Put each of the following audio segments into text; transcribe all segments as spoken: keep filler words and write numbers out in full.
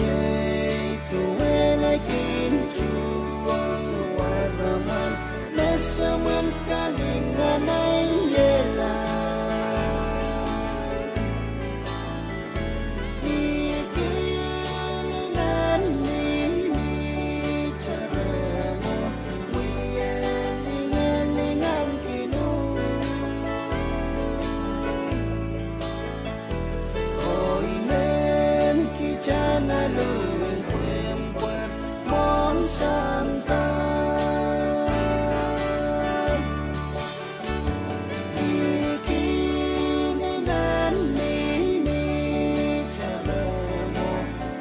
Iei duwen kin tuhwong waramwail, me semwen kalinganaiehla. Ni kihdi nan mihmi, Jeremo, wie lingan lingan kin uhk. Oh I men kitail en alu en pwehn pwehn mwohn sampah. Ni kihdi nan mihmi, Jeremo,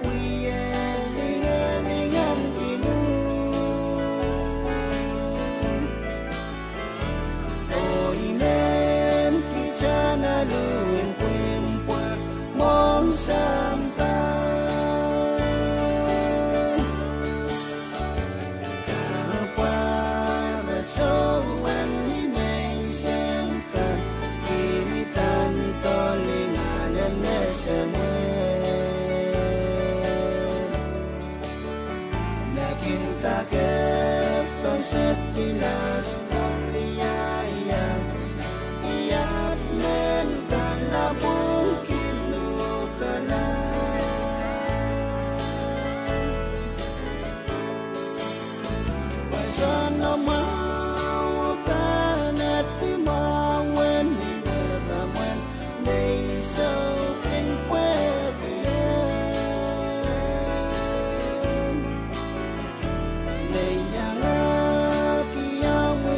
wie lingan lingan kin uhk. Oh I men kitail en alu en pwehn pwehn mwohn sampah. Kapwaiada soangen ni menseng kan, kihdi nan doadoahk lingan en me semwen. Me kin kak poset kilas paliaia, iap men kan lapwung kin uhkala. Pwe soangen mwahu pahn edi mwahu en ni waramwail, me I sou kin pwehki en. Me I iangahki omwi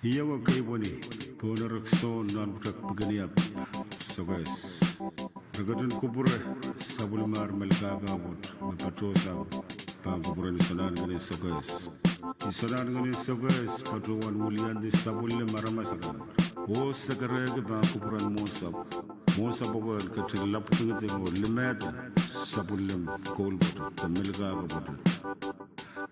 Ih ewe keipweni pohn erek soun nan pwutak Pikeneiok Sokehs. Re ketin kupwure sapwellimar Melkahka Pwot me patohsang pahn kupwuren Isonahnken en Sokehs. Isonahnken en Sokehs patohwan wiliandi sapwellime aramas akan. Oh sekerehki pahn kupwuren mwohnsapw. Mwohnsapw oko en ketin lapwdingiding oh limehda sapwellime koulpwoto de Melkahka Pwoto.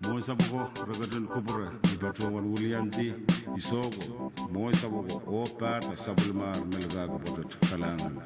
Mwohnsapw oko re ketin kupwure ni patohwan wiliandi isoh ko, mwohnsapw oko oh pahda sapwellimar Melkahka Pwoto. Kalahngan.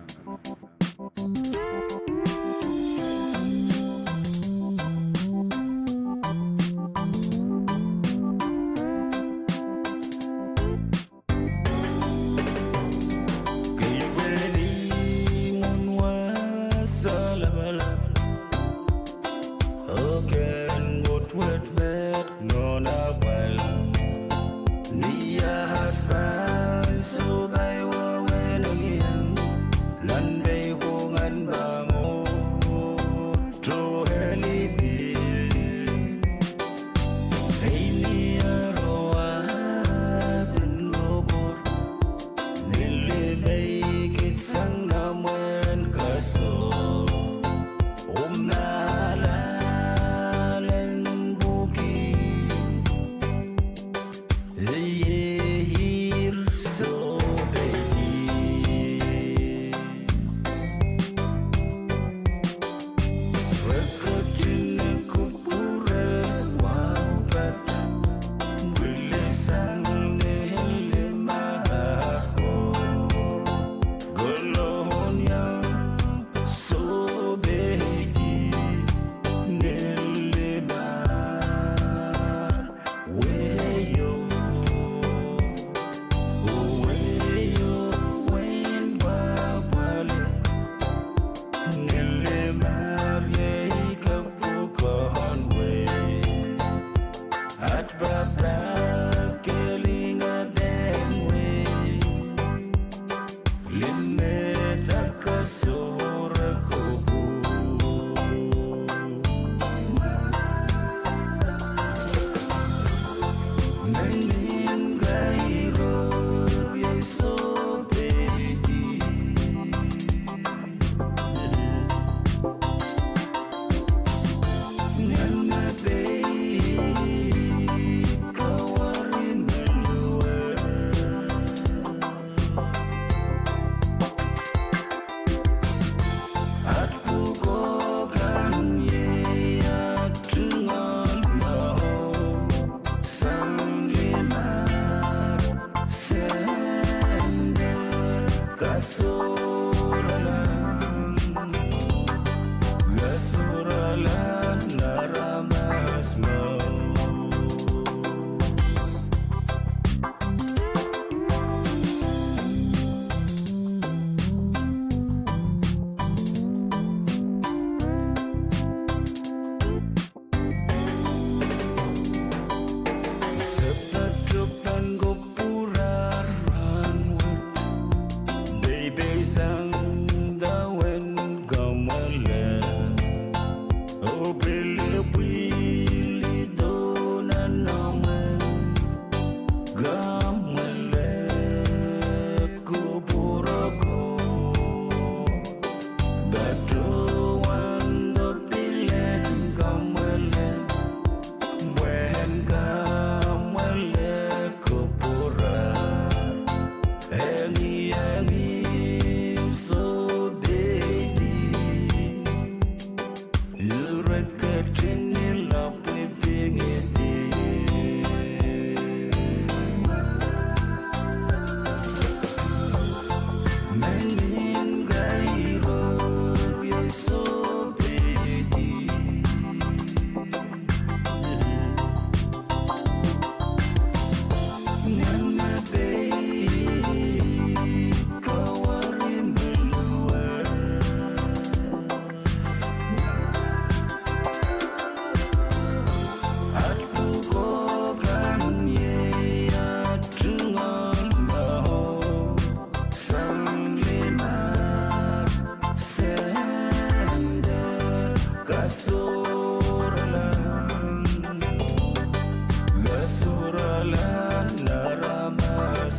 At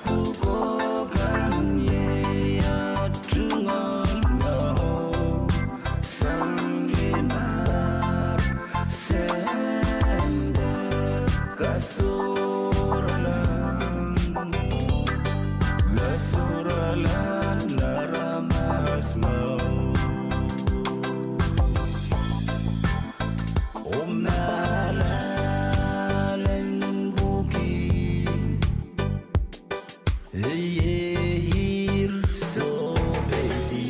pwukoa kan iei at tungoal mwo sang ni mar, sehn de kasohrala, kasohrala aramas mwo. Omw ahlahlen pwuki, iei ih sohpeidi.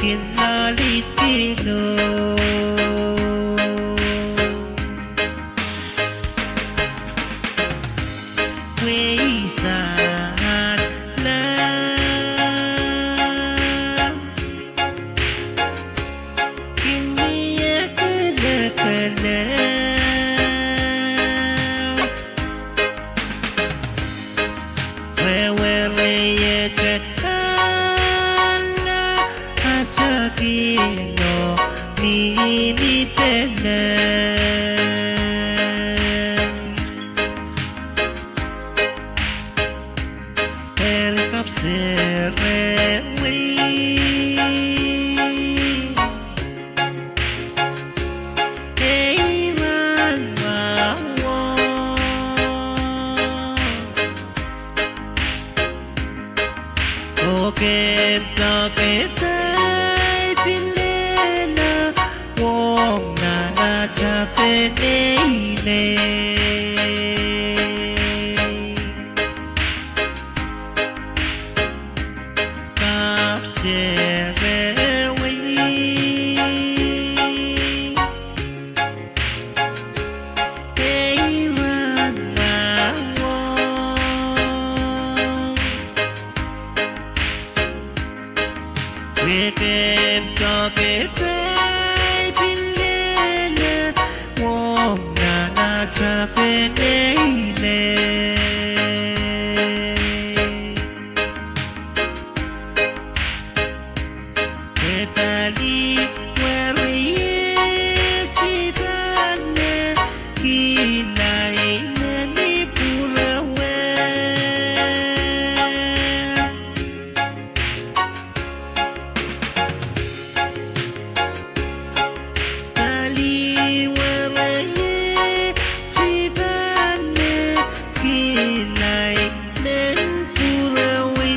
kin loalehdi kin oh. Pwe sahl la kin mie kelekelehpw. Wehwehn reiet ala atail kin oh mihmi pene. Eri kapw sere wei, ei rahn mwahu oh. Oh kemdoke dai pil lella wong nan ata peneinei. Kapw sere wei, ei rahn mwahu oh. Pwe kemdoke dai pil lella wong nan ata peneinei. Pwe pali weriei dipene kihlai nan pwurowe. Pali weriei dipene kihlai nan pwurowe.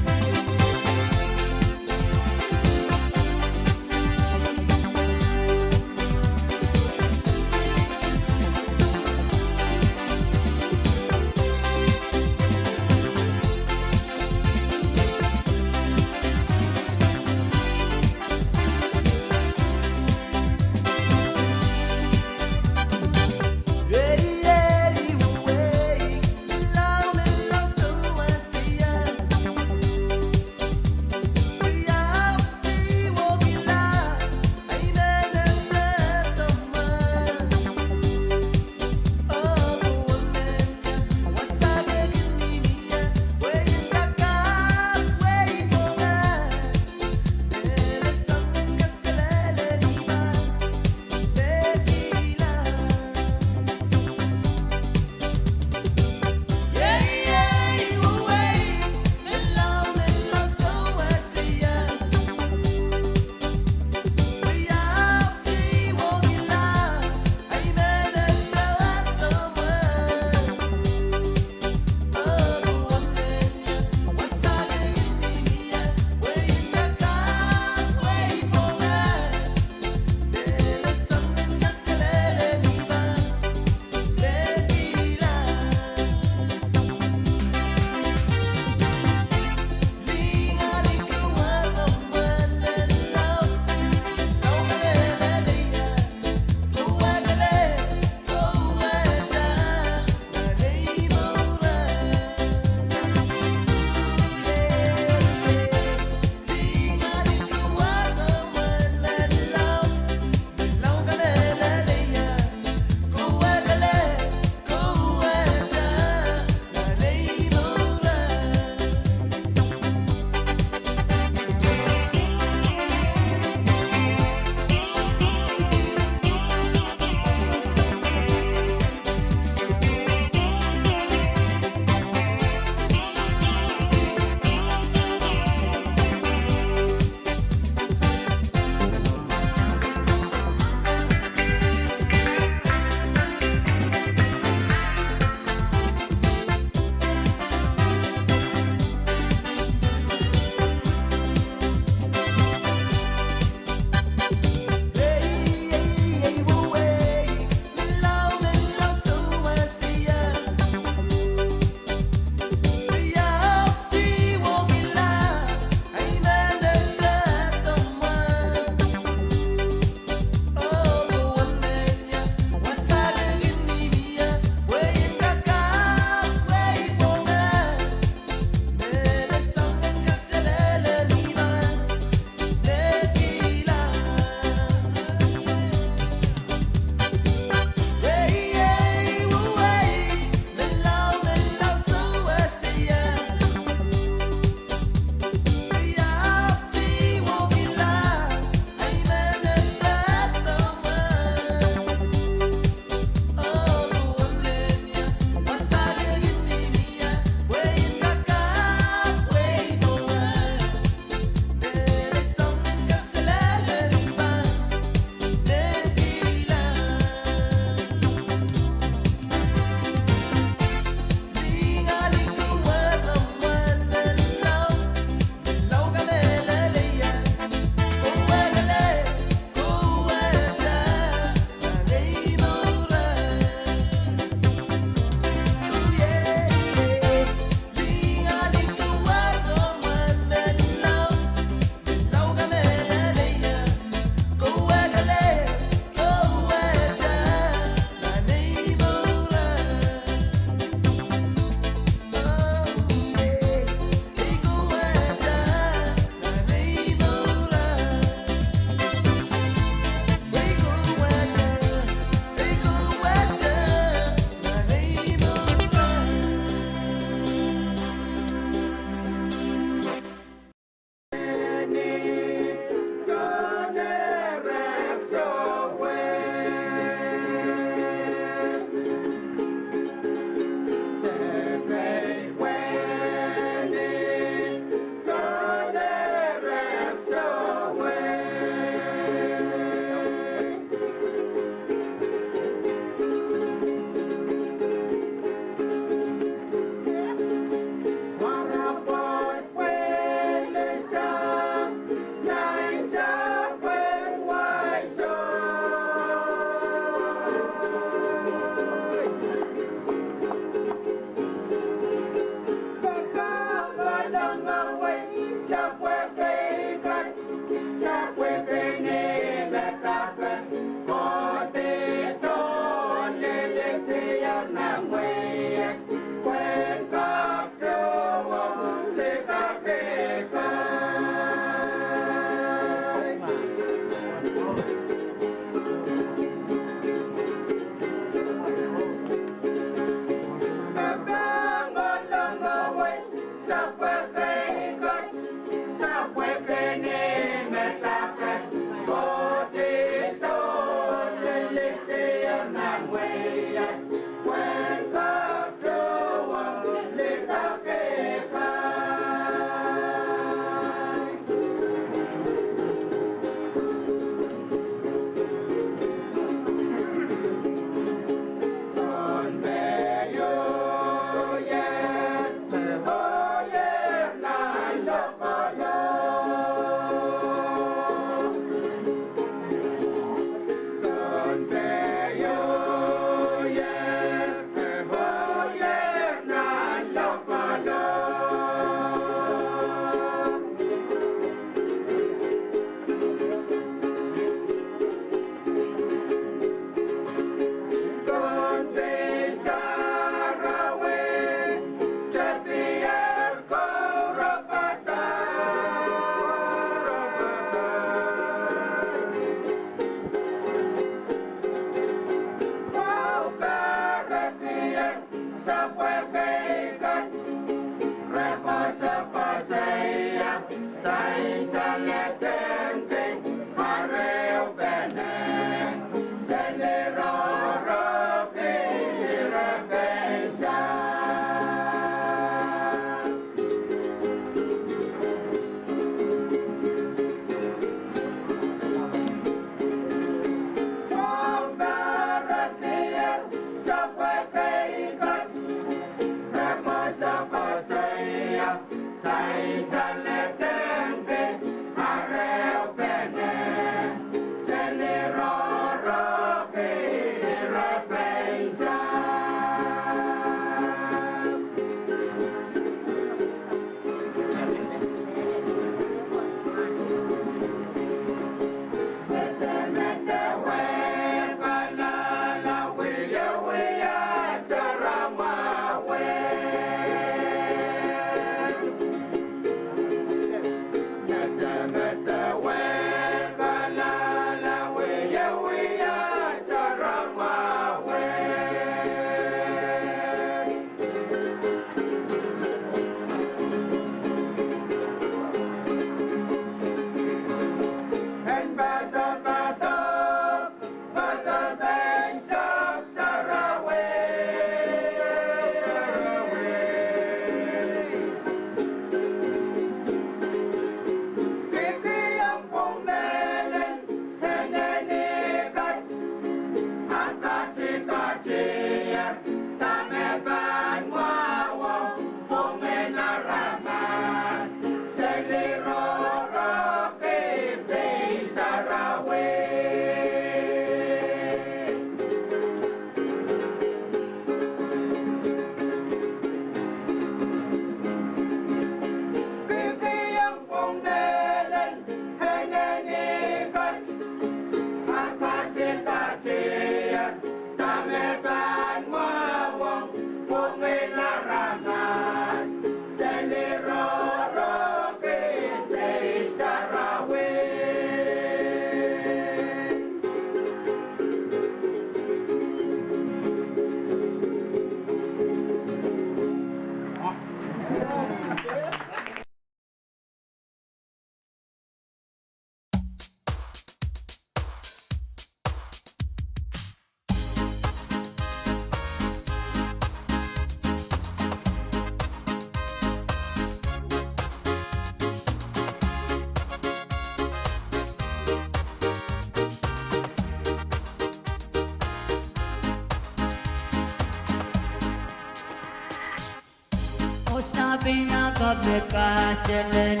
Pina kapil kaselel,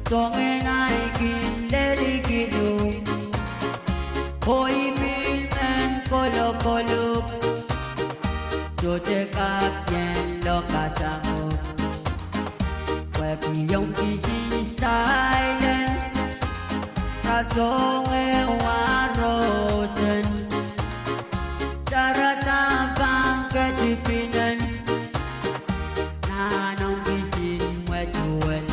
soangen ahi kin lelikinuhk, oh I pil men kolokoluk, sohte kak ien lokasamuk. Pwehki ong kisin silent, rasehng ehu roson, sarada pahn ketipinen, nan ong kisin mwetuwel.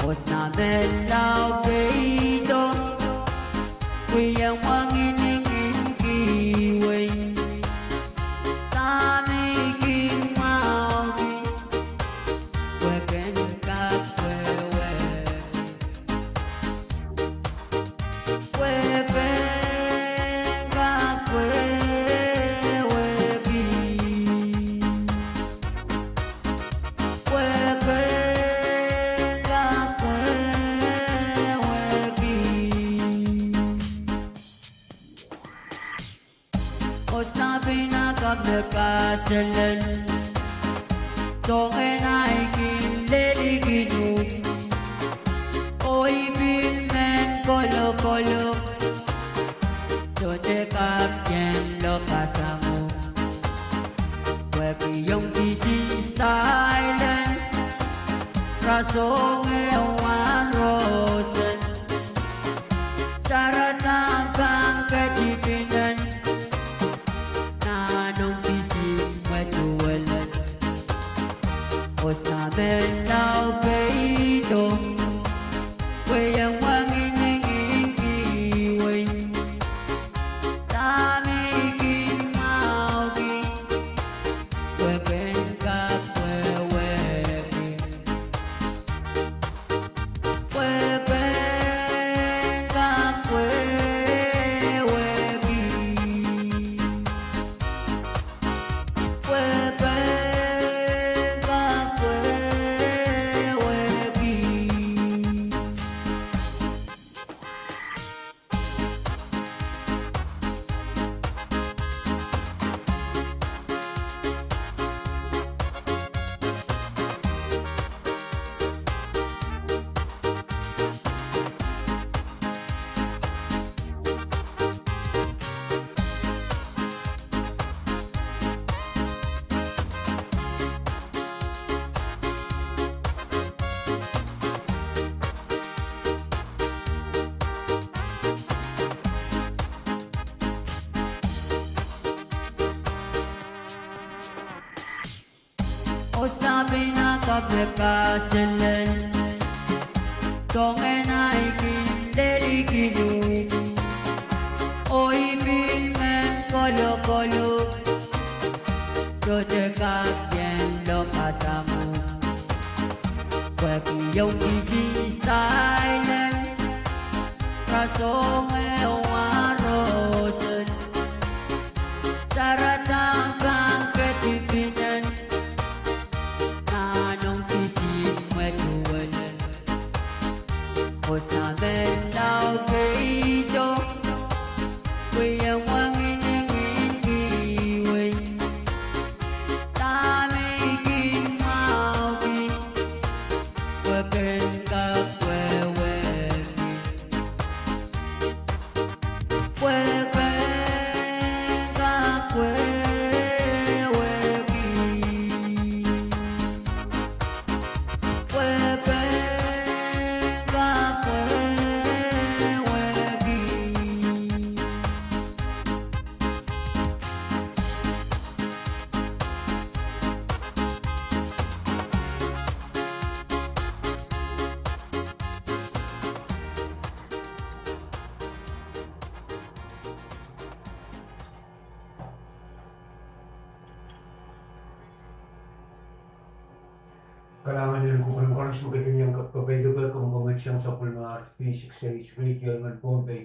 Osna men lao peido, pwe ien wangin ing kihwei. Dahme I kin mwahuki, pwe ken kak wehwehki. Pwe ken kak wehwehki. Pwe ken kak wehwehki. Osna pina kapil kaselel, soangen ahi kin lelikinuhk, oh I pil men kolokoluk, sohte kak ien lokasamuk. Pwehki ong kisin silent, rasehng ehu roson, sarada pahn ketipinen, nan ong kisin mwetuwel. Osna men lao peido, pwe ien wangin ing kihwei. Dahme I kin mwahuki, pwe ken kak wehwehki. Pwe ken kak wehwehki. Pwe ken kak wehwehki. Osna pina kapil kaselel, soangen ahi kin lelikinuhk, oh I pil men kolokoluk, sohte kak ien lokasamuk. Pwehki ong kisin silent, rasehng ehu roson, sarada pahn ketipinen, nan ong kisin mwetuwel. Osna men lao peido, pwe ien wangin ing kihwei. Dahme I kin mwahuki, pwe ken kak wehwehki. Pwe ken kak wehwehki. Pwe ken kak wehwehki. Kalahngan en kupwuren koaros me ketin iang kapwaiada, komw komourlaken sapwellime R T V six eight radio en Pohnpei.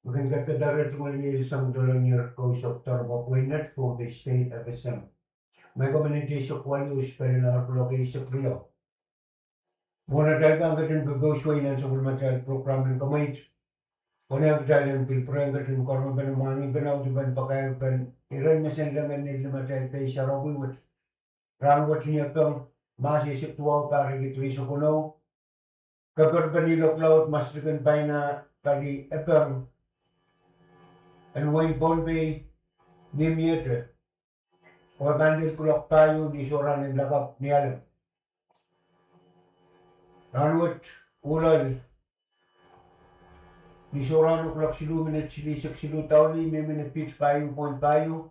Me kin kadarodo tungoal sang doadoahk en koaros doaropwe pweinen Pohnpei State F S M. Micro minute eisek waluh, spelin ar kuloak eisek riau. Mwohn atail pahn ketin pepeusewehi nan sapwellimatail program en kemweit, konehng kitail en pil pwurehng ketin karonge pene mwahngih pene audepen pakairpen iren me sendahki nein limatail pei sarawi wet. Rahnwet ni Epeng, Mahs eisek duwau, pahr riekid rieisek weneu. Keper peni loklaud, Maslikin Paina pali Epeng, en wehin Pohnpei, mihmihte. Oh e pahn lel kuloak pahieu ni sohrahn en lakapw Nialem. Rahnwet Uhlel, ni sohrahn kuloak siluh minit silihsek siluh dauli, mihmi ni piht pahieu point pahieu.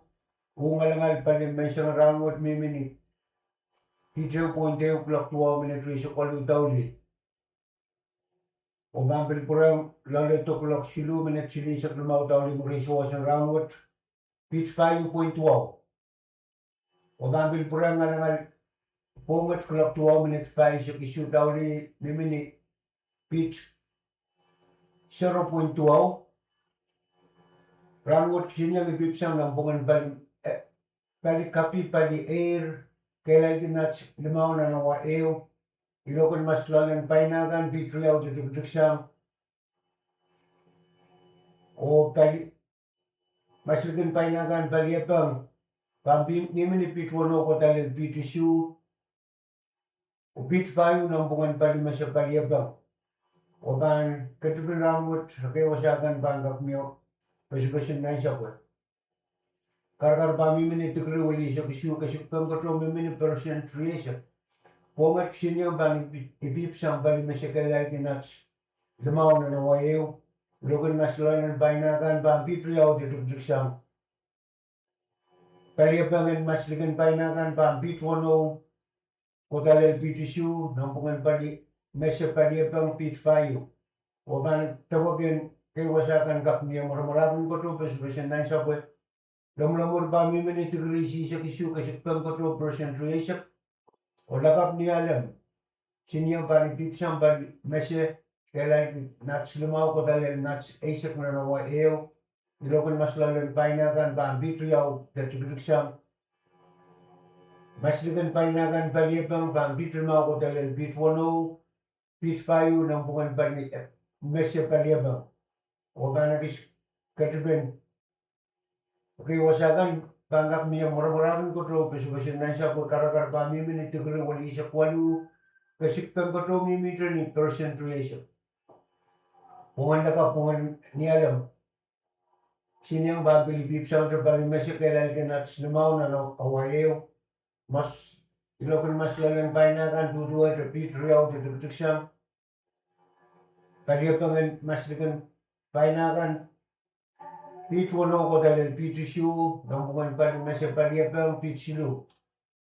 Oh ngalangal pali menseng rahnwet mihmi ni piht ehu point ehu kuloak duwau minit rieisek waluh dauli. Oh pahn pil pwurehng loalehdo kuloak siluh minit silihsek limau dauli mwurin souwas en rahnwet, piht pahieu point duwau. Oh pahn pil pwurehng ngalangal Pwohnget kuloak duwau minit pahisek isuh dauli, mihmi ni piht sero point duwau. Rahnwet kisinieng ipwipwsang nanpwungen pali, eh, pali kapi pali eir, kehlailki nats limau nan awa ehu. Iloak en mas loalen paina kan piht riau de tikitiksang. Oh pali Maslikin Paina kan pali Epeng, pahn pi-, mihmi ni piht weneu kohda lel piht isuh. Oh piht pahieu nanpwungen pali mese pali Epeng. Oh pahn ketipin rahnwet ekei wasa kan pahn kak mie oh pesepesen nansapwe. Karakar pahn mihmi ni dikri welihsek isuh, kesik peng koto mihmi ni percent rieisek. Pwohnget kisinieng pahn ipi-, ipwipwsang pali mese kehlailki nats limau nan awa ehu. Iloak en mas loalen paina kan pahn piht riau de tikitiksang. Pali Epeng en Maslikin Paina kan pahn piht weneu kohda lel piht isuh, nanpwungen pali mese pali Epeng piht pahieu. Oh pahn dewek en ekei wasa kan kak mie mwaramwarakin koto pesepesen nansapwe. Lomwlomwur pahn mihmi ni dikri isihsek isuh, kesik peng koto percent rieisek. Oh lakapw Nialem kisinieng pahn ipwipwsang pali mese kehlailki nats limau kohda lel nats eisek nan awa ehu. Iloak en mas loalen paina kan pahn piht riau de tikitiksang. Maslikin Paina kan pali Epeng pahn piht limau kohda lel piht weneu, piht pahieu nanpwungen pali, eh, mese pali Epeng. Oh pahn ekis ketipin ekei wasa kan pahn kak mie mwaramwarakin koto pesepesen nansapwe. Karakar pahn mihmi ni dikri welihsek waluh, kesik peng koto mihmihte ni percent rieisek. Pwohngen lakapw, pwohngen Nialem kisinieng pahn pil ipwipwsangte pali mese kehlailki nats limau nan awa ehu. Mas, iloak en mas loalen paina kan duduwehte piht riau de tikitiksang. Pali Epeng en Maslikin Paina kan piht weneu kohda lel piht isuh, nanpwungen pali mese pali Epeng piht siluh.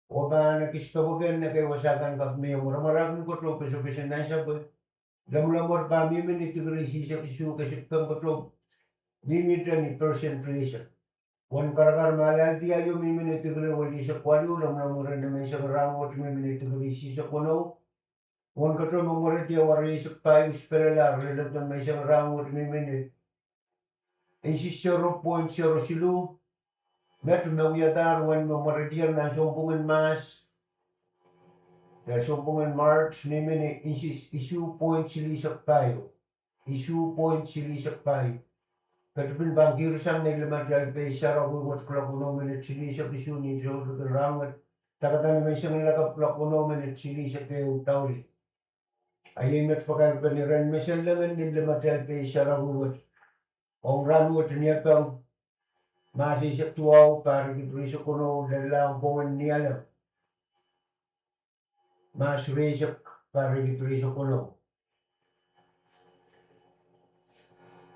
Oh pahn ekis dewek en ekei wasa kan kak mie mwaramwarakin koto pesepesen nansapwe. Lomwlomwur pahn mihmi ni dikri isihsek isuh, kesik peng koto mihmihte ni percent rieisek. Wen karakar me alahldi aio mihmi ni dikri welihsek waluh, lomwlomwur en menseng rahnwet mihmi ni dikri isihsek weneu. Wen koto me mweredi awa rieisek pahieu, spelelahr, leledo menseng rahnwet mihmi ni inch sero point sero siluh. Met me wiadahr wen me mweredier nan sounpwungen Mahs, nan sounpwungen March, mihmi ni inch isuh point silihsek pahieu. Isuh point silihsek pahieu. Ketipin pahn kihsang ni limatail pei sarawi wet kuloak weneu minit silihsek isuh ni sounpwungen rahnwet, dakadahr ni menseng lakapw kuloak weneu minit silihsek ehu dauli. Ahi met pakair pahn iren mesen lengen ni limatail pei sarawi wet. Ong rahnwet Niepeng, Mahs eisek duwau, pahr riekid rieisek weneu, lella pwohngen Nialem, Mahs rieisek, pahr riekid rieisek weneu.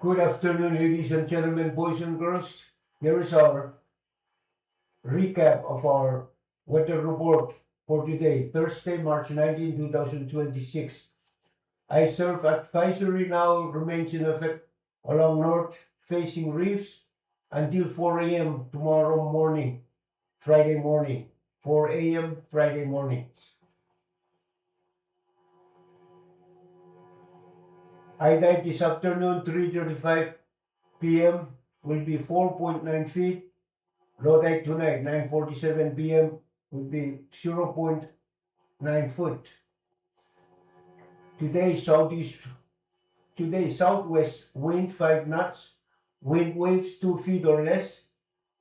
Good afternoon, ladies and gentlemen, boys and girls. Here is our recap of our weather report for today, Thursday, March nineteen, two thousand twenty-six. A surf advisory now remains in effect along north-facing reefs until four a m tomorrow morning, Friday morning, four a m Friday morning. High tide this afternoon, three thirty-five p m, will be four point nine feet. Low tide tonight, nine forty-seven p m, will be zero point nine foot. Today, southeast, today, southwest wind five knots, wind waves two feet or less,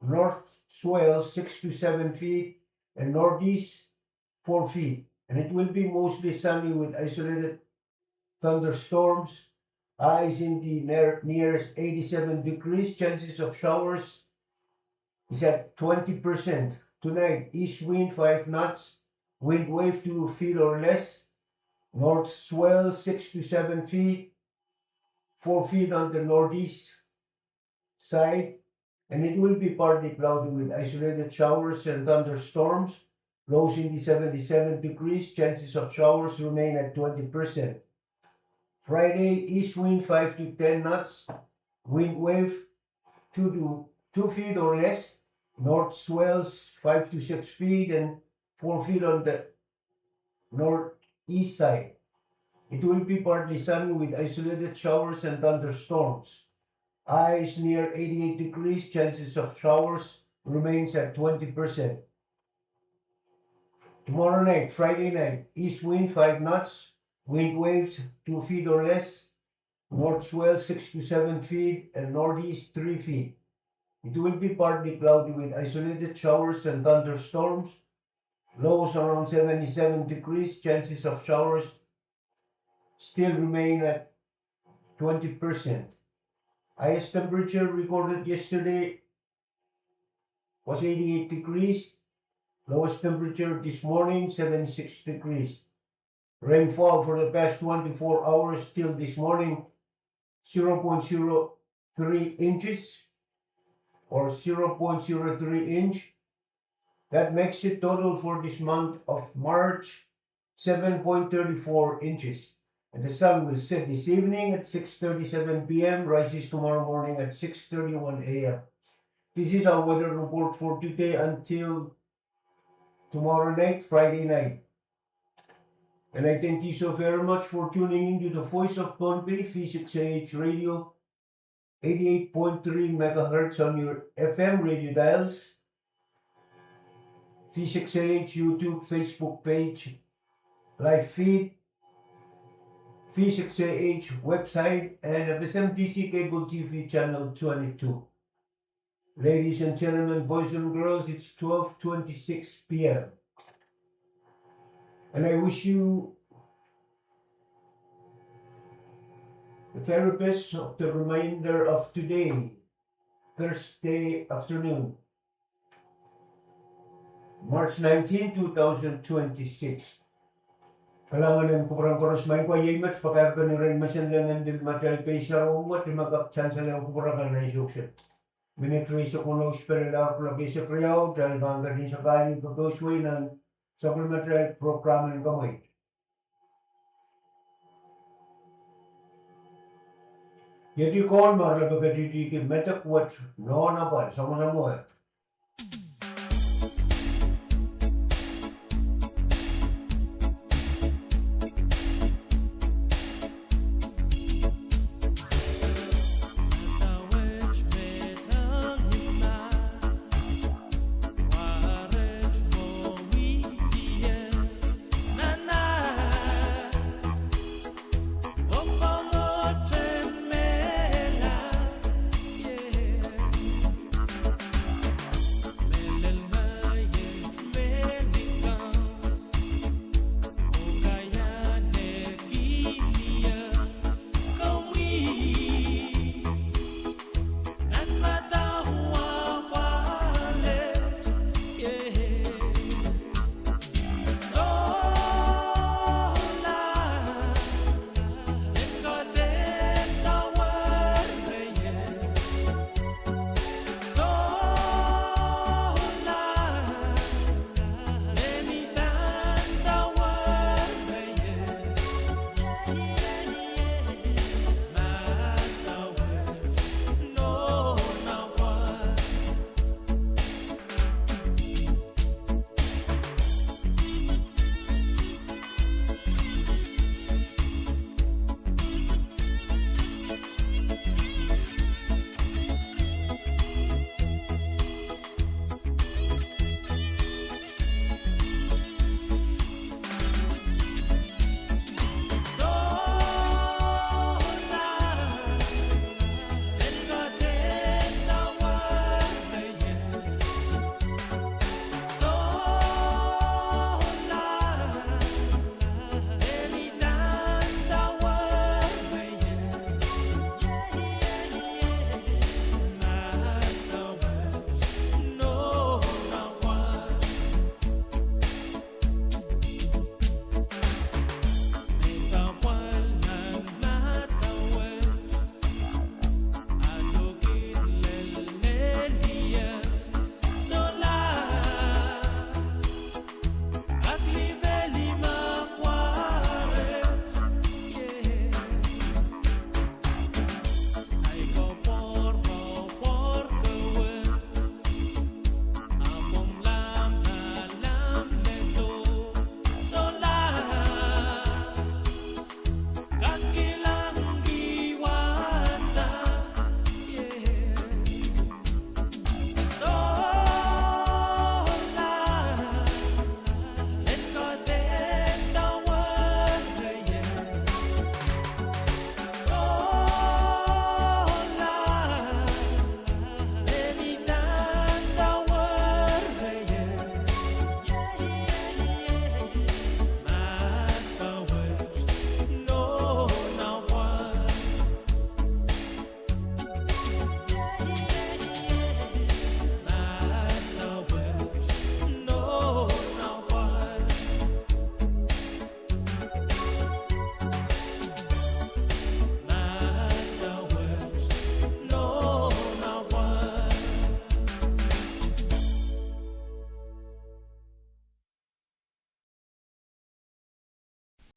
north swell six to seven feet, and northeast four feet. And it will be mostly sunny with isolated thunderstorms. Highs in the near, nearest eighty-seven degrees, chances of showers is at twenty percent. Tonight, east wind five knots, wind wave two feet or less, north swell six to seven feet, four feet on the northeast side, and it will be partly cloudy with isolated showers and thunderstorms. Lows in the seventy-seven degrees, chances of showers remain at twenty percent. Friday, east wind five to ten knots, wind wave two to two feet or less, north swells five to six feet and four feet on the northeast side. It will be partly sunny with isolated showers and thunderstorms. Highs near eighty-eight degrees, chances of showers remains at twenty percent. Tomorrow night, Friday night, east wind five knots, wind waves two feet or less, north swell six to seven feet and northeast three feet. It will be partly cloudy with isolated showers and thunderstorms. Lows around seventy-seven degrees, chances of showers still remain at twenty percent. Highest temperature recorded yesterday was eighty-eight degrees. Lowest temperature this morning, seventy-six degrees. Rainfall for the past twenty-four hours till this morning, zero point zero three inches or zero point zero three inch. That makes it total for this month of March, seven point thirty-four inches. And the sun will set this evening at six thirty-seven p m, rises tomorrow morning at six thirty-one a m. This is our weather report for today until tomorrow night, Friday night. And I thank you so very much for tuning in to the Voice of Pohnpei, V six A H Radio, eighty-eight point three megahertz on your F M radio dials, V six A H YouTube, Facebook page, live feed, V six A H website, and F S M D C cable T V channel twenty-two. Ladies and gentlemen, boys and girls, it's twelve twenty-six p m. And I wish you the very best of the remainder of today, Thursday afternoon, March nineteen, two thousand twenty-six. Kalahngan en kupwuramwail koaros, maing ko, iei met pakairkihda irail mesen leng en pil matail pei sarawi wet me kak sansal en kupwur akan nan sokse. Minit rieisek weneu, spelelahr kuloak eisek riau, kitail pahn ketin sapahki koaros wei nan sapwellimatail program en komwi. Ieti Kohl me re pil ketidihki medek wet nohn apwal, samwasamweh.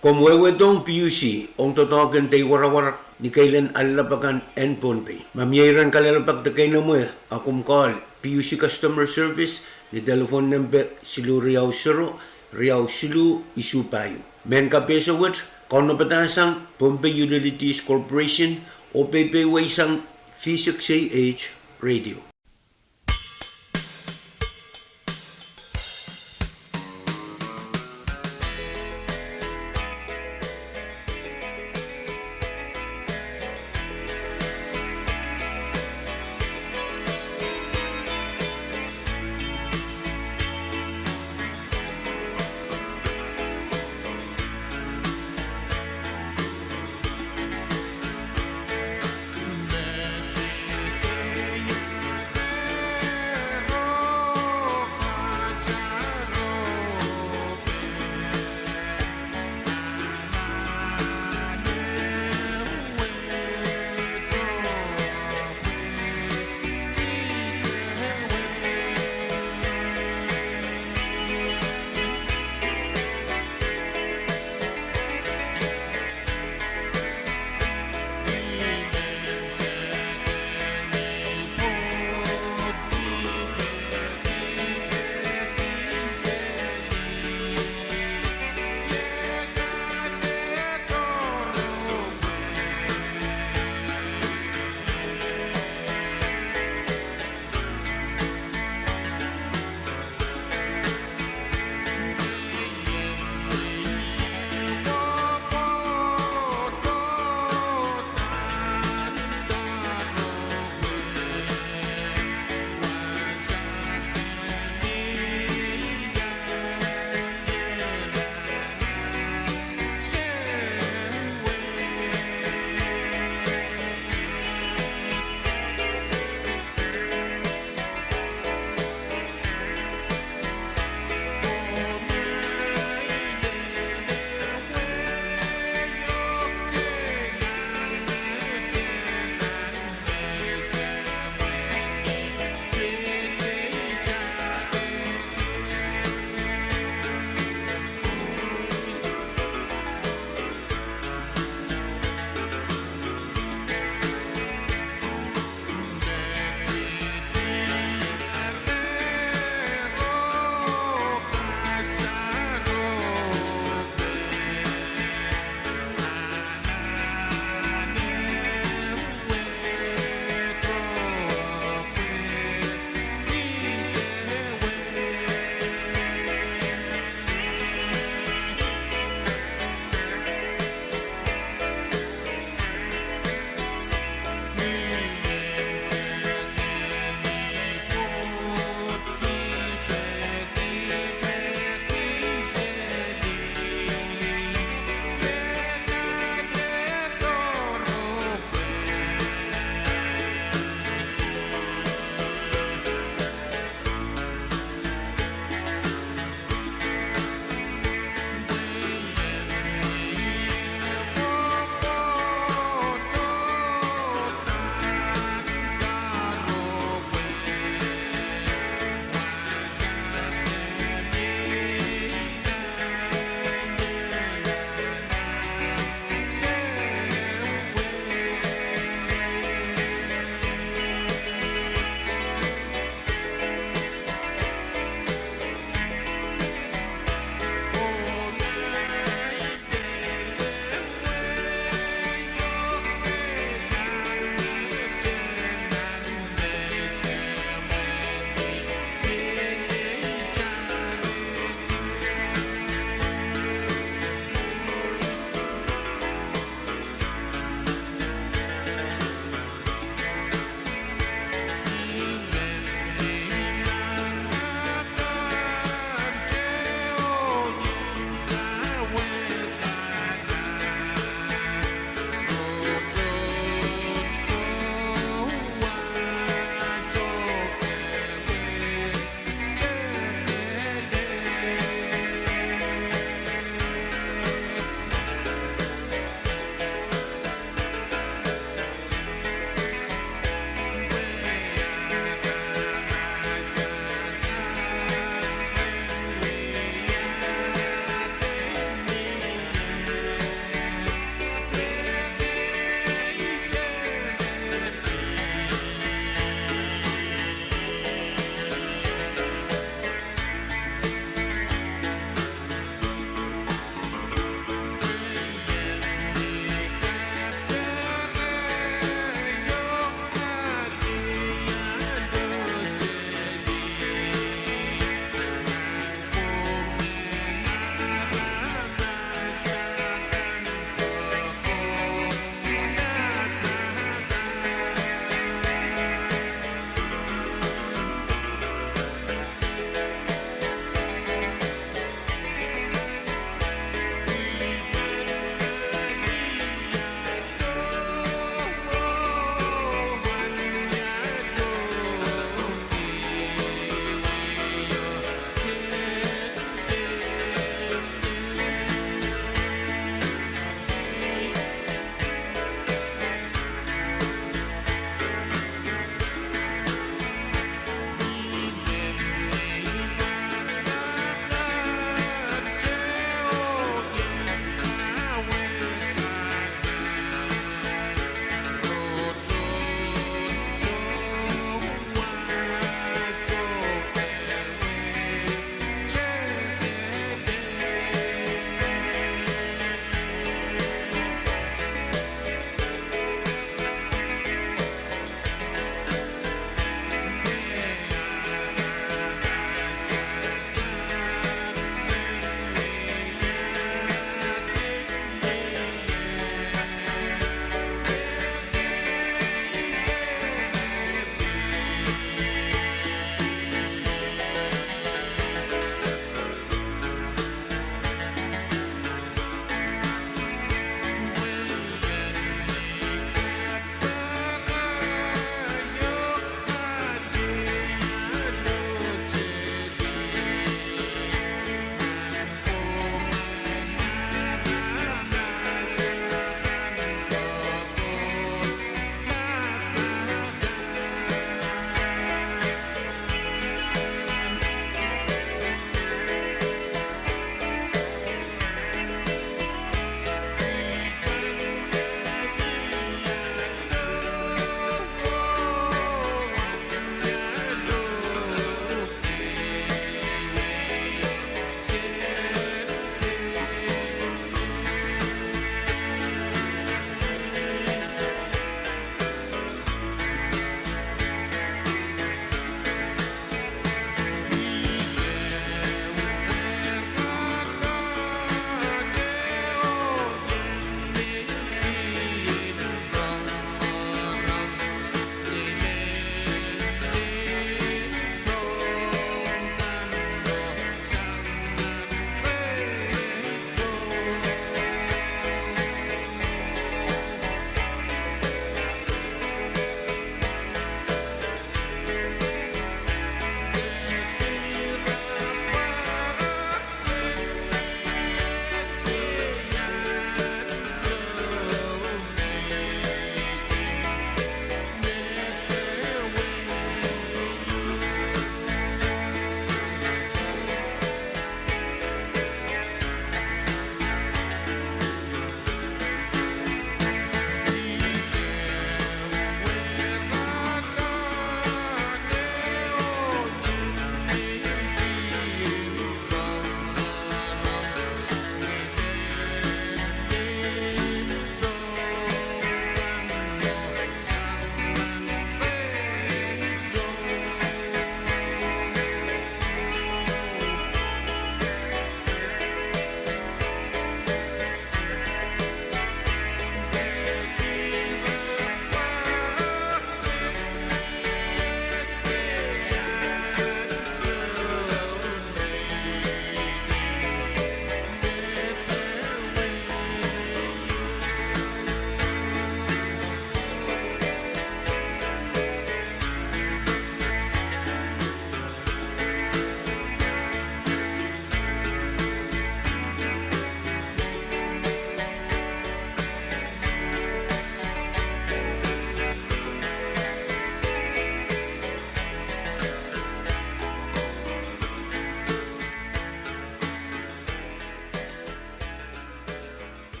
Komw wehwehdohng PUC ong doadoahk en dei warawar ni keilen alap akan en Pohnpei. Ma mie iren kalelapak de keinemwe, a komw call PUC Customer Service ni telephone nempe siluh riau sero, riau siluh isuh pahieu. Mehn kapehse wet kaunopada sang Pohnpei Utilities Corporation oh peiwei sang V six A H Radio.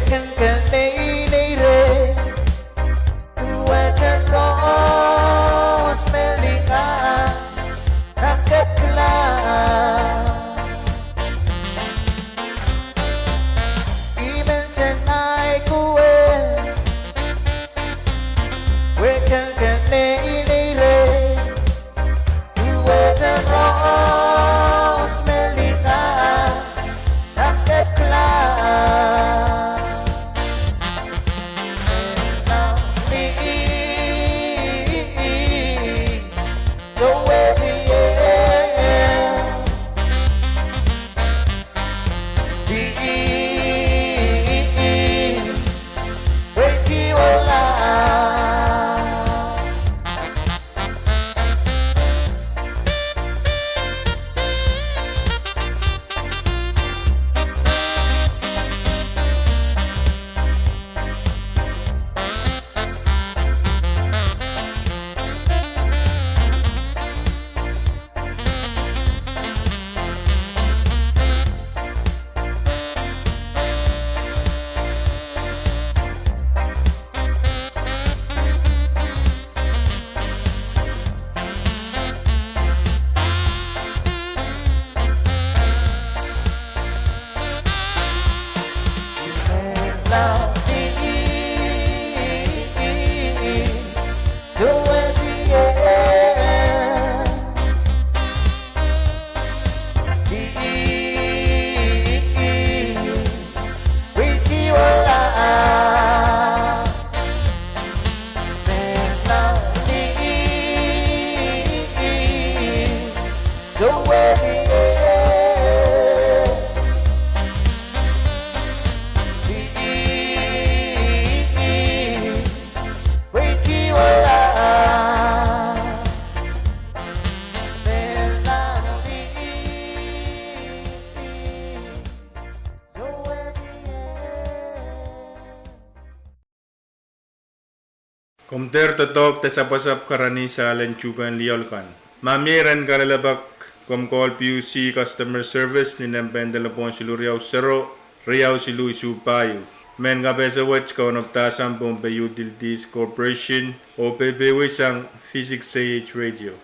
Kengkeng nei nei reh, duwehte Rose Melina, nan kekla. I men tanahi kuwe, wehwehki kengkeng nei nei reh, duwehte Rose Melina, nan kekla. Komw dehr doadoahk de sapwasapw karanih salen tuhkehn lioal kan. Ma mie ren kalelapak, komw call P U C Customer Service ni nempehn delepwohn siluh riau sero, riau siluh isuh pahieu. Mehn kapehse wet kaunop dahsang Pohnpei Utilities Corporation, oh pehpehwei sang V six A H Radio.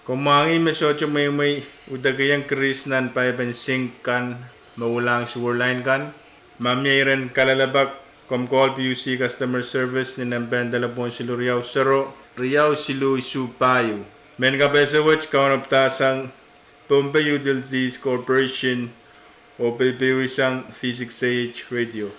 Komw mwahngih me sohte mweimwei uhdahkiong Krais nan paipen sink kan me wiahla suwor lain kan. Ma mie iren kalelapak, komw call P U C customer service ni nempehn delepwohn siluh riau sero, riau siluh isuh pahieu. Mehn kapehse wet kaunopadahsang Pohnpei Utilities Corporation oh peipeisang V six A H radio.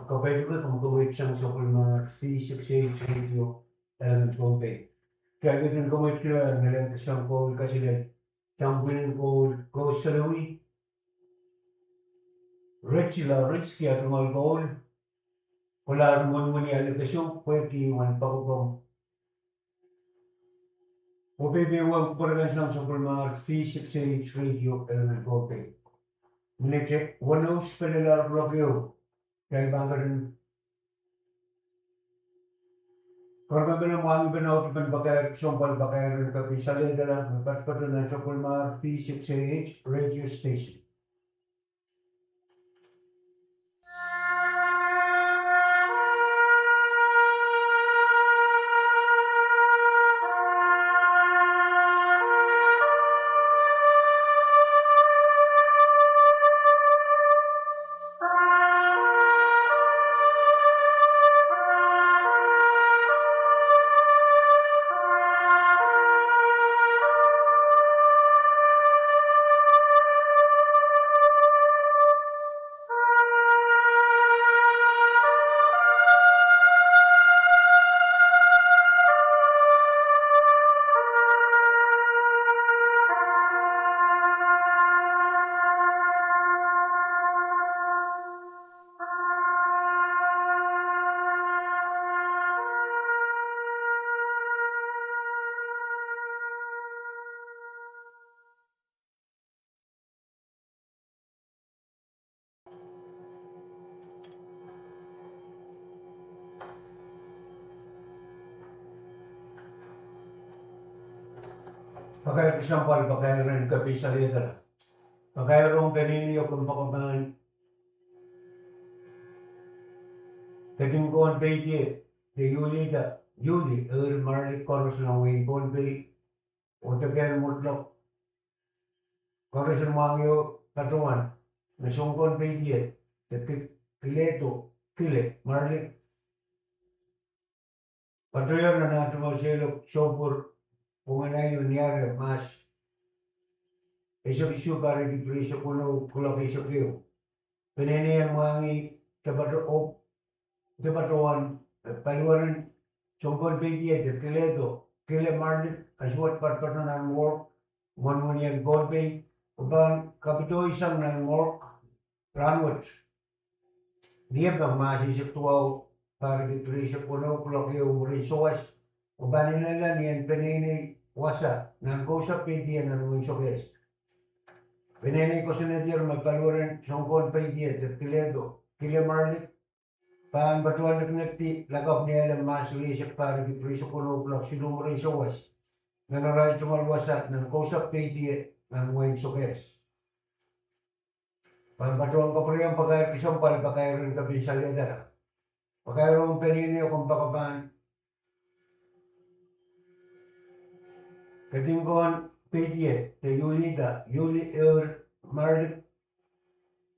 Kapehduke komw kawehdi sang sapwellimomwi V six eight Radio Eremen Pohnpei. Kitail ketin kawehdi kitail ngilen sang koul kaselel. Sang pwihn en koul, koul solowi. Rechila Ritski a tungoal koul. Kolahr mwohn wini ale kesempwal pwehki wan poakopoak. Koapworopworki wahn kupwuren sang sapwellimomwi V six eight Radio Eremen Pohnpei. Minit weneu sipelel ar kuloak ehu. Kitail pahn ketin karakarahkpen mwahngih pene audepen pakair kesempwal, pakair en kepin salehda me patopato nan sapwellimomwi V six eight Radio Station. Pakair kesempwal, pakair en kepin salehda. Pakair ong peneinei oh kompoakepahn ketin Pohnpei, de Yuli, de Yuli, Ehl, Marlik, koaros nan wehin Pohnpei, oh de kehn Mwotlok, koaros en mwahngih oh patohwan me soun Pohnpei, de Ki-, Kilehdo, Kile, Marlik, patohier nan ah tungoal seiloak, soupwur, pwungen aio, ni ahr, Mahs eisek isuh, pahr riekid rieisek weneu, kuloak eisek ehu. Peneinei en mwahngih de pato-, oh de patohwan, eh, paliwaren soun Pohnpei, de Kilehdo, Kile, Marlik, ansou wet patopato nan morgue, mwohn wenihmw en Pohnpei, oh pahn kapidoisang nan morgue rahnwet, Niepeng, Mahs eisek duwau, pahr riekid rieisek weneu, kuloak ehu mwurin sawas, oh pahn inenla ni en peneinei wasa nan Kousapw Peitie nan wehin Sokehs. Peneinei koasoanehdier me paliwaren soun Pohnpei, de Kilehdo, Kile, Marlik, pahn patohwan nekinekdi lakapw ni alem Mahs rieisek, pahr riekid rieisek weneu, kuloak siluh mwurin sawas, nan arail tungoal wasa nan Kousapw Peitie nan wehin Sokehs. Pahn patohwan kapwuriamwei pakair kesempwal, pakair en kepin salehda. Pakair ong peneinei oh kompoakepahn ketin Pohnpei, de Yuli, de Yuli, Ehl, Marlik,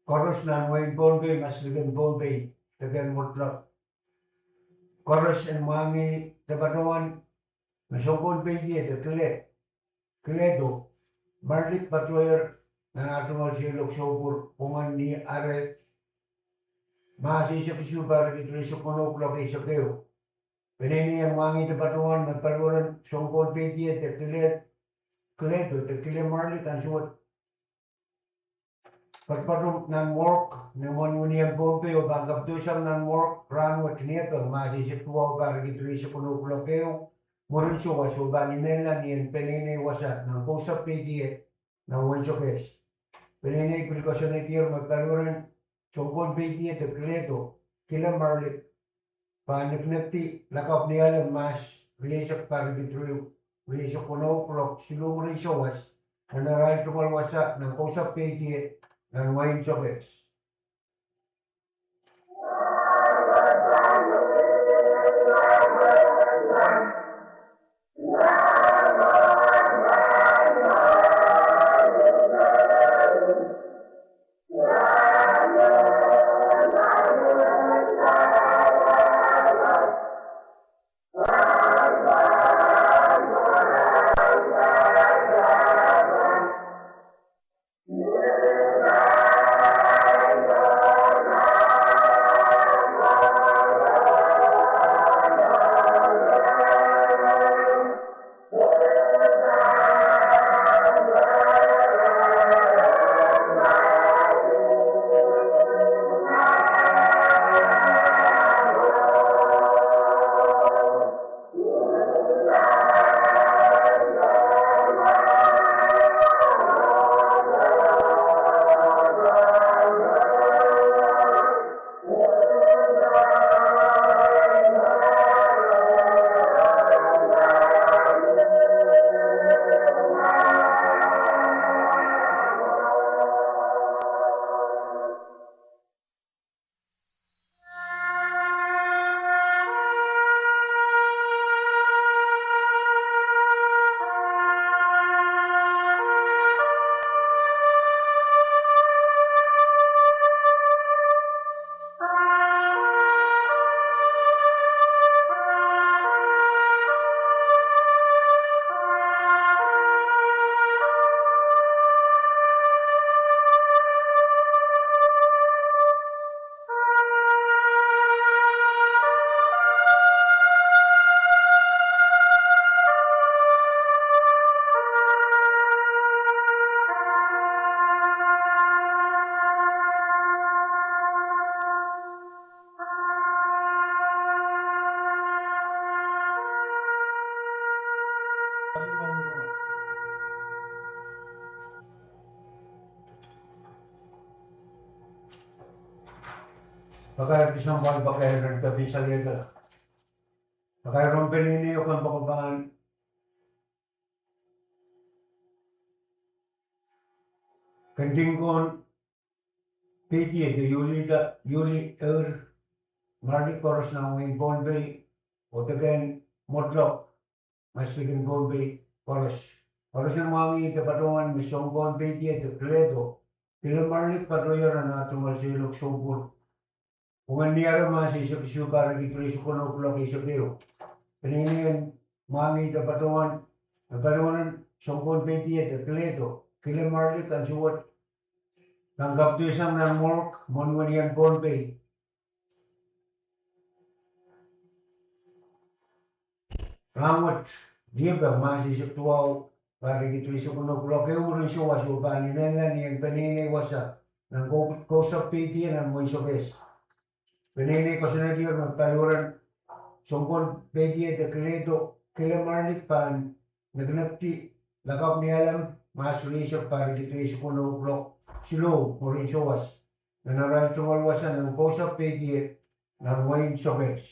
koaros nan wehin Pohnpei, Masliken Pohnpei, de kehn Mwotlok, koaros en mwahngih de patohwan me soun Pohnpei, de Kile-, Kilehdo, Marlik, patohier nan ah tungoal seiloak, soupwur, pwungen, ni ahr, Mahs eisek isuh, pahr riekid rieisek weneu, kuloak eisek ehu. Peneinei en mwahngih de patohwan me paliwaren soun Pohnpei, de Kile-, Kilehdo, de Kile, Marlik, ansou wet patopato nan morgue ni mwohn wenihmw en Pohnpei, oh pahn kapidoisang nan morgue rahnwet, Niepeng, Mahs eisek duwau, pahr riekid rieisek weneu, kuloak ehu mwurin sawas, oh pahn inenla ni en peneinei wasa nan Kousapw Peitie nan wehin Sokehs. Peneinei pil koasoanehdier me paliwaren soun Pohnpei, de Kilehdo, Kile, Marlik, pahn nekinekdi lakapw ni alem Mahs rieisek, pahr riekid rieisek weneu, kuloak siluh mwurin sawas, nan arail tungoal wasa nan Kousapw Peitie nan wehin Sokehs. Pakair kesempwal, pakair en kepin salieda. Pakair ong peneinei o kompoakepahn Kentinkon P T A de Yuli, Yuli Eir, Marlik, koaros nan wehin Pohnpei, oh deke en Mwotlok, Maslikin Pohnpei, koaros. Koaros en mwahngih de patohwan me Sounkohn P T A de Kiledo, Kilimarlik patohier nan ah tungoal seiloak soupwur. Pwungen Niare, Mahs eisek isuh, pahr riekid rieisek weneu, kuloak eisek ehu. Peneinei en mwahngih de patohwan me paliwaren Sounkohn P T A de Kiledo, Kilimarlik, ansou wet pahn kapwdesang nan morgue, mwohn wenihmwen Pohnpei. Rahnwet, Diepeng, Mahs eisek duwau, pahr riekid rieisek weneu, kuloak ehu mwurin souwas, oh pahn inenla ni en peneinei wasa nan Kou-, Kousapw P T A nan wehin Sokehs. Peneinei koasoanehdier me paliwaren Sounkohn P T A de Kiledo, Kilimarlik pahn nekinekdi lakapw Nialem, Mahs rieisek, pahr riekid rieisek weneu, kuloak siluh mwurin souwas, nan arail tungoal wasa nan Kousapw P T A nan wehin Sokehs.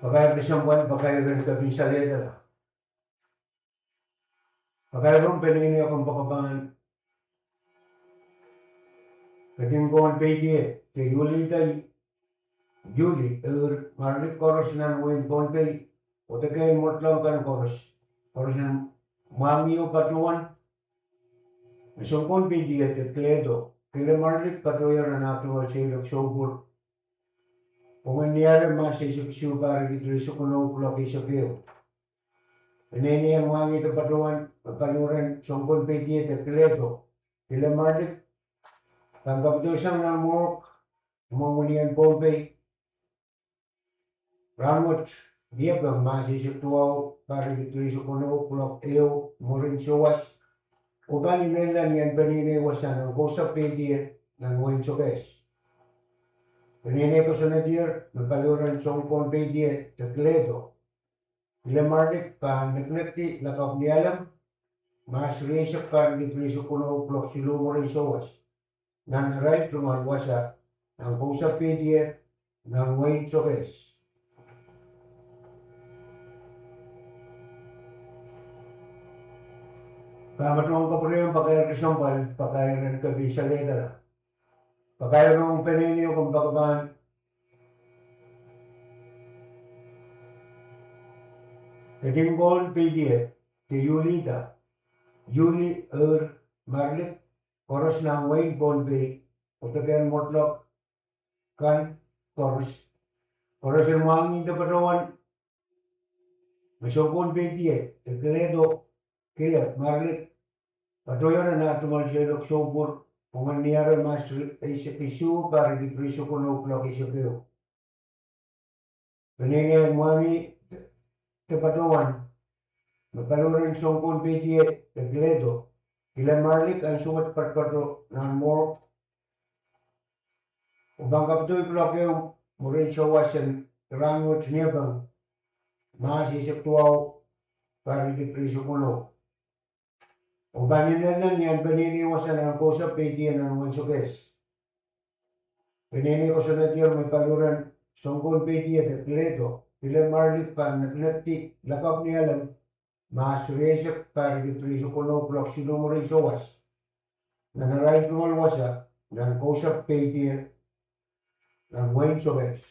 Pakair kesempwal, pakair en kepin salieda. Pakair ong peneinei o kompoakepahn Kentinkon P T A de Yuli, Yuli Eir, Marlik, koaros nan wehin Pohnpei, oh deke en Mwotlok kan koaros. Koaros en mwahngih oh patohwan me Sounkohn P T A de Kiledo, Kilimarlik patohier nan ah tungoal seiloak soupwur. Pwungen Niare, Mahs eisek isuh, pahr riekid rieisek weneu, kuloak eisek ehu. Peneinei en mwahngih de patohwan me paliwaren Sounkohn P T A de Kiledo, Kilimarlik pahn kapwdesang nan morgue, mwohn wenihmwen Pohnpei. Rahnwet, Diepeng, Mahs eisek duwau, pahr riekid rieisek weneu, kuloak ehu mwurin souwas, oh pahn inenla ni en peneinei wasa nan Kousapw P T A nan wehin Sokehs. Peneinei koasoanehdier me paliwaren Sounkohn P T A de Kiledo, Kile Marlik pahn nekinekdi lakapw ni alem, Mahs rieisek pahr likid rieisek weneu, kuloak siluh mwurin souwas, nan arail tungoal wasa, nan kousapw peidier, nan wehin Sokehs. Pahn patohwan kapwurehiong pakair kesempwal, pakair en kepin salehdala. Pakair ong peneinei kompoakepahn ketin pohn peidier, de Yulida, Yuli Ehr Marlik, koaros nan wehin Pohnpei, oh de kehn mwotlok kan koaros. Koaros en mwahngih de patohwan me soun kohn peidier, de Kiledo Kile Marlik, patohwan nan tungoal seiloak soupwur, pwungen ni ahr Mahs eisek isuh pahr likid rieisek weneu, kuloak eisek ehu. Peneinei en mwahngih de patohwan me paliwaren soun kohn peidier, de Kiledo Kile Marlik, ansou wet patopato nan morgue, oh pahn kapitoi kuloak ehu mwurin souwas en rahn wet Niepeng, Mahs eisek duwau, pahr likid rieisek weneu. Oh pahn inenen ni ahn peneinei wasa nan kousapw peidier, nan wehin Sokehs. Peneinei koasoanehdier me paliwaren soun kohn peidier, de Kiledo Kile Marlik, pahn nekinekdi lakapw ni alem, Mahs rieisek pahr likid rieisek weneu, kuloak siluh mwurin souwas, nan arail tungoal wasa, nan kousapw peidier, nan wehin Sokehs.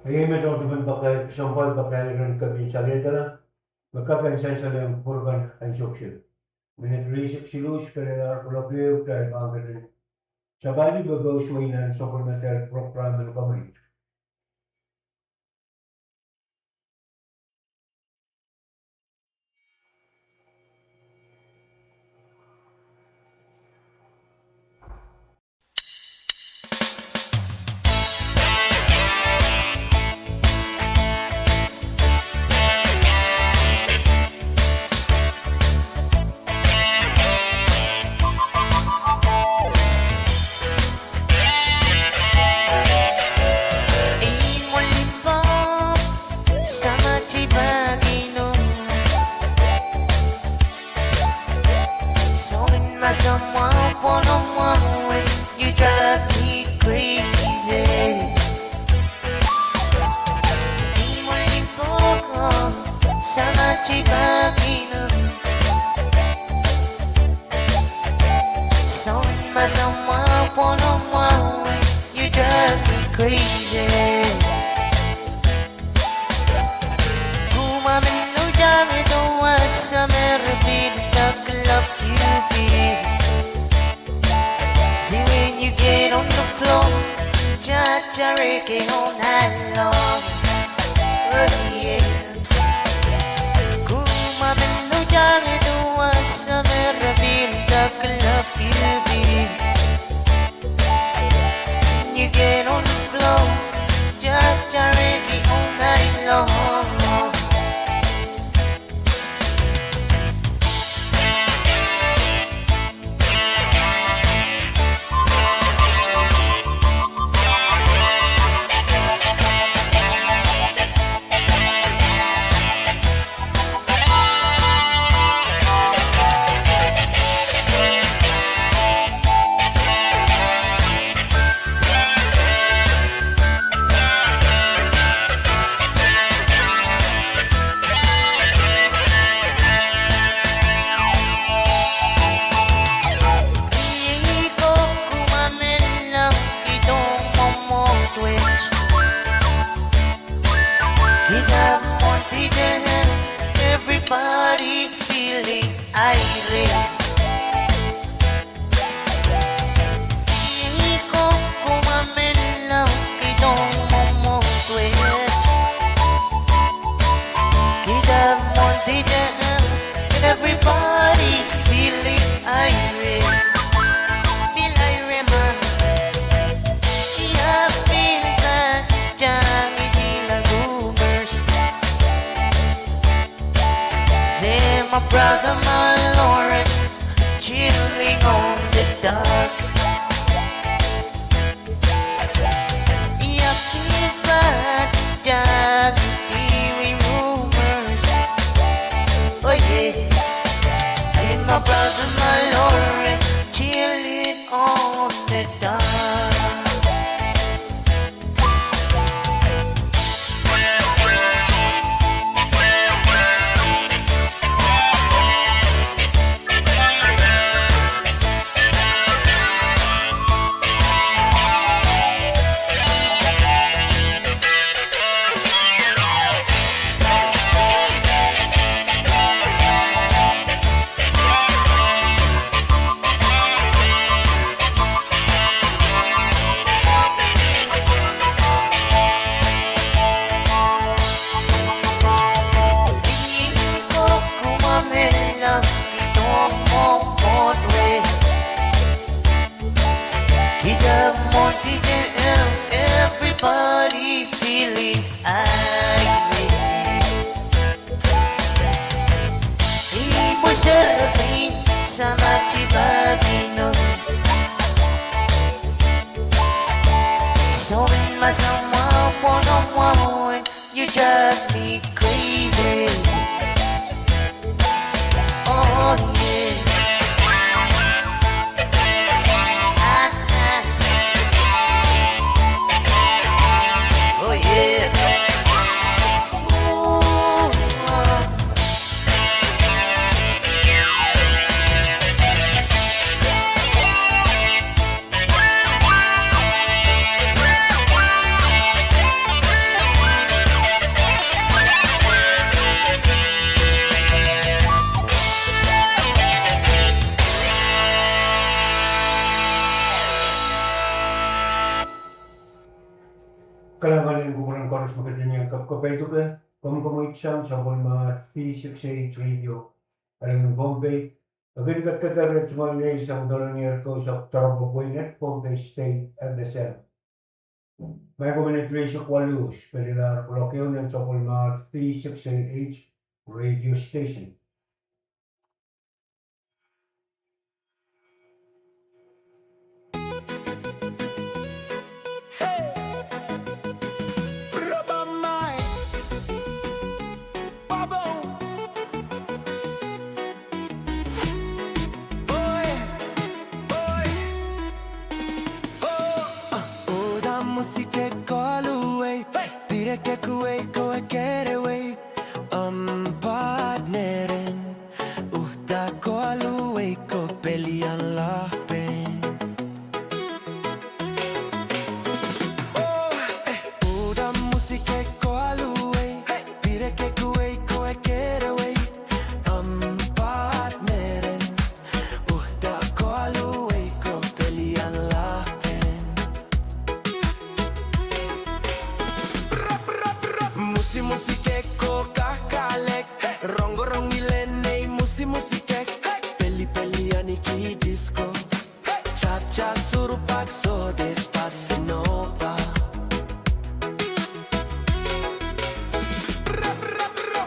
Iei me tohn dipen pakair, sounpar pakair en kepin salehdala, me kak en sansalehng pwurpwurdohng ansou kiset. Minit rieisek siluh, pelehr kuloak ehu, kitail pahn ketin sapwalih pwe koasoai nan sapwellimatail program en komwi. Soumwahu, soumwahu, you drive me crazy. Soumwahu, soumwahu, you drive me crazy. Kumwa men uhdahn wasa me re pil tak love you, baby. See, when you get on the floor, you start to reggae all night long. Oh, yeah. Kumwa men uhdahn wasa me re pil tak love you, baby. You get on the floor, start to reggae all night long. Everybody feeling irate. Ih ko kumwa men lao, I don't want more to it. Kita mon di dem, everybody feeling irate. Feel irate, man. Ia feel bad, jang ih di la rumors. Say my brother Mallory chilling on the docks. Ia feel bad, jang ih di rumors. Oh yeah. Say my brother Mallory chilling on the docks. Kita mon di dem, everybody feeling irate. Ih pwe Serafin, sama di Babino. Soumwahu, soumwahu, pwonomwahu, you drive me crazy. Oh yeah. Ah, ah. Oh yeah. Ooh, ah. Kalahngan en kupwuren koaros me ketin iang kapkapaiduke, komw komw iang sapwellimatail V six H Radio, Kalahngan, Pohnpei. Akan kakairkihda rehn tungoal ngehi sang doadoahk en irail koaros sang Tohrope Pweinen, Pohnpei State F S M. Microminute rieisek waluh, pelilahr kuloak ehu nan sapwellimatail V six H Radio Station. Uhdahn mwo si kehkoaluhwei, pidekekuwei kohwei kerewei, ompadneren. Uhdahn koaluhwei ko pelian lahpehn. Uhdahn mwo si kehkoaluhwei, pidekekuwei kohwei kerewei, ompadneren. Uhdahn koaluhwei ko pelian lahpehn. Mwo si mwo si kehko kakahlek, rongorong ilen nei mwo si mwo si kehk, pelipeli ahneki disko. Cha cha suru pak sodes pasinohpa.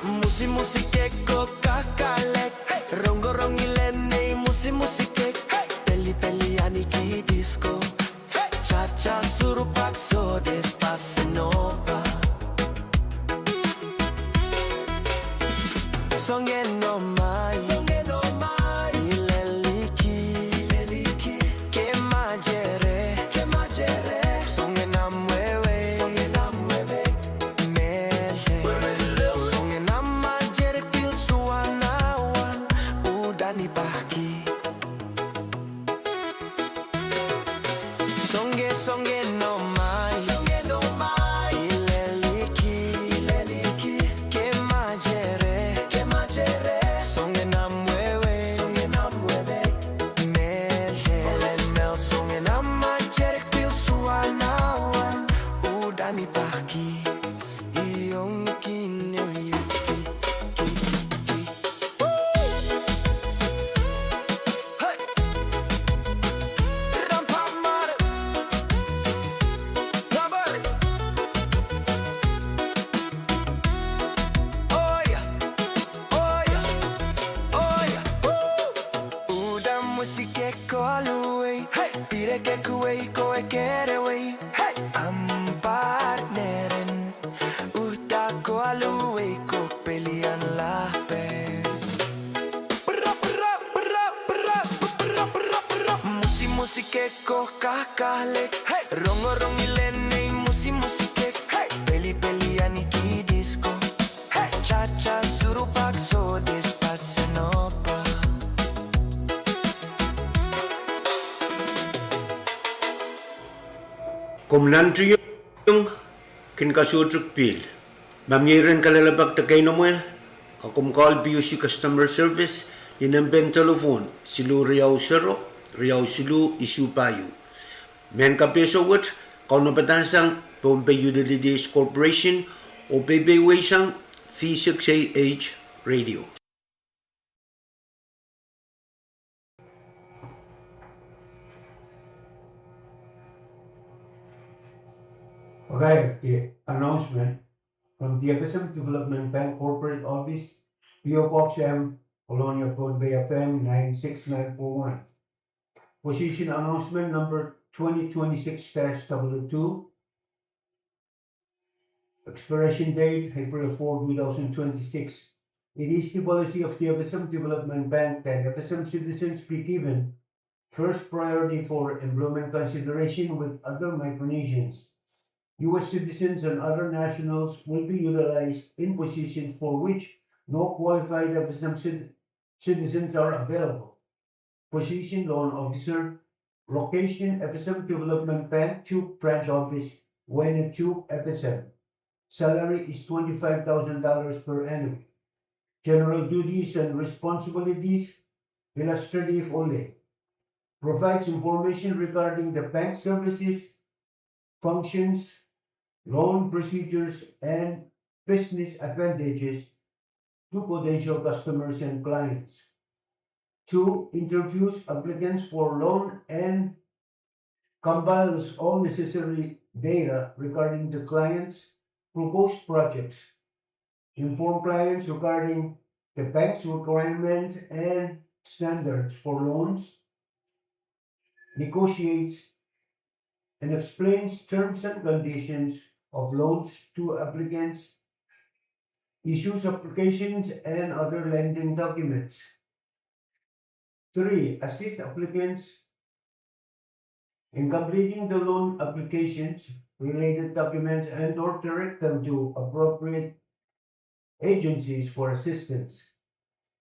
Mwo si mwo si kehko kakahlek, rongorong ilen nei mwo si mwo si kehk, pelipeli ahneki disko. Cha cha suru pak sodes pasinohpa. Soangen omw ahi, soangen omw ahi, ileliki, ileliki, kemajere, kemajere, soangen omw wehwei, soangen omw wehwei, mehlel, soangen omw majere pil suwanawan, uhdahn I pahki. Soangen, soangen omw ahi, soangen omw ahi, ileliki, ileliki, kemajere, kemajere, soangen omw wehwei, soangen omw wehwei, mehlel, mehlel, soangen omw majere pil suwanawan, uhdahn I pahki. Iong kin, iong kin, kin, kin. Hey! Rampamar. Rampamar. Oh yeah. Oh yeah. Oh yeah. Woo! Uhdahn mwo si kehkoaluhwei, hey, pidekekuwei kohwei kerewei, hey, ompadneren. Uhdahn koaluhwei ko pelian lahpehn. Mwo si mwo si kehko kakahlek, hey, rongorong ilen nei mwo si mwo si kehk, hey, pelipeli ahneki disko, hey, cha cha suru pak sodes pasinohpa. Komw nantihong kin kasohte pihl. Ma mie iren kalelapak de keinemwe, a komw call P U C Customer Service ni nempehn telephone siluh riau sero, riau siluh isuh pahieu. Mehn kapehse wet, kaunopada sang Pohnpei Utilities Corporation, oh peipeieisang V six A H Radio. Okay, the announcement from the F S M Development Bank Corporate Office, P O Box M, Kolonia, Pohnpei, F M nine six nine four one. Position announcement number twenty twenty-six dash double two. Expiration date, April four, two thousand twenty-six. It is the policy of the F S M Development Bank that F S M citizens be given first priority for employment consideration with other Micronesians. U S citizens and other nationals will be utilized in positions for which no qualified F S M cit-, citizens are available. Position: Loan Officer. Location: F S M Development Bank, Chuuk Branch Office, Wene, Chuuk, F S M. Salary is twenty-five thousand dollars per annum. General duties and responsibilities, illustrative only. Provides information regarding the bank services, functions, loan procedures and business advantages to potential customers and clients. Two, interviews applicants for loan and compiles all necessary data regarding the client's proposed projects. Inform clients regarding the bank's requirements and standards for loans. Negotiates and explains terms and conditions of loans to applicants. Issues applications and other lending documents. Three, assist applicants in completing the loan applications, related documents, and or direct them to appropriate agencies for assistance.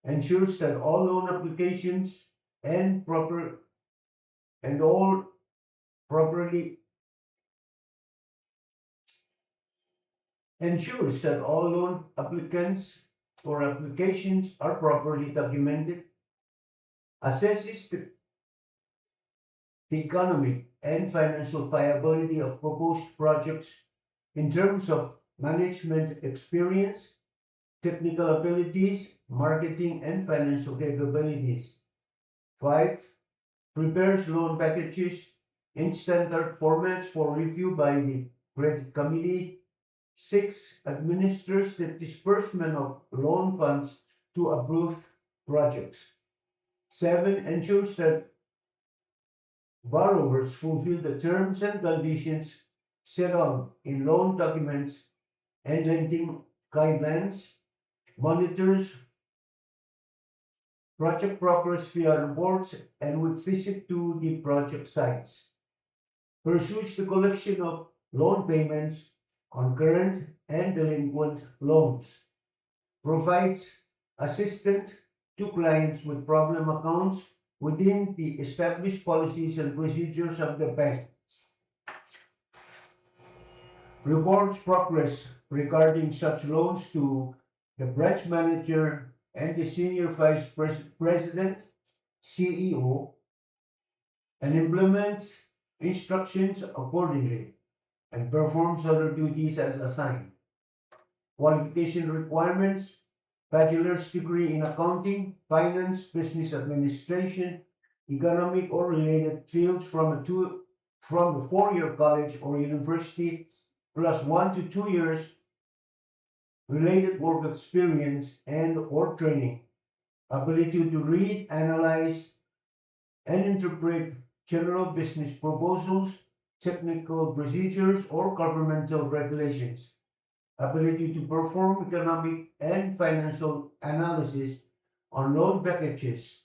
Ensures that all loan applications and proper, and all properly ensures that all loan applicants or applications are properly documented, assesses the, the economic and financial viability of proposed projects in terms of management experience, technical abilities, marketing, and financial capabilities. Five, prepares loan packages in standard formats for review by the credit committee. Six, administers the disbursement of loan funds to approved projects. Seven, ensures that borrowers fulfill the terms and conditions set out in loan documents and lending guidelines, monitors project progress via reports and with visit to the project sites, pursues the collection of loan payments on current and delinquent loans, provides assistance to clients with problem accounts within the established policies and procedures of the bank, reports progress regarding such loans to the branch manager and the senior vice pres-, president, C E O, and implements instructions accordingly, and performs other duties as assigned. Qualification requirements: bachelor's degree in accounting, finance, business administration, economic or related field from a two, from a four-year college or university, plus one to two years related work experience and or training, ability to read, analyze, and interpret general business proposals, technical procedures, or governmental regulations, ability to perform economic and financial analysis on loan packages,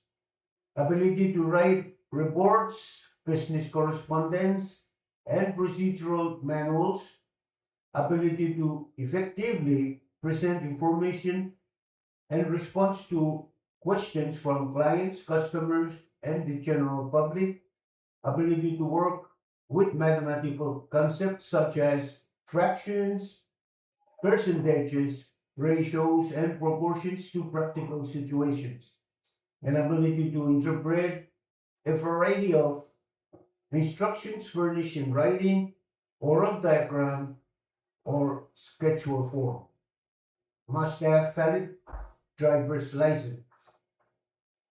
ability to write reports, business correspondence, and procedural manuals, ability to effectively present information and response to questions from clients, customers, and the general public, ability to work with mathematical concepts such as fractions, percentages, ratios, and proportions to practical situations, an ability to interpret a variety of instructions furnished in writing, oral diagram, or schedule form. Must have valid driver's license.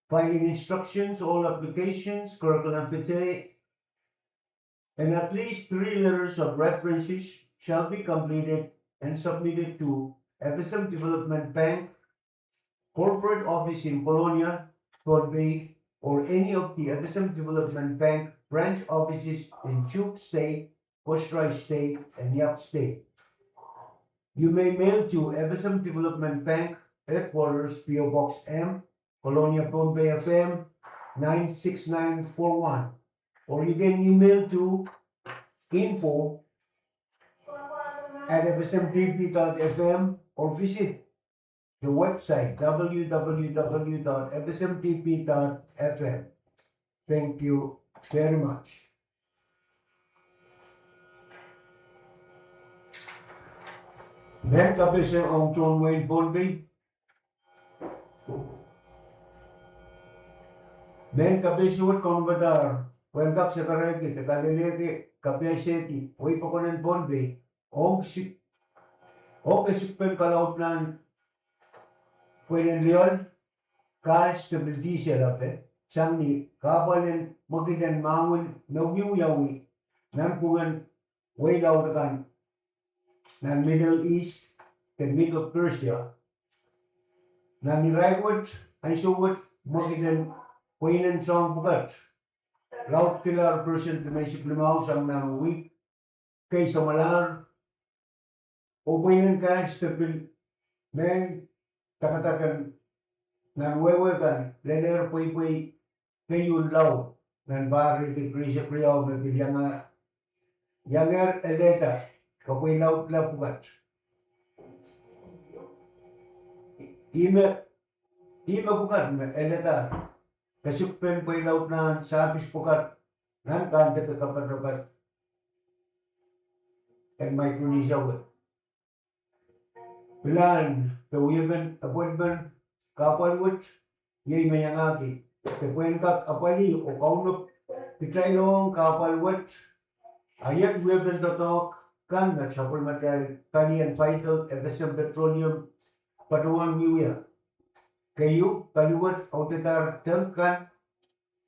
Filing instructions, all applications, curriculum vitae, and at least three letters of references shall be completed and submitted to F S M Development Bank, Corporate Office in Kolonia, Pohnpei, or any of the F S M Development Bank branch offices in Chuuk State, Kosrae State, and Yap State. You may mail to F S M Development Bank, Headquarters, P O Box M, Kolonia, Pohnpei, F M nine six nine four one, or you can email to info at F S M D B dot F M or visit the website W W W dot F S M D B dot F M. Thank you very much. Mehn kapehse ong tohn wehin Pohnpei. Mehn kapehse wet kaunopada, pwehn kak sakarehki de kalelehki, kapehsehki wehi pokon en Pohnpei. ong kesik-, ong kesikpen kalaudlahn pweinen lioal, kahs de pil dihsel ape, sang ni kahpwal en mwekid en mahwen me wiawi nanpwungen wehi laud akan nan Middle East de Medo-Persia. Nan irair wet, ansou wet mwekid en pweinen soahng pwukat laud kilahr percent limeisek limau sang nan wihk kei samwalahr, oh pweinen kahs de pil mehn takadaken nan wehwe kan lelehr pweipwei keieun laud nan pahr riekid rieisek riau me pil iangehr, iangehr elehda kepweilaudla pwukat. Ih me, ih me pwukat me elehda kesikpen pweilaudlahn sahpis pwukat nan kandeke kapatapat en Maikronesia wet. Pilahn de wiepen apwalipen kahpwal wet iei me iangahki de pwehn kak apwalih oh kaunop kitail ong kahpwal wet. A iet wiepen doadoahk kan me sapwellimatail palien Vitol, FSM Petroleum patohwan wiewia. Keieu, pali wet audedahr tank kan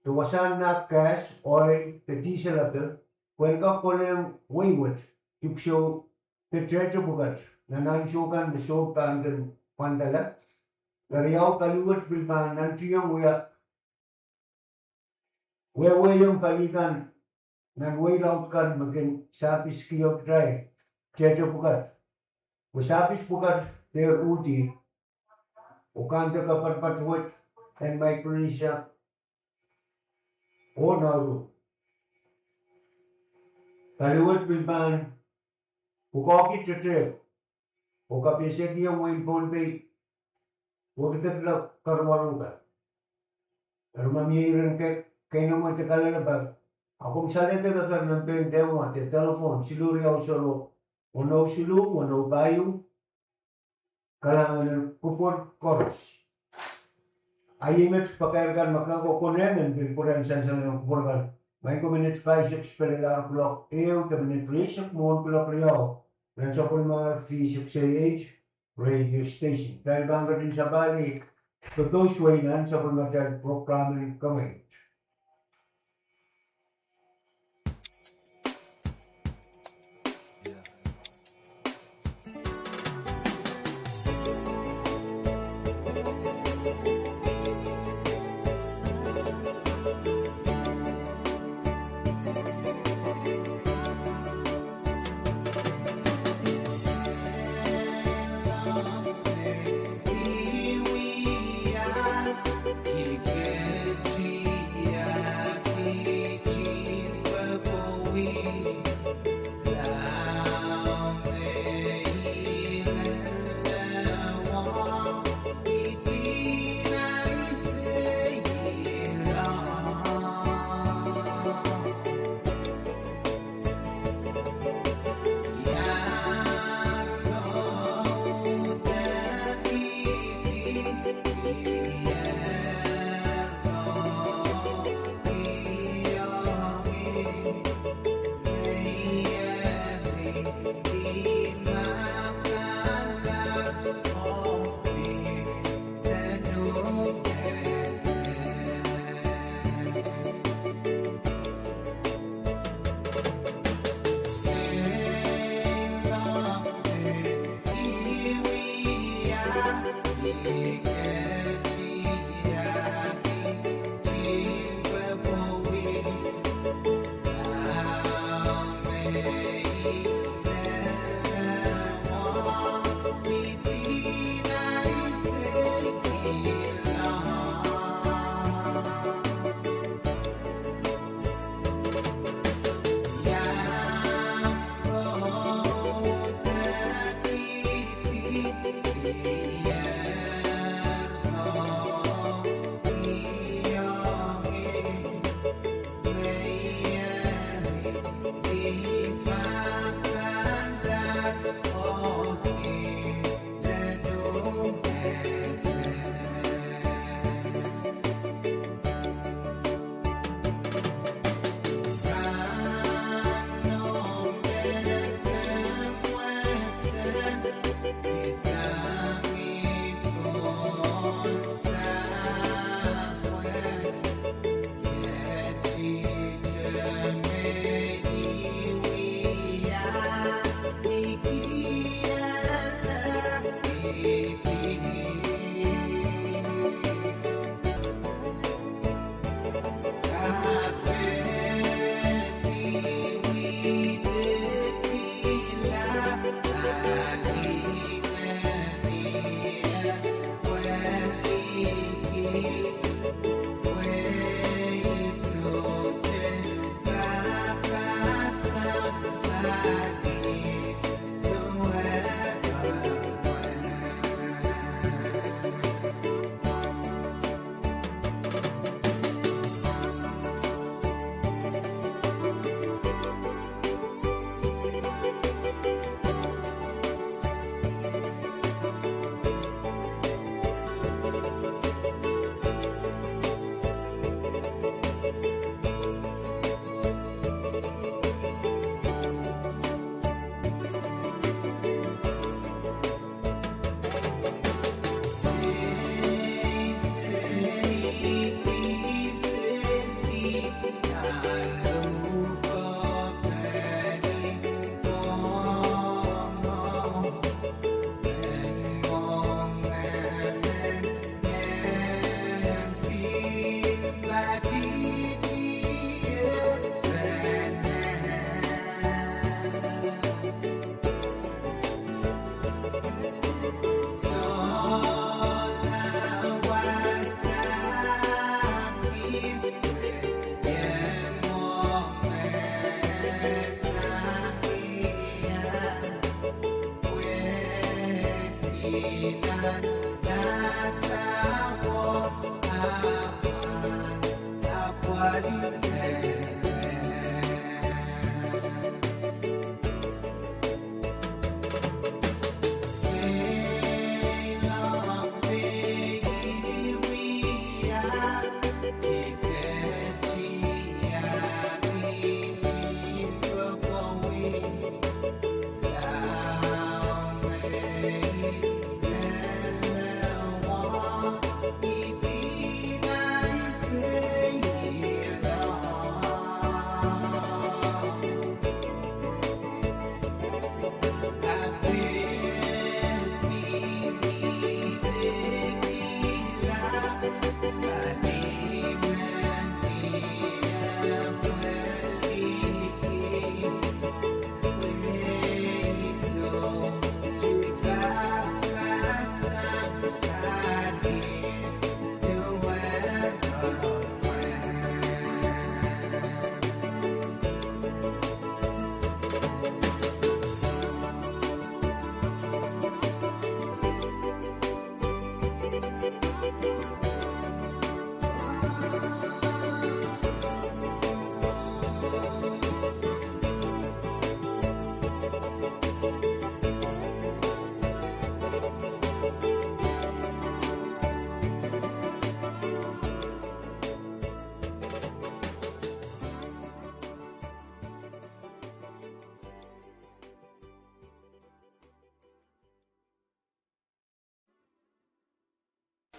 de wasahn nahk kahs, oil de dihsel ape pwehn kak kolehng wehi wet dipwisou de tehte pwukat nan ansou kan me soh pahn kin pwandala. Keriau, pali wet pil pahn nantihong wia wehwehong pali kan nan wehi laud kan me kin sahpis kihong kitail tehte pwukat. Pwe sahpis pwukat dehr uhdi oh kandeke kapatapat wet en Maikronesia oh Nauru. Pali wet pil pahn pwukoahki tehte oh kapehsekiong wehin Pohnpei wekidekla karuwaru kan. Eri ma mie iren kei, keinemwe de kalelapak, a komw saledek eker nan pein dehmwa de telephone siluh riau sero, weneu siluh, weneu pahieu, kalahngan en kupwur koaros. A ih met pakair kan me ke kak konehng en pil pwurehng sansal en kupwur kan, maing ko, minit pahisek sipelel ar kuloak ehu de minit rieisek mwohn kuloak riau, nan sapwellimatail V six A H radio station. Kitail pahn ketin sapahl, koaros wehi nan sapwellimatail program en kemweit.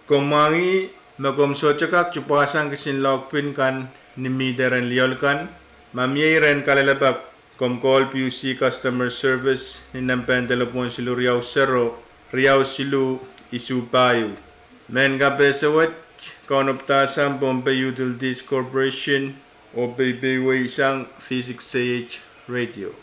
Komw mwahngih me komw sohte kak tupwasang kisin lohkpin kan ni mihte rehn lioal kan? Ma mie iren kalelapak, komw call PUC Customer Service ni nempehn delepwohn siluh riau sero, riau siluh, isuh pahieu. Mehn kapehse wet, Kaunopada sang Pohnpei Utilities Corporation, oh peipeisang V six K H Radio.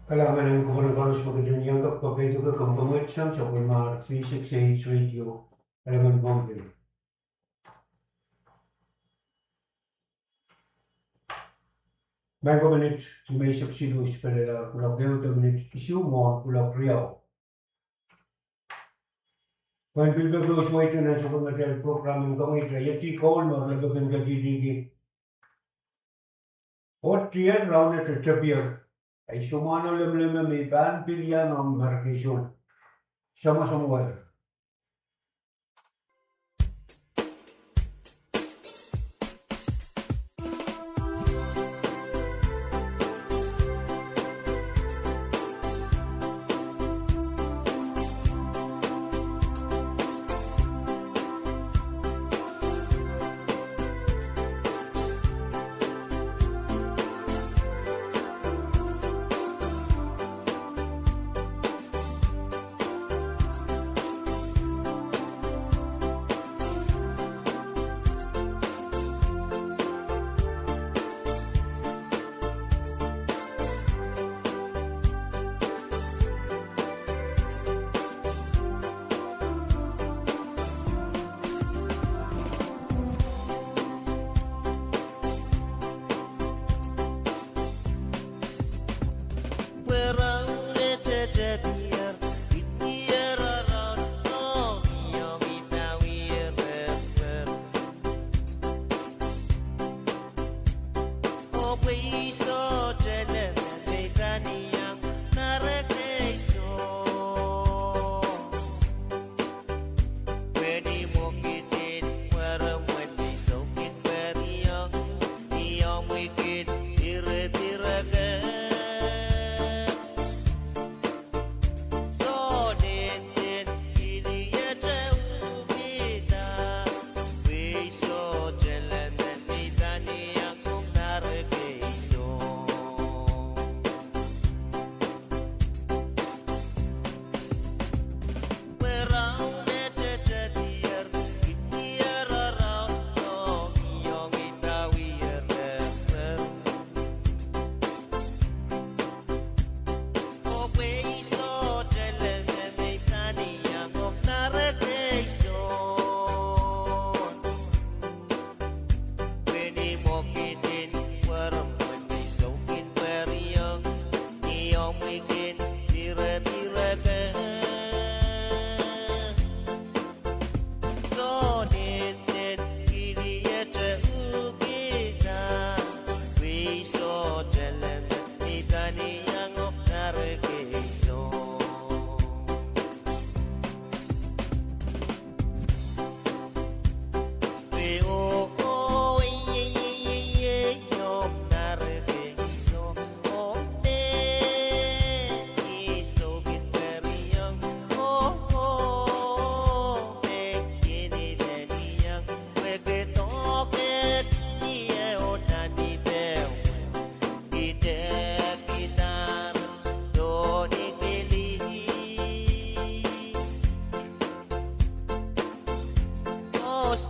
Kalahngan en kupwuren koaros me ketin iang kapw, kapw, iang kapw, komw pahn wet sang sapwellimomwi three six eight radio, Kalahngan Pohnpei. Maing ko minit, imeisek siluh, pil lel kuloak ehu de minit isuh mwohn kuloak riau. Pwehn pil peki koaros wehi nan sapwellimatail program en komwi, ia ti koul me re peki en ketidihki. Oh tier raunete tepier, ahi soumwahno lemeleme me I pahn pil iang omw markihsang. Samwasamwahu.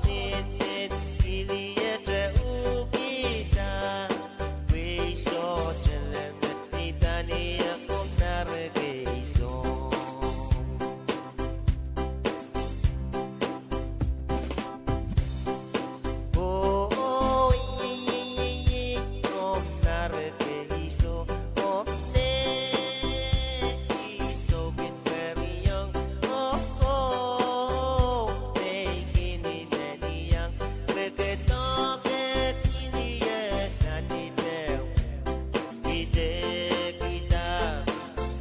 Nin, nin kiliete ukida, pwe I sohte leme, I pahn iang komw narkei soh. Oh, oh, iei, iei, iei, iei, komw narkei soh, oh, me I sohte kin pweriong, oh, oh, me I kin ineniong, pwe ke doke kiliet nan idek, idek, idek,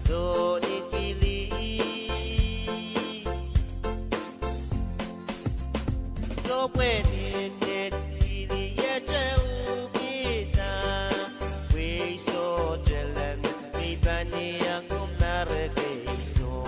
dohn kili. Soh pwe nin, nin kiliete ukida, pwe I sohte leme, I pahn iang komw narkei soh.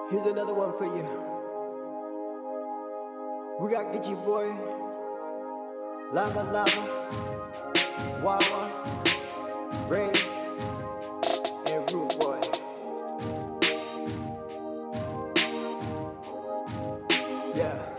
Here's another one for you. We got Gitchy Boy, Lava Lava, Wawa, Ray, and Rude Boy. Yeah.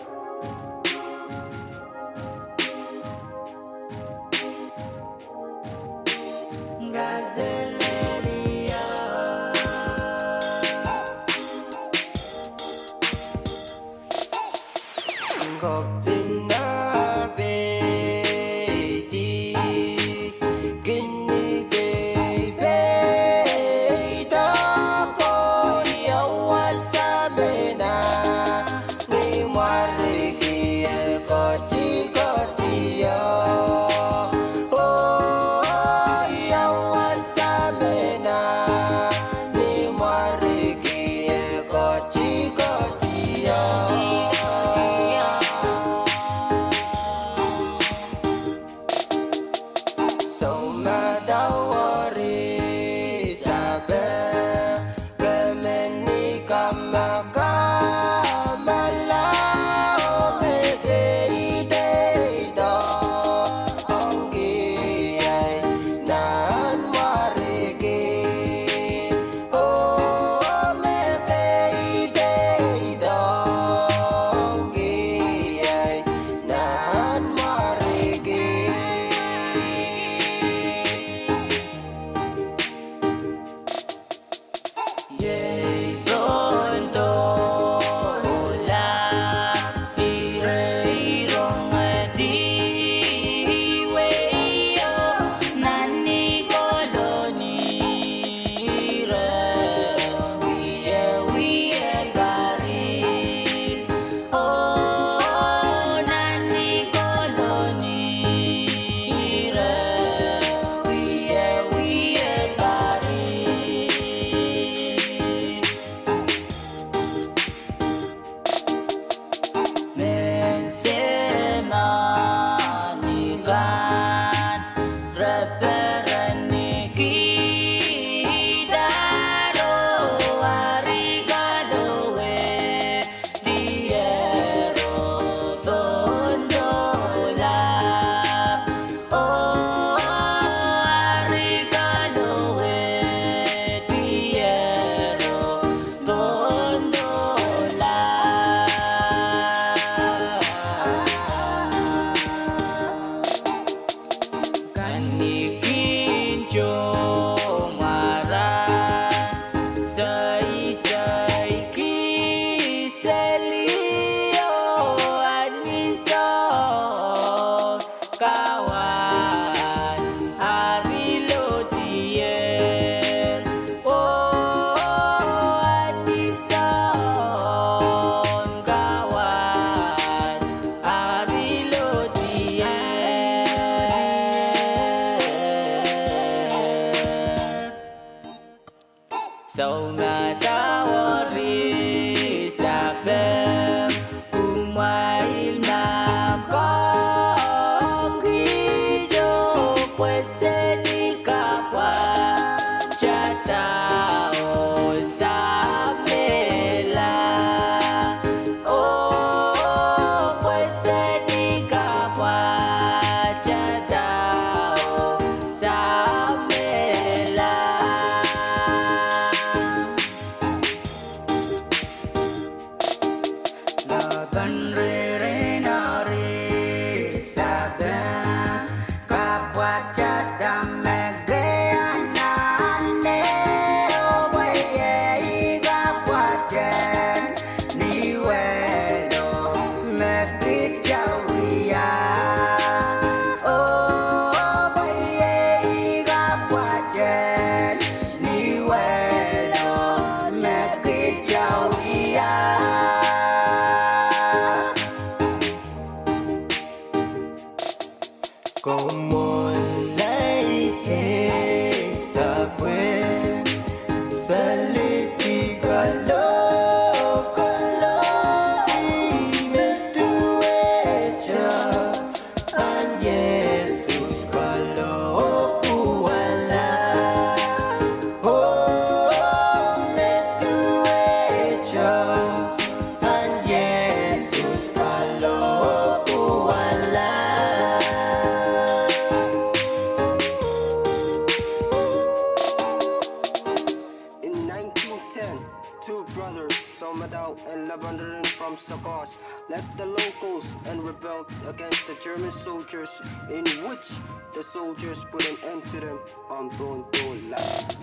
the locals and rebelled against the German soldiers, in which the soldiers put an end to them on Pohnpei.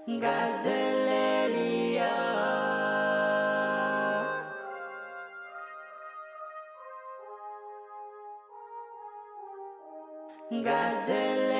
Gazelelio. Gazelelio.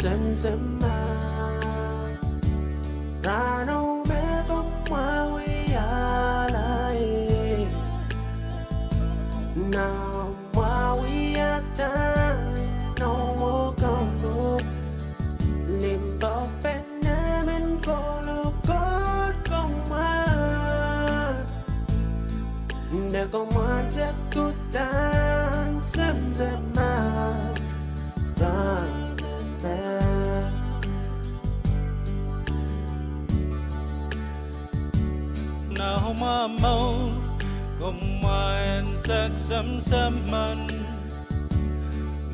semsema. Rahno me komw wialahr, nan omw wiahda noumw Kauno, limpoak pen emen kolokol komw wia. Dehr komw ansou uhdahn semsema. Rahn me, nan omw mour komw ansou semsemen.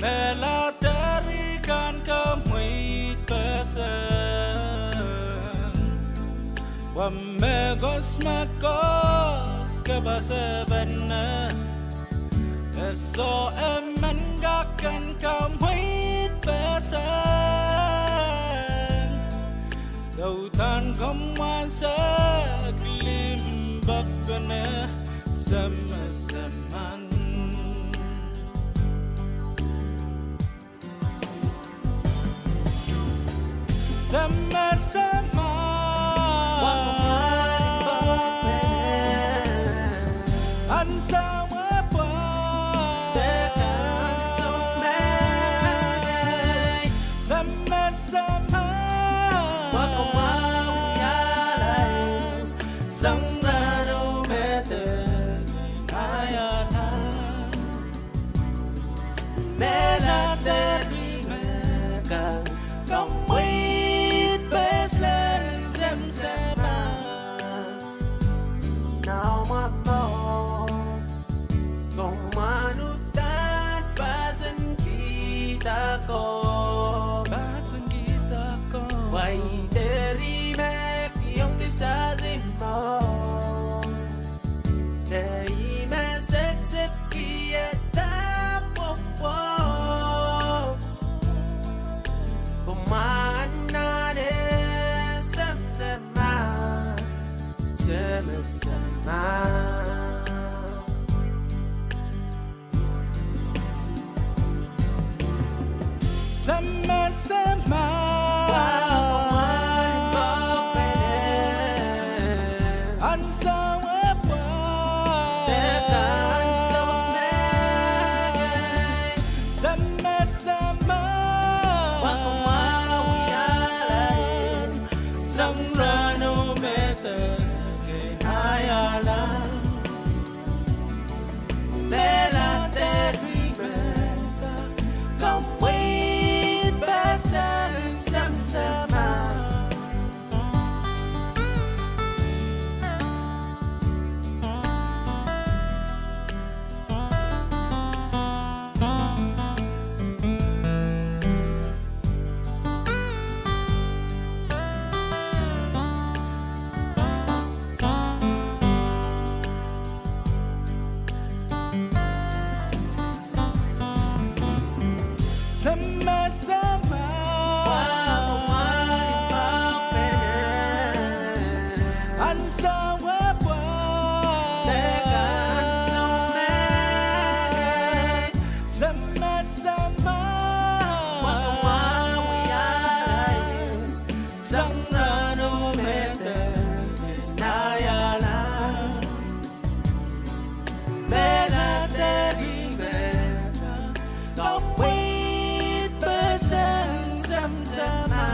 Mehla dehr kan kamweid pehseng. Pwe mehkos, mehkos kepesepene, e soh emen kak ken kamweid pehseng. Uhdahn komw ansou limpoak pen emen semsemen. Semsema. Ansou me pwa. Semsema. Sang rahno me de ieiang. Mehla dehr me kak kamweid pehseng semsema. Nan omw mour komw uhdahn pahsan kihda ko. Pahsan kihda ko. Pwe I dehr me kiong kisasi mwo. Dehr me seksek kiada pwopwo. Komw anahne semsema, semsema. Semsema. Ansou me pwa. Semsema. Sang rahno me de ieiang. Mehla dehr me kak kamweid pehseng semsema. Semsema. Ansou me pwa. Semsema. Sang rahno me de ieiang. Mehla dehr me kak kamweid pehseng semsema.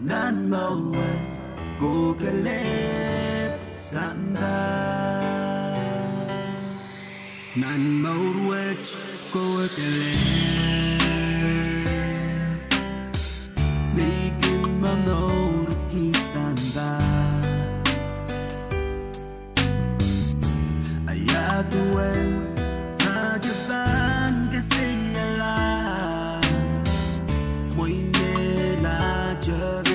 Nan mour wet kokolep sampah. Nan mour wet kokolep. Me I kin momourki sampah. Ia duwen atail pahn kesehla mwein atail pahn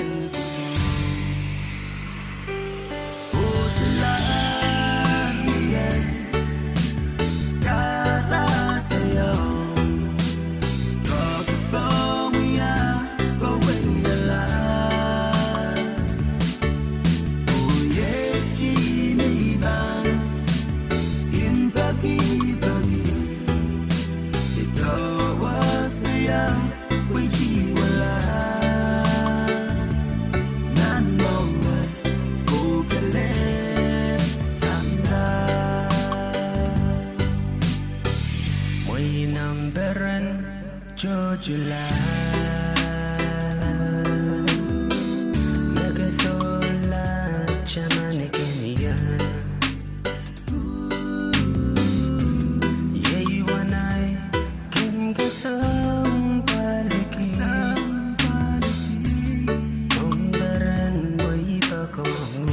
Mwein omw peren tohtohla, me ke sohla taman kin iang. Iei wanahi kin kesempwaliki, omw peren pwe I poakohng uhk.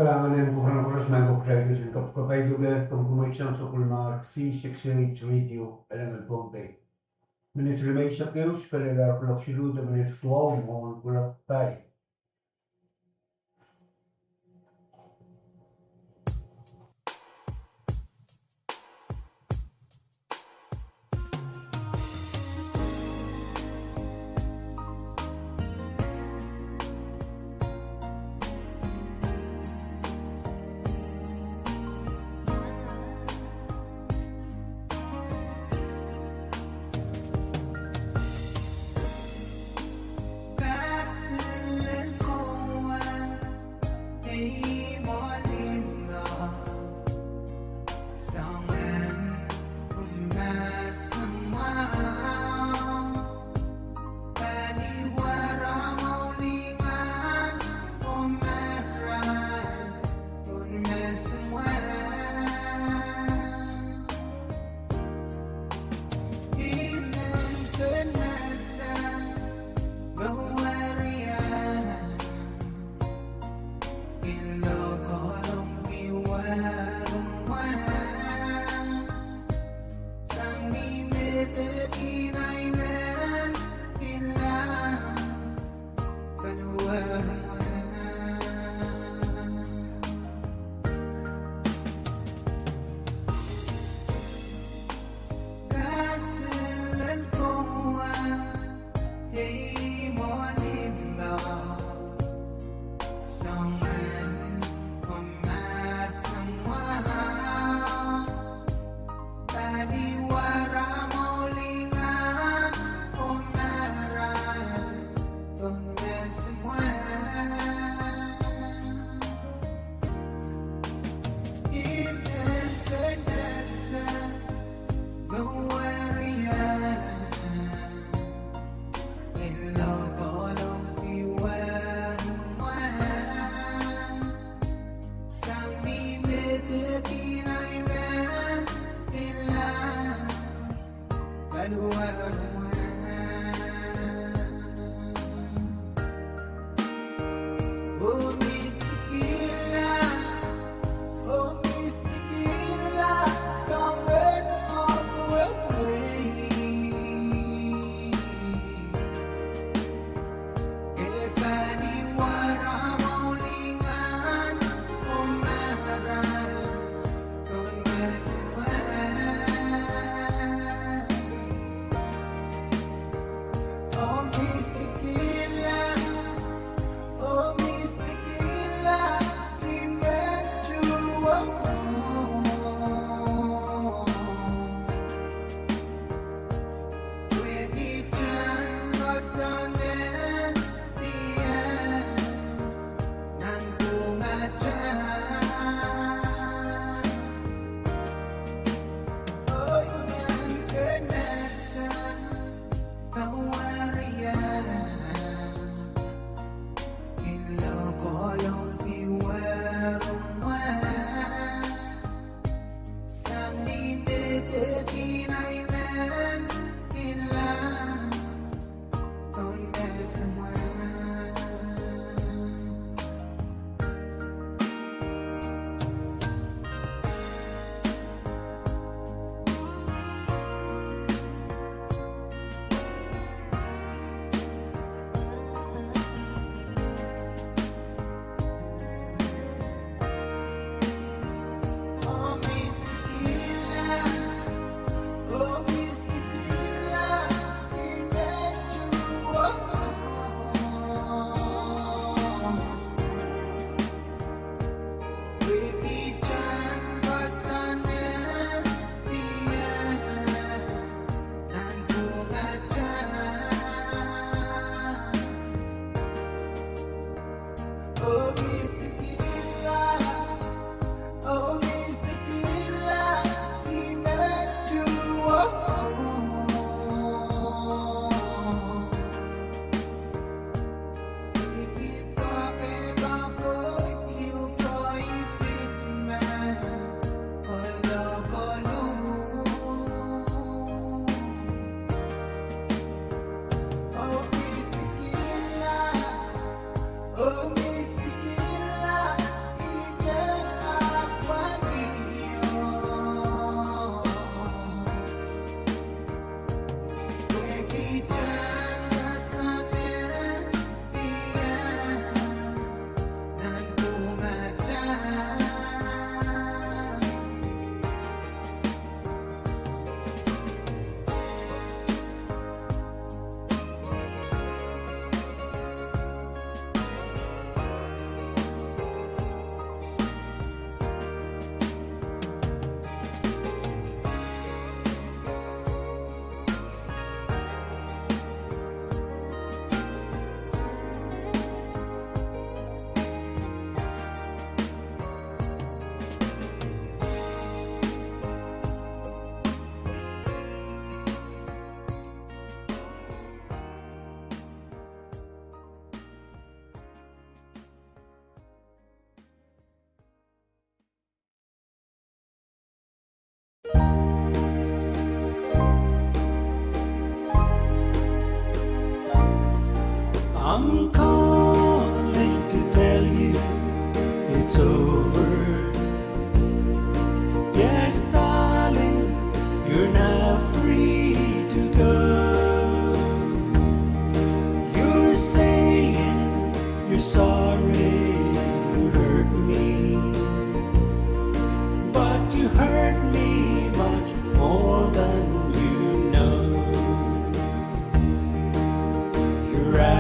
Kalahngan en kupwuren koaros, ma I pahn kitail kis en kapakap, I pahn kitail kapakap sang Sounkomour C six eight Radio, Elengen, Pohnpei. Minit limeisek ehu, pil lel kuloak siluh de minit duwau mwohn kuloak pahieu.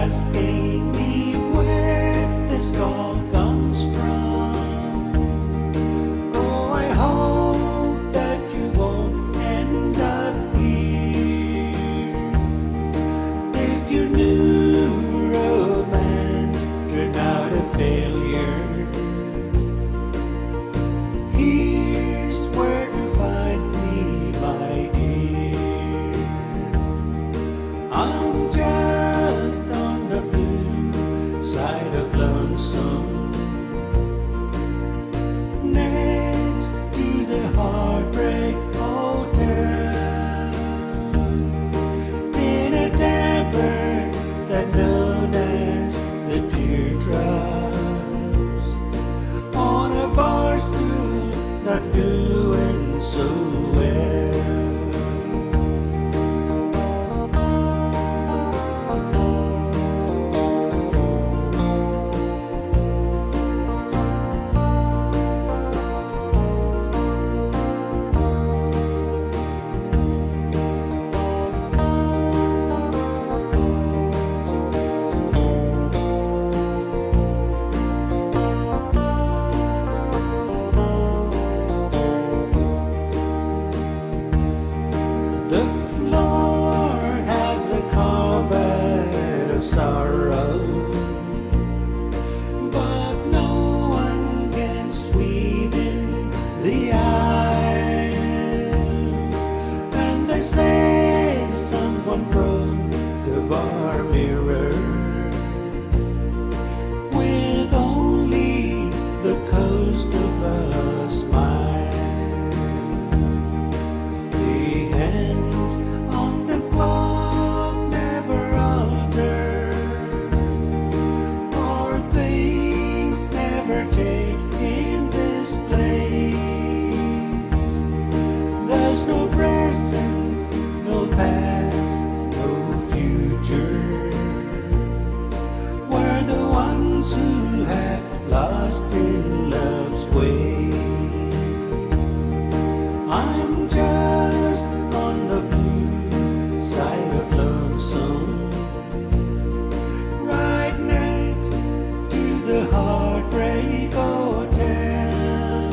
asking me where this call comes from. Oh, I hope that you won't end up here. If your new romance turned out a failure, here's where to find me, my dear. I'm just on the blue side of lonesome, next to the Heartbreak Hotel, in a tavern that known as the Teardrops, on a bar stool not doing so well. The floor has a carpet of sorrow, but no one can swim in the aisles. And they say someone broke the bar mirror with only the ghost of a smile. The hands on the clock never alter, for things never change in this place. There's no present, no past, no future. We're the ones who have lost in love's way. I'm just on the blue side of lonesome, right next to the Heartbreak Hotel,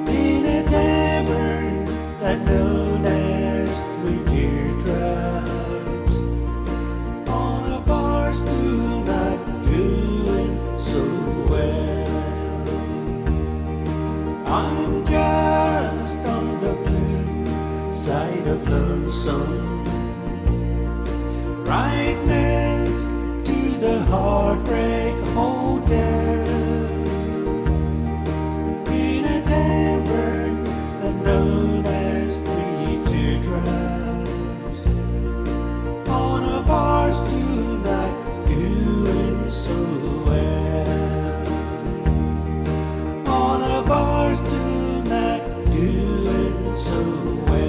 in a tavern that known as Three Teardrops, on a bar stool not doing so well. I'm just on the blue side of lonesome, right next to the Heartbreak Hotel, in a tavern that known as Three Teardrops, on a bar stool not doing so well. On a bar stool not doing so well.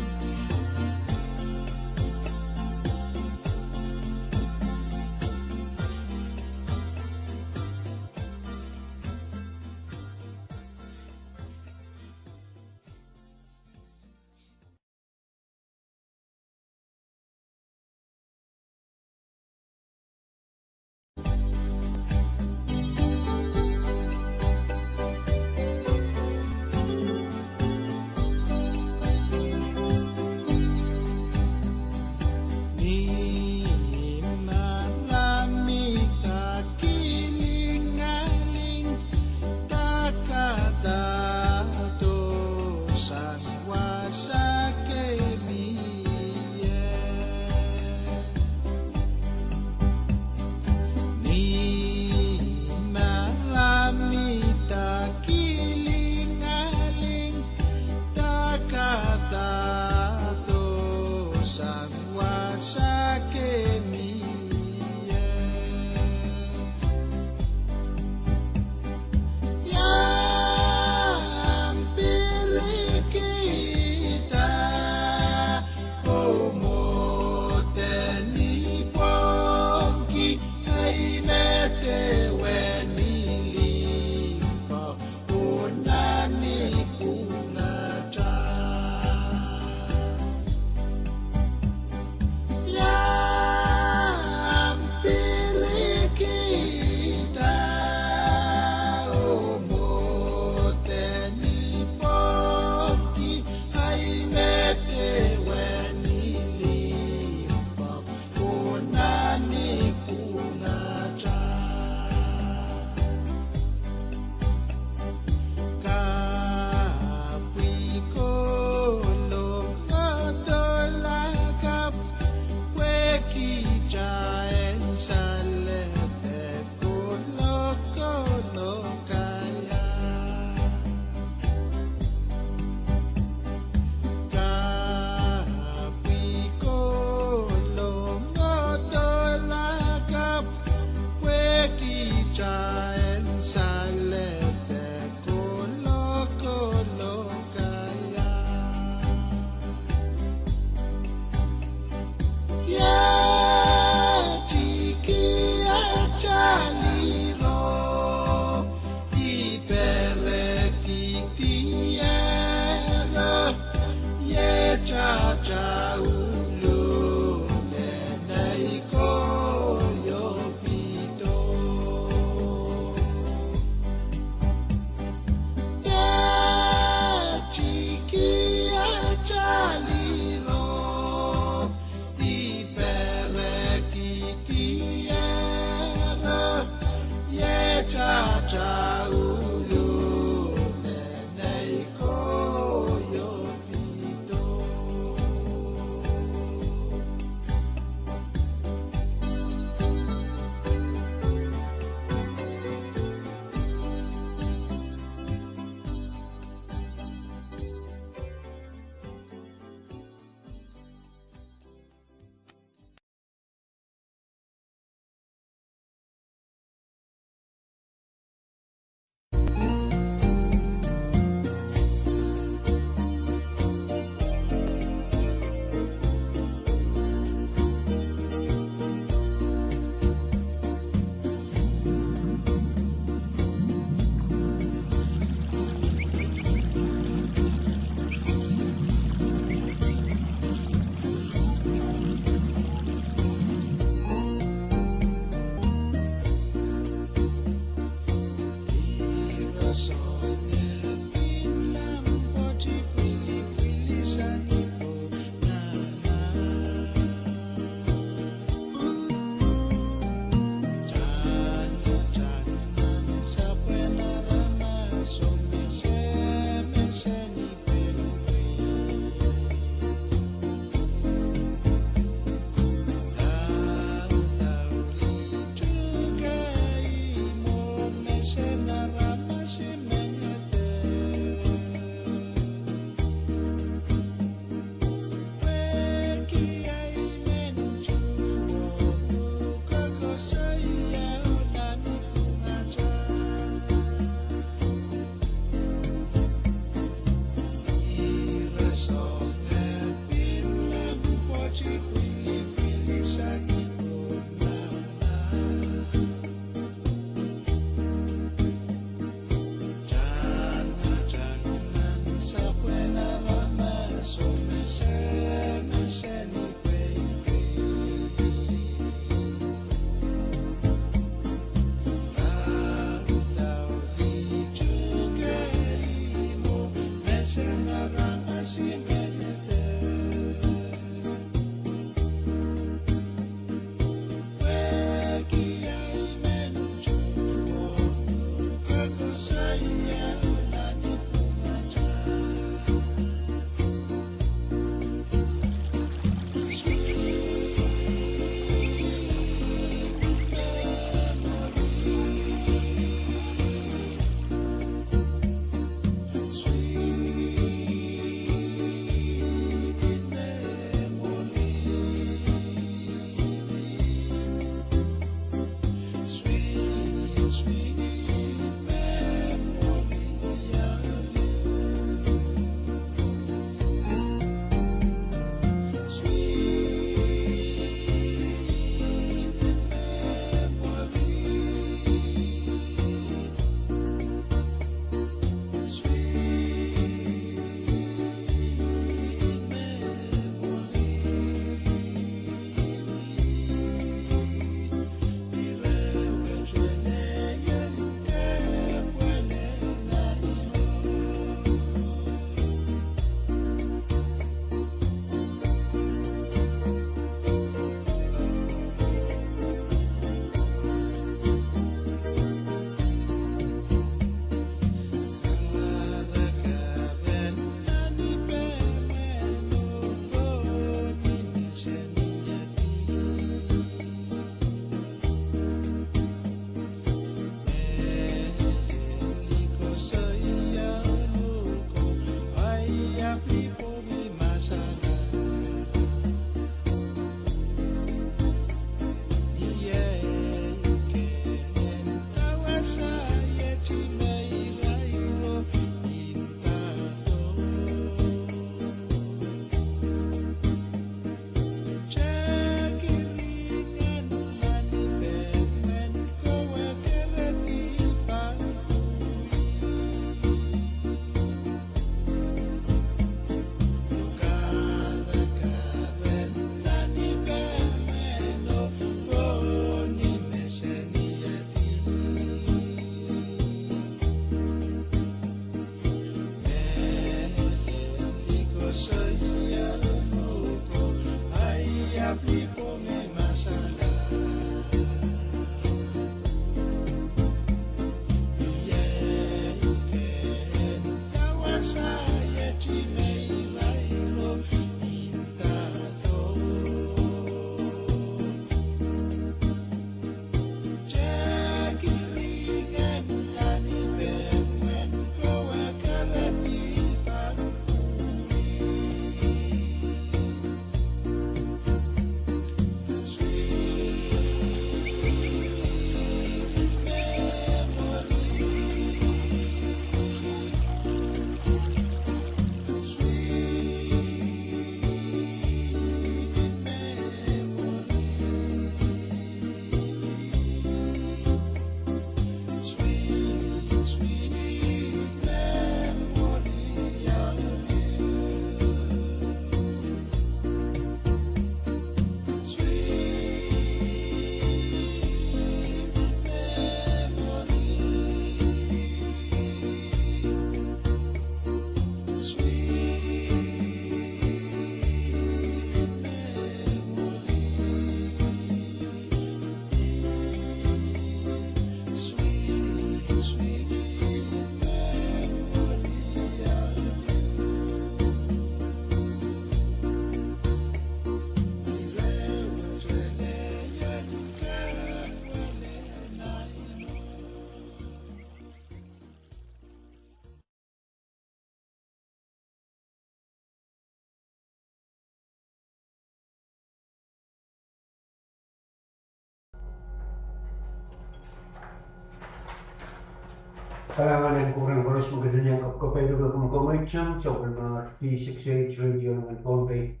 Kalahngan en kupwuren koaros me kitail iang kapakap, komwi, sapwellimomwi D six H Radio nan Pohnpei.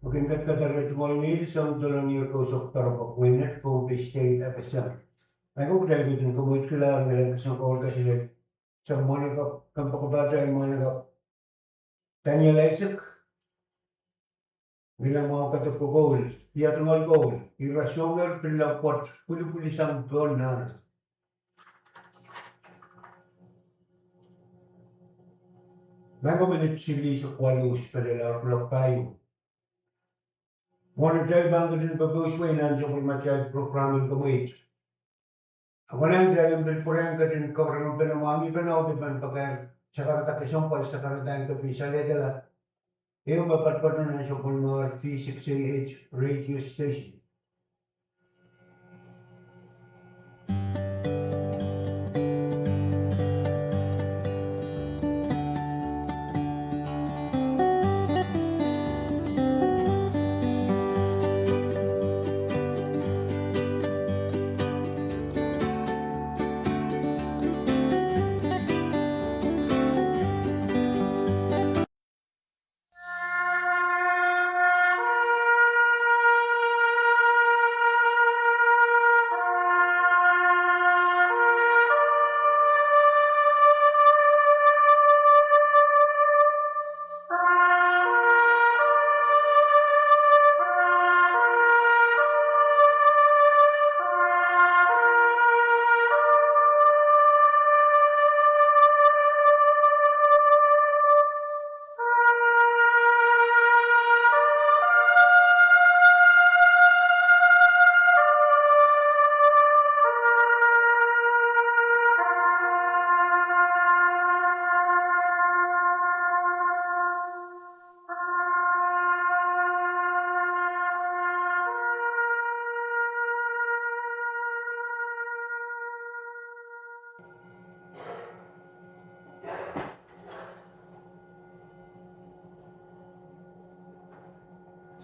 Me kin kadkadahr tungoal ngihl sang doadoahk en koaros, doaropok meinet Pohnpei State F S M. Ahi ko, kitail ketin komourkilahr, ngilen kesempwal kaselel sang mwahnakapw, kompoakepahte mwahnakapw Daniel Isaac, ngilen mwahu kadek koul, ia tungoal koul, ira soangehr pil lapwet, pwilipwili sang pohn nan. Mengko minit silihsek waluh, spelel ahr kuloak pahieu. Mwohn atail pahn ketin popouswe nan sapwellimatail program en kemweit, a konehng atail pil pwurehng ketin kawerengepen mwahngih pene audepen pakair Sakarada Kesempwal, Sakarada en Kepin Saliedala, ehu me patopato nan sapwellimatail V six A H radio station.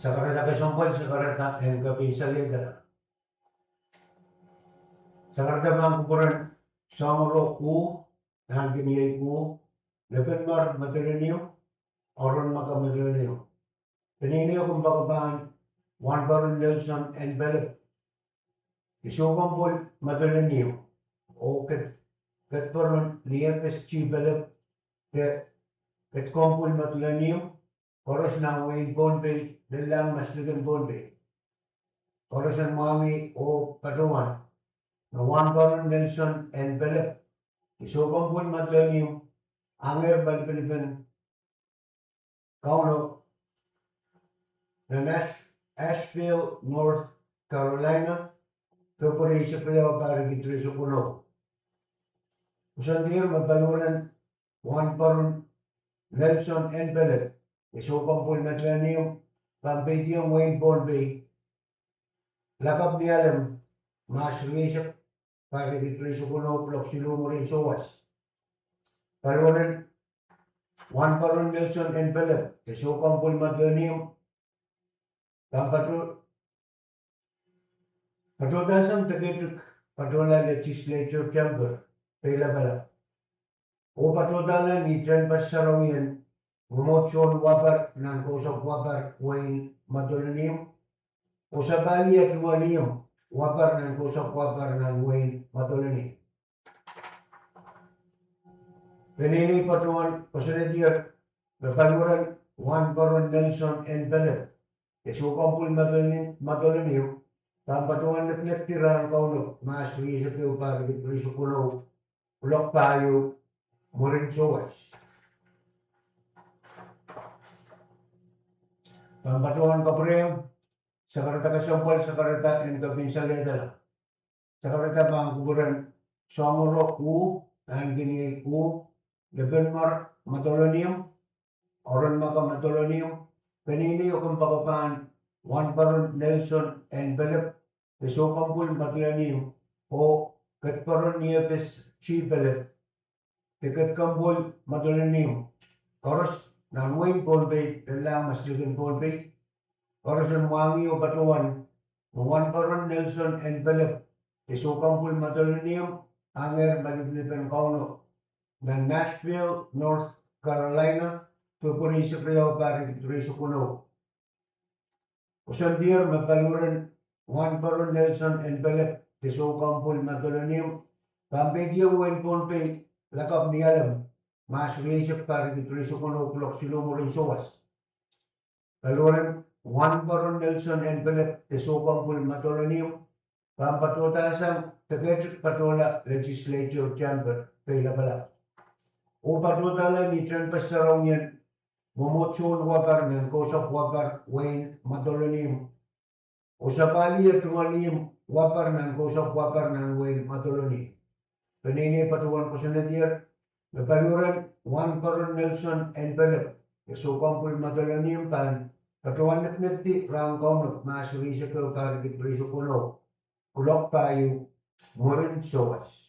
Sakarada Kesempwal, Sakarada en Kepin Saliedala. Sakarada pahn kupwuren Soahng Uro Uhu, Nahnken Iei Uhu, Lepenmwer Madolenihmw, Oronmaka Madolenihmw. Peneinei o kompoakepahn Wahnpoaron Nelson N. Pelep, de sounpwong pwul Madolenihmw, oh Ket-, Ketpoaron Niepes G. Pelep, de Ketkomw pwul Madolenihmw, koaros nan wehin Pohnpei, lellahng maslikin Pohnpei. Koaros en mwahngih oh patohwan me Wahnpoaron Nelson N. Pelep, de sounpwong pwul Madolenihmw, ahngehr malipilipen Kauno nan Ash-, Asheville, North Carolina, February eisek riau, pahr riekid rieisek weneu. Koasoandier me paliwaren Wahnpoaron Nelson N. Pelep, de sounpwong pwul Madolenihmw, pahn peidiong wehin Pohnpei, lakapw ni Alem, Mahs rieisek, pahr riekid rieisek weneu, kuloak siluh mwurin souwas. Paliwaren Wahnpoaron Nelson N. Pelep, de sounpwong pwul Madolenihmw, pahn pato-, patohdahsang deketik patohla Legislature Chamber, Peilapalap, oh patohdahla ni tehnpas sarawien mwomwohdiso en Wapar nan Kousapw Wapar, wehin Madolenihmw, oh sapahl atuwenihmw Wapar nan Kousapw Wapar nan wehin Madolenihmw. Peneinei patohwan koasoandier me paliwaren Wahnpoaron Nelson N. Pelep, de sounpwong pwul Madolenihmw, pahn patohwan nekinekdi rahn Kauno, Mahs rieisek ehu, pahr riekid rieisek weneu, kuloak pahieu, mwurin souwas. Pahn patohwan kapwurehiong Sakarada Kesempwal, Sakarada en Kepin Saliedala. Sakarada pahn kupwuren Soahng Uro Uhu, Nahnken Iei Uhu, Lepenmwer Madolenihmw, Oronmaka Madolenihmw. Peneinei o kompoakepahn Wahnpoaron Nelson N. Pelep, de sounpwong pwul Madolenihmw, oh Ketpoaron Niepes G. Pelep, de Ketkomw pwul Madolenihmw, koaros nan wehin Pohnpei, lellahng maslikin Pohnpei. Koaros en mwahngih oh patohwan me Wahnpoaron Nelson N. Pelep, de sounpwong pwul Madolenihmw, ahngehr malipilipen Kauno nan Asheville, North Carolina, February eisek riau, pahr riekid rieisek weneu. Koasoandier me paliwaren Wahnpoaron Nelson N. Pelep, de sounpwong pwul Madolenihmw, pahn peidiong wehin Pohnpei, lakapw ni Alem, Mahs rieisek, pahr riekid rieisek weneu, kuloak siluh mwurin souwas. Paliwaren Wahnpoaron Nelson N. Pelep, de sounpwong pwul Madolenihmw, pahn patohdahsang deketik patohla Legislature Chamber, Peilapalap. oh patohdahla ni tehnpas sarawi en mwomwohdiso en Wapar nan Kousapw Wapar, wehin Madolenihmw, oh sapahl ih tungoal ihmw Wapar nan Kousapw Wapar nan wehin Madolenihmw. Peneinei patohwan kosonnedier, me paliwaren Wahnporon Nelson N. Pelep, de soukohng pwul Madolenihmw, pahn patohwan neknekdi rahn kaunop Mahs rieisek ehu, pahr riekid rieisek weneu, kuloak pahieu, mwurin souwas.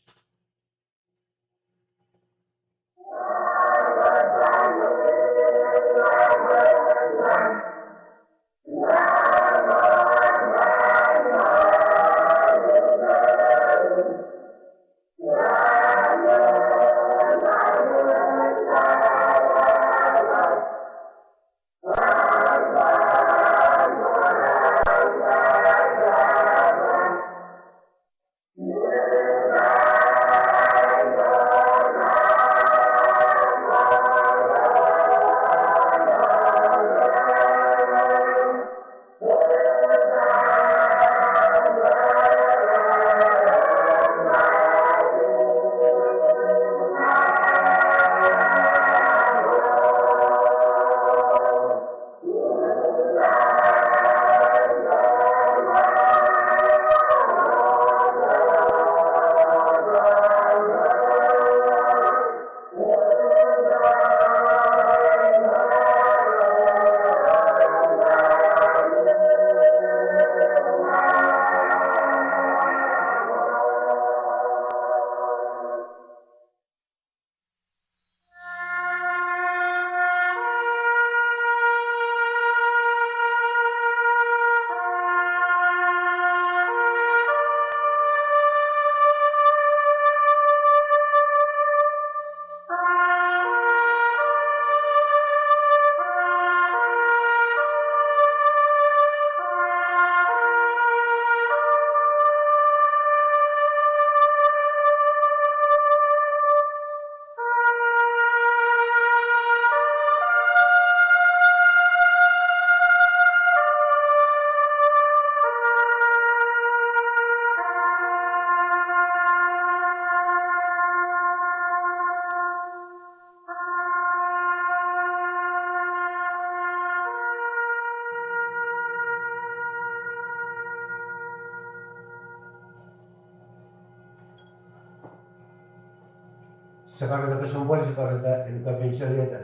Sakarada kesempwal, sakarada en kapinsalehda.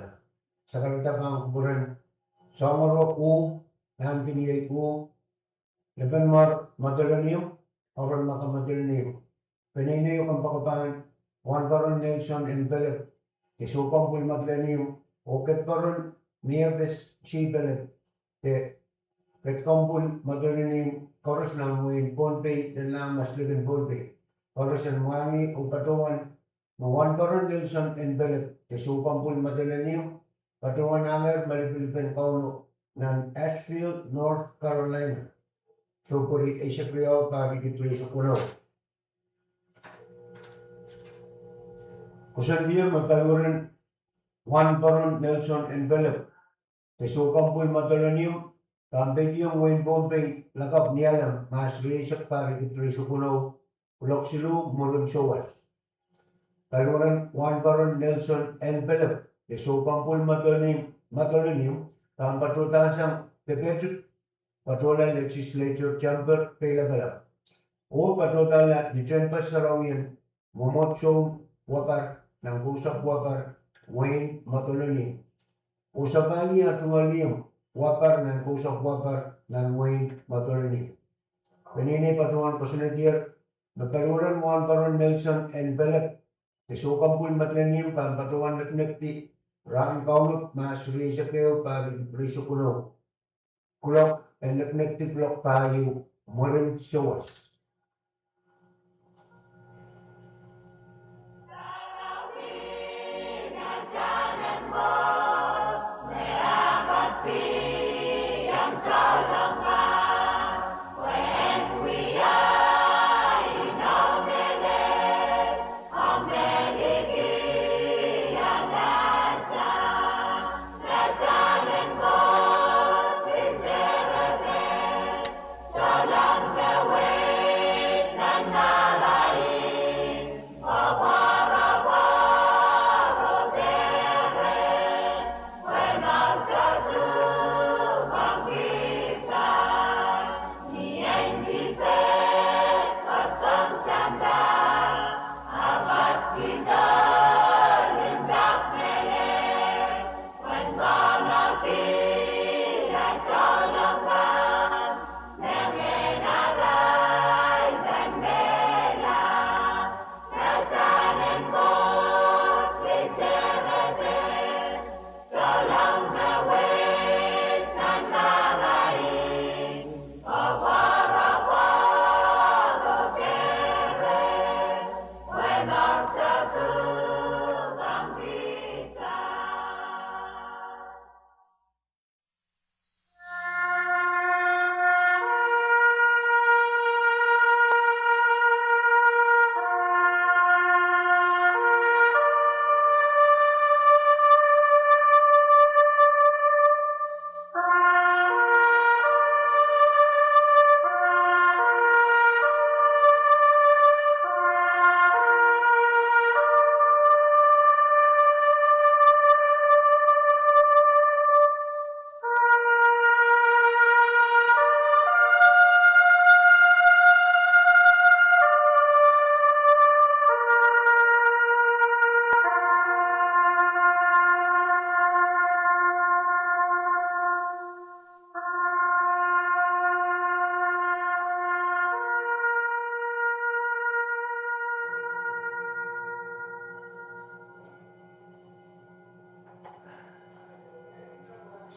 Sakarada pahn kupwuren soangaro uh, nan pin iei uh, Lepen Mar Madolenihmw, Oren Maka Madolenihmw. Peneinei oh kompoakepahn Wahnporon Nelson M. Pelep, de soukohng pwul Madolenihmw, oh Kedporon Miepes G. Pelep, de Kedkohng pwul Madolenihmw, koaros nan wehin Pohnpei, de nan maslikin Pohnpei. Koaros en mwahngih oh patohwan me Wahnporon Nelson N. Pelep, de soukohng pwul Madolenihmw, patohwan ahngehr malipilipen Kauno nan Asheville, North Carolina, February eisek riau, pahr riekid rieisek weneu. Koasoandi me paliwaren Wahnporon Nelson N. Pelep, de soukohng pwul Madolenihmw, pahn peidiong wehin Pohnpei, lakapw Nialem, Mahs rieisek, pahr riekid rieisek weneu, kuloak siluh, mwurin souwas. Paliwaren Wahnporon Nelson N. Pelep, de soukohng pwul Madolenihmw, Madolenihmw, pahn patohdahsang Deketik, patohla Legislature Chamber, Peilapalap, oh patohdahla ni tehnpas sarawi en mwomwohdiso en Wapar nan Kousapw Wapar, wehin Madolenihmw, oh sapahl ih tungoal ihmw Wapar nan Kousapw Wapar nan wehin Madolenihmw. Peneinei patohwan koasoanedier, me paliwaren Wahnporon Nelson N. Pelep, de soukohng pwul Madolenihmw, pahn patohwan neknekdi rahn kaunop Mahs rieisek ehu, pahr riekid rieisek weneu, kuloak en neknekdi kuloak pahieu, mwurin souwas.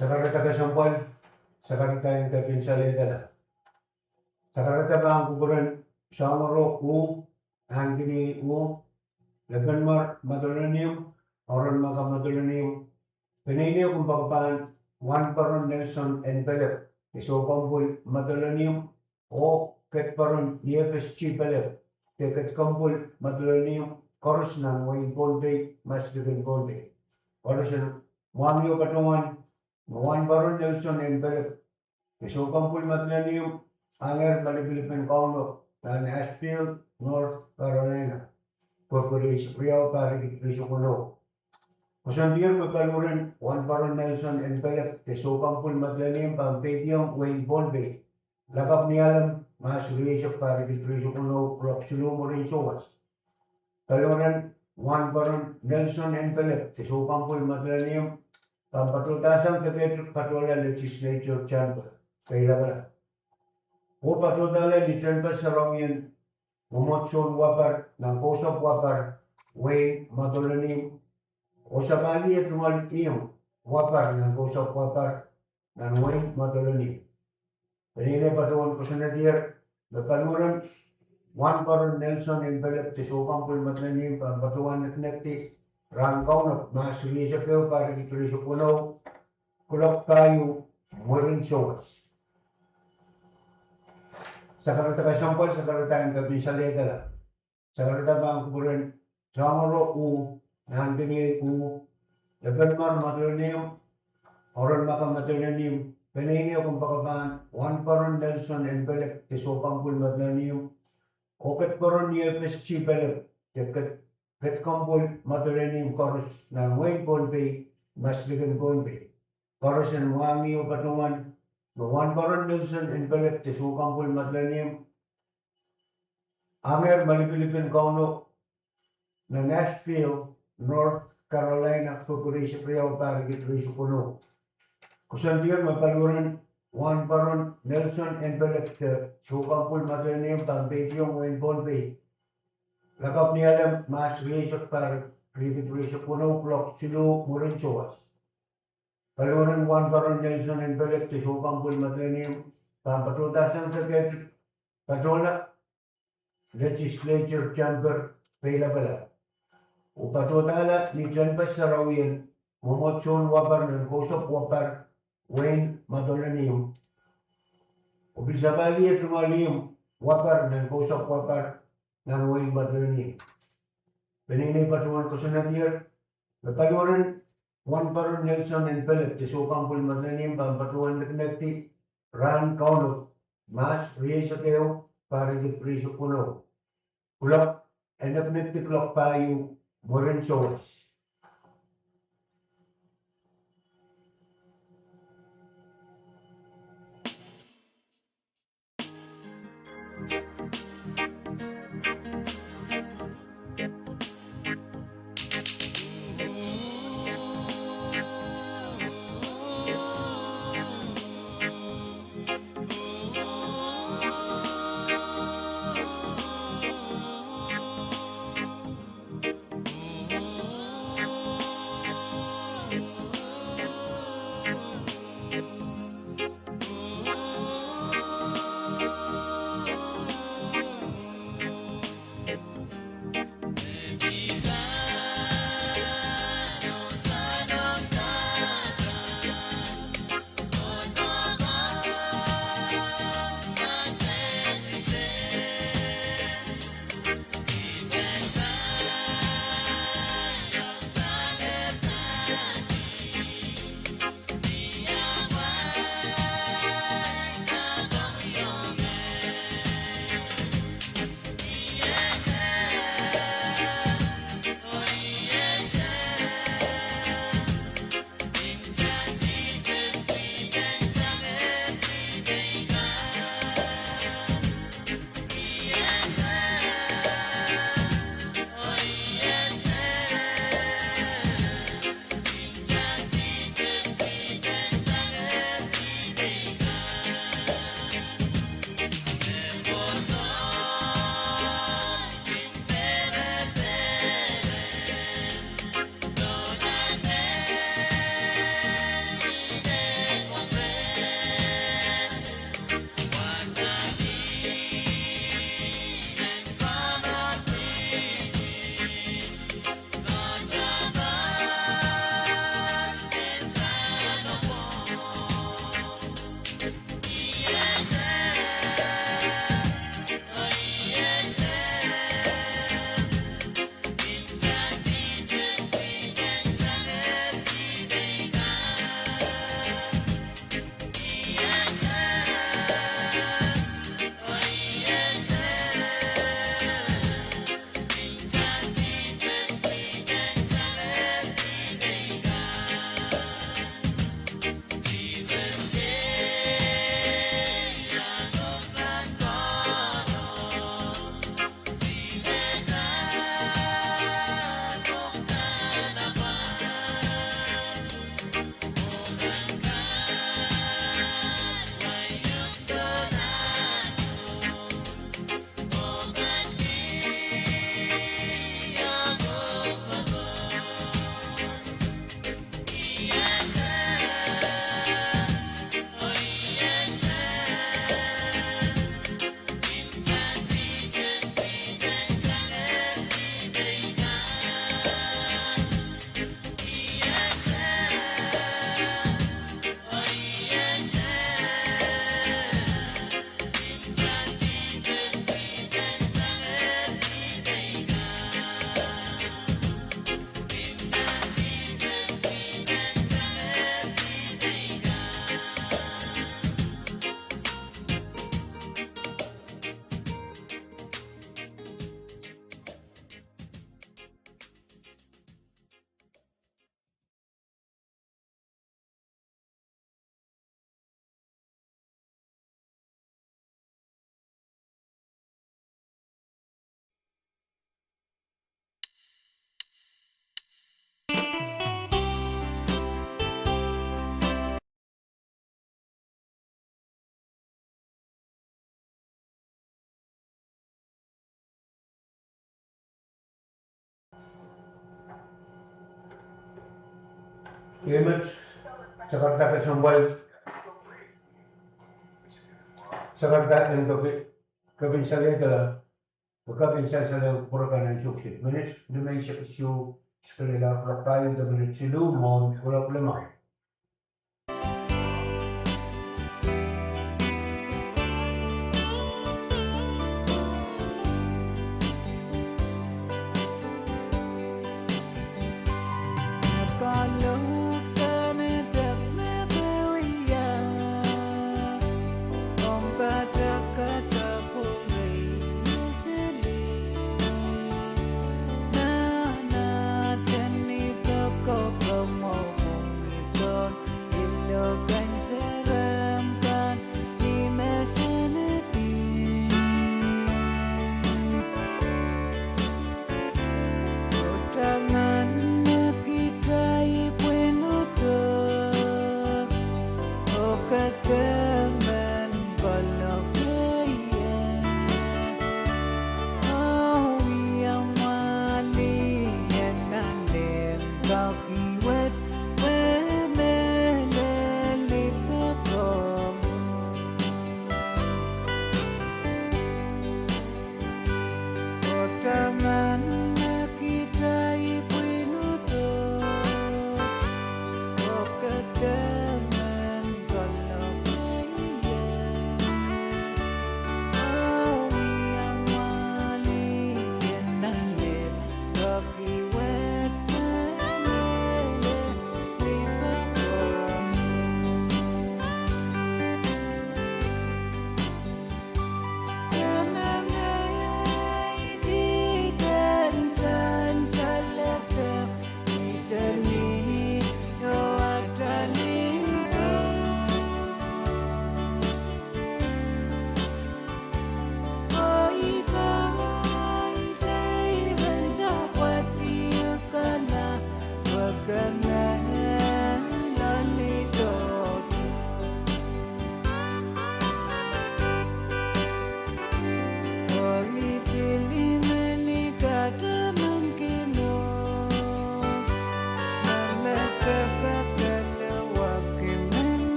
Sakarada kesempwal, sakarada en kepin salehda. Sakarada pahn kupwuren Soangoro U, Ahnekiniei U, Lepenmar Madolenihmw, Oronmaka Madolenihmw, peneinei kumpoakepahn Wahnpoaron Nelson N. Pelep, de soukempwul Madolenihmw, oh Kedpoaron Niepes G. Pelep, de kedkempwul Madolenihmw, koaros nan wehin Pohnpei, Maslikin Pohnpei. Koaros en mwahngih oh patohwan me Wahnpoaron Nelson N. Pelep, de soukempwul Madolenihmw, ahngehr malipilip en Kauno nan Asheville, North Carolina, February riau, pahr riekid rieisek weneu. Koasoandier me paliweren Wahnpoaron Nelson N. Pelep, de soukempwul Madolenihmw, pahn peidiong wehin Pohnpei, lakapw ni Alem, Mahs rieisek, pahr riekid rieisek weneu, kuloak siluh mwurin souwas. Paliweren Wahnpoaron Nelson N. Pelep, de soukempwul Madolenihmw, pahn patohdahsang deke ehu patohla Legislature Chamber, Peilapalap, oh patohdahla ni tehnpas sarawien mwomwohdiso en Wapar nan Kousapw Wapar, wehin Madolenihmw, oh sapahl ie tungoal ihmw Wapar nan Kousapw Wapar, nan wehin Madolenihmw. Peneinei patohwan koasoandier me paliweren Wahnpoaron Nelson N. Pelep, de soukempwul Madolenihmw, pahn patohwan nekinekdi rahn Kaunop, Mahs rieisek ehu, pahr riekid rieisek weneu, kuloak pahieu mwurin souwas. Sakarada kesempwal, sakarada en kepin salehda. Sakarada pahn kupwuren Soangoro U, Ahnekiniei U, Lepenmar Madolenihmw, Oronmaka Madolenihmw, peneinei kumpoakepahn Wahnpoaron Nelson N. Pelep, de soukempwul Madolenihmw, oh Kedpoaron Niepes G. Pelep, de ked-, kedkempwul Madolenihmw, koaros nan wehin Pohnpei, Maslikin Pohnpei. Koaros en mwahngih oh patohwan me Wahnpoaron Nelson N. Pelep, de soukempwul Madolenihmw, ahngehr malipilip en Kauno nan Asheville, North Carolina, February riau, pahr riekid rieisek weneu. Koasoandier me paliweren Wahnpoaron Nelson N. Pelep, de soukempwul Madolenihmw, pahn peidiong wehin Pohnpei, lakapw ni Alem, Mahs rieisek, pahr riekid rieisek weneu, kuloak siluh mwurin souwas. Paliweren Wahnpoaron Nelson N. Pelep, de soukempwul Madolenihmw, pahn patohdahsang deke ehu patohla Legislature Chamber, Peilapalap, oh patohdahla ni tehnpas sarawien mwomwohdiso en Wapar nan Kousapw Wapar, wehin Madolenihmw, oh pil sapahl ie tungoal ihmw Wapar nan Kousapw Wapar, nan wehin Madolenihmw. Peneinei patohwan koasoandier me paliweren Wahnpoaron Nelson N. Pelep, de soukempwul Madolenihmw, pahn patohwan nekinekdi rahn Kaunop, Mahs rieisek ehu, pahr riekid rieisek weneu, kuloak, en nekinekdi kuloak pahieu mwurin souwas. Ihmet, sakarada kesempwal, sakarada en kepin, kepin salehda, kepin sansalehng kupwur kan en suksid. Minit limeisek isuh, sikelehla kuloak pahieu de minit siluh mwohn kuloak limau.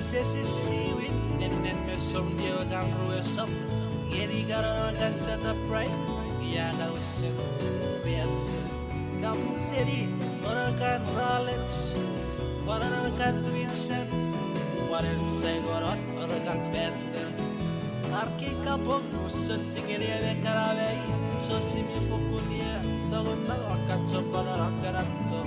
Sehse siwin, nenen me soundieu kan ruwesop, ngeni kan onokan set up right, ia kan wesen riat. Kapwung seli, onokan Rollins, onokan Twinsen, wanen saikoro, onokan Panther. Ar kei kapong, usen tingenia me karawe, soh simi fokunia, dogon dogon kan sohte pahn onokan ato.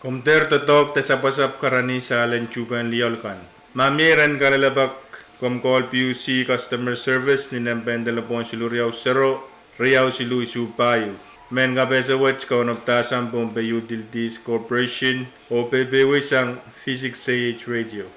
Komw dehr doadoahk de sapwasapw karanih sahl en tuhkehn lioal kan. Ma mie ren kalelapak, komw call P U C customer service ni nempehn delepwohn siluh riau sero, riau siluh isuh pahieu. Mehn kapehse wet kaunop dahsang Pohnpei Utilities Corporation, oh peipeiewi sang V six K H Radio.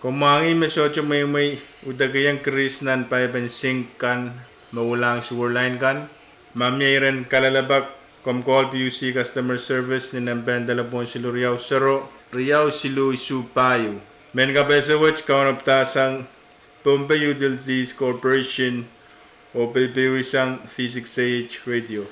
Komw mwahngih me sohte mweimwei uhdahkiong grease nan paipen sink kan me uhlahng sewer line kan? Ma mie iren kalelapak, komw call P U C customer service ni nempehn delepwohn siluh riau sero, riau siluh isuh pahieu. Mehn kapehse wet kaunopada sang Pohnpei Utilities Corporation oh peipeisang V six A H radio.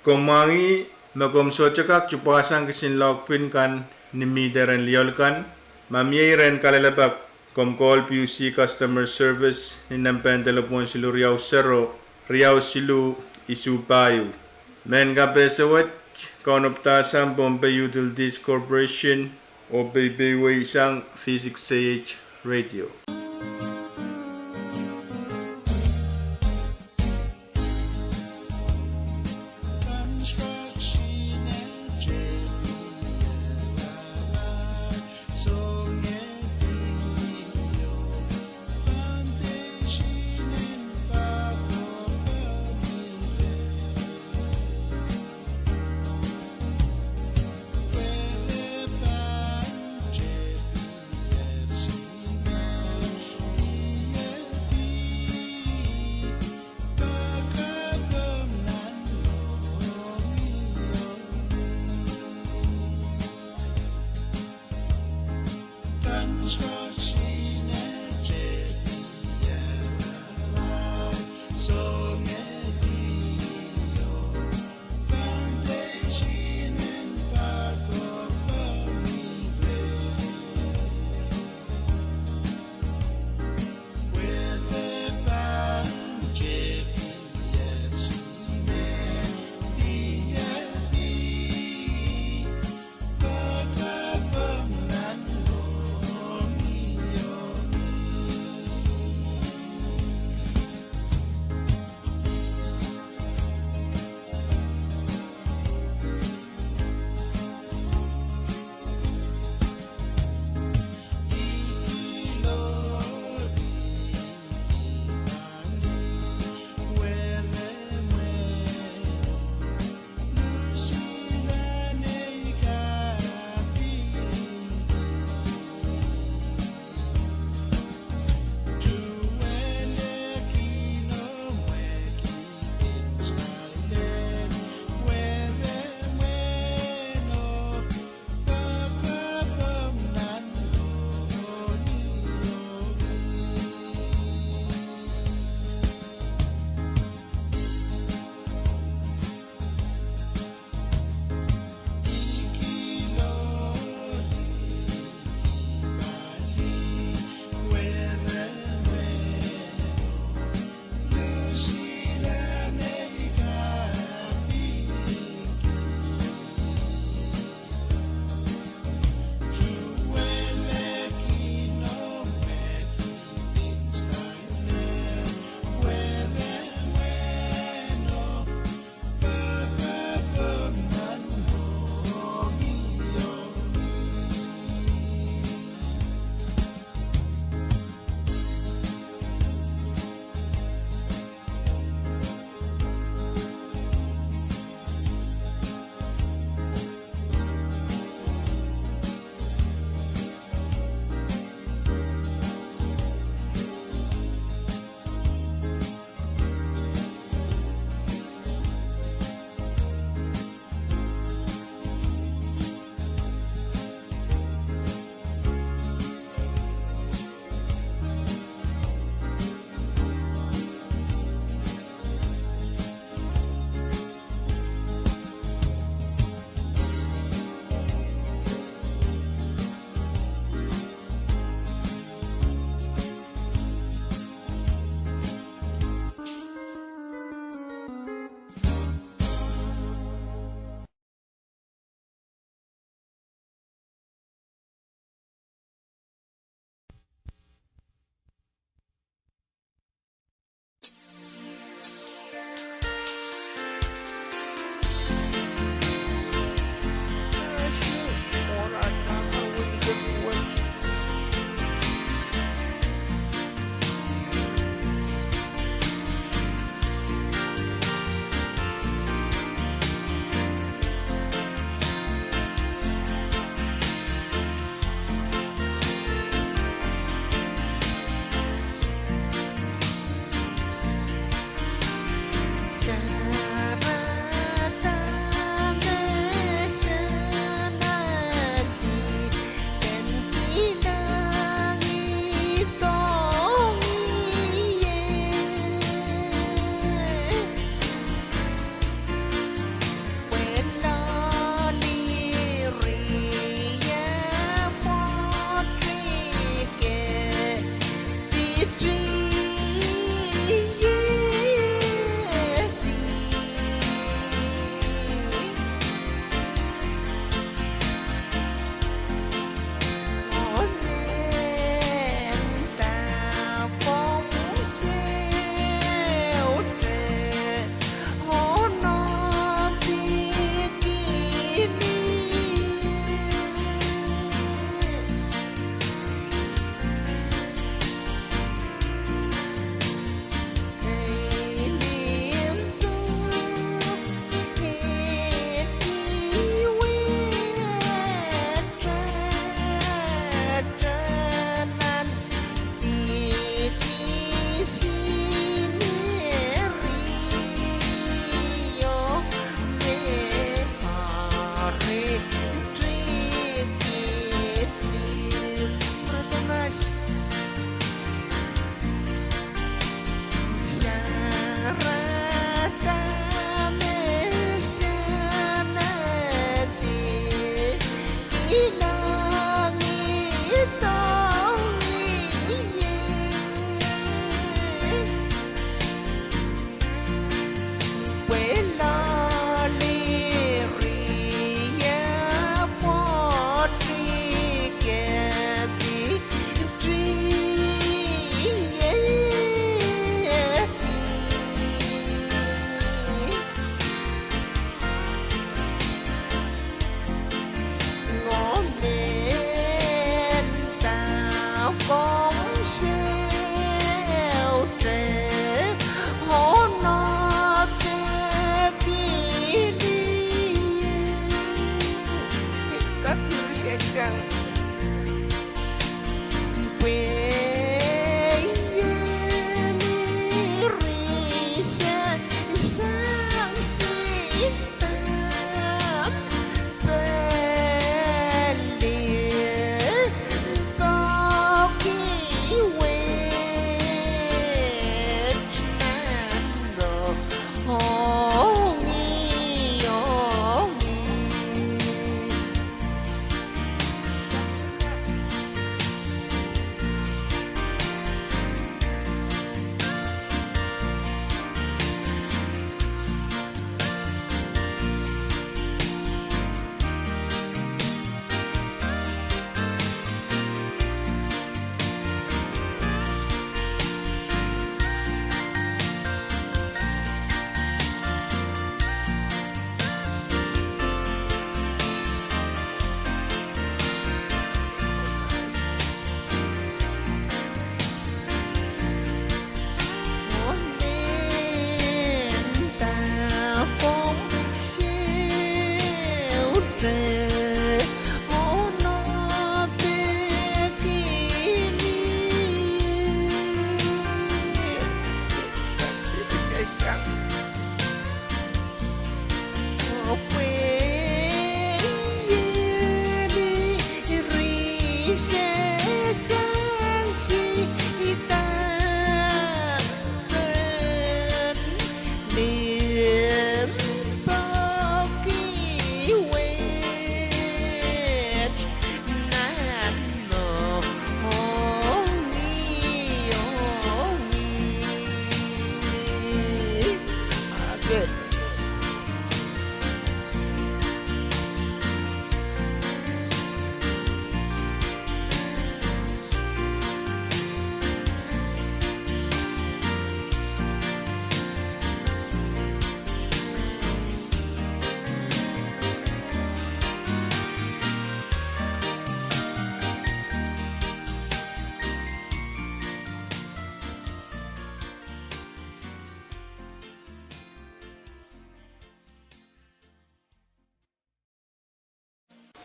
Komw mwahngih me komw sohte kak tupwasang kisin lohkpin kan ni mihte rehn lioal kan? Ma mie iren kalelapak, komw call PUC customer service ni nempehn delepwohn siluh riau sero, riau siluh, isuh pahieu. Mehn kapehse wet, Kaunopada Sam, Pohnpei Utilities Corporation, oh peipeisang V six K H Radio.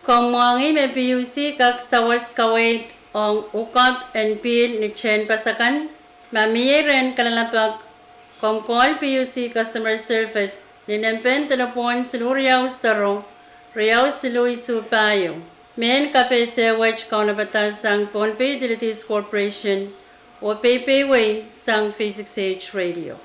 Komw mwahngih me PUC kak sawas kaweid ong hookup en pihl ni tehnpas akan? Ma mie rehn kalelapak, komw call PUC Customer Service ni nempehn delepwohn siluh riau sero, riau siluh isuh pahieu. Mehn kapehse wet kaunopada sang Pohnpei Utilities Corporation oh peipeiwei sang V six H Radio.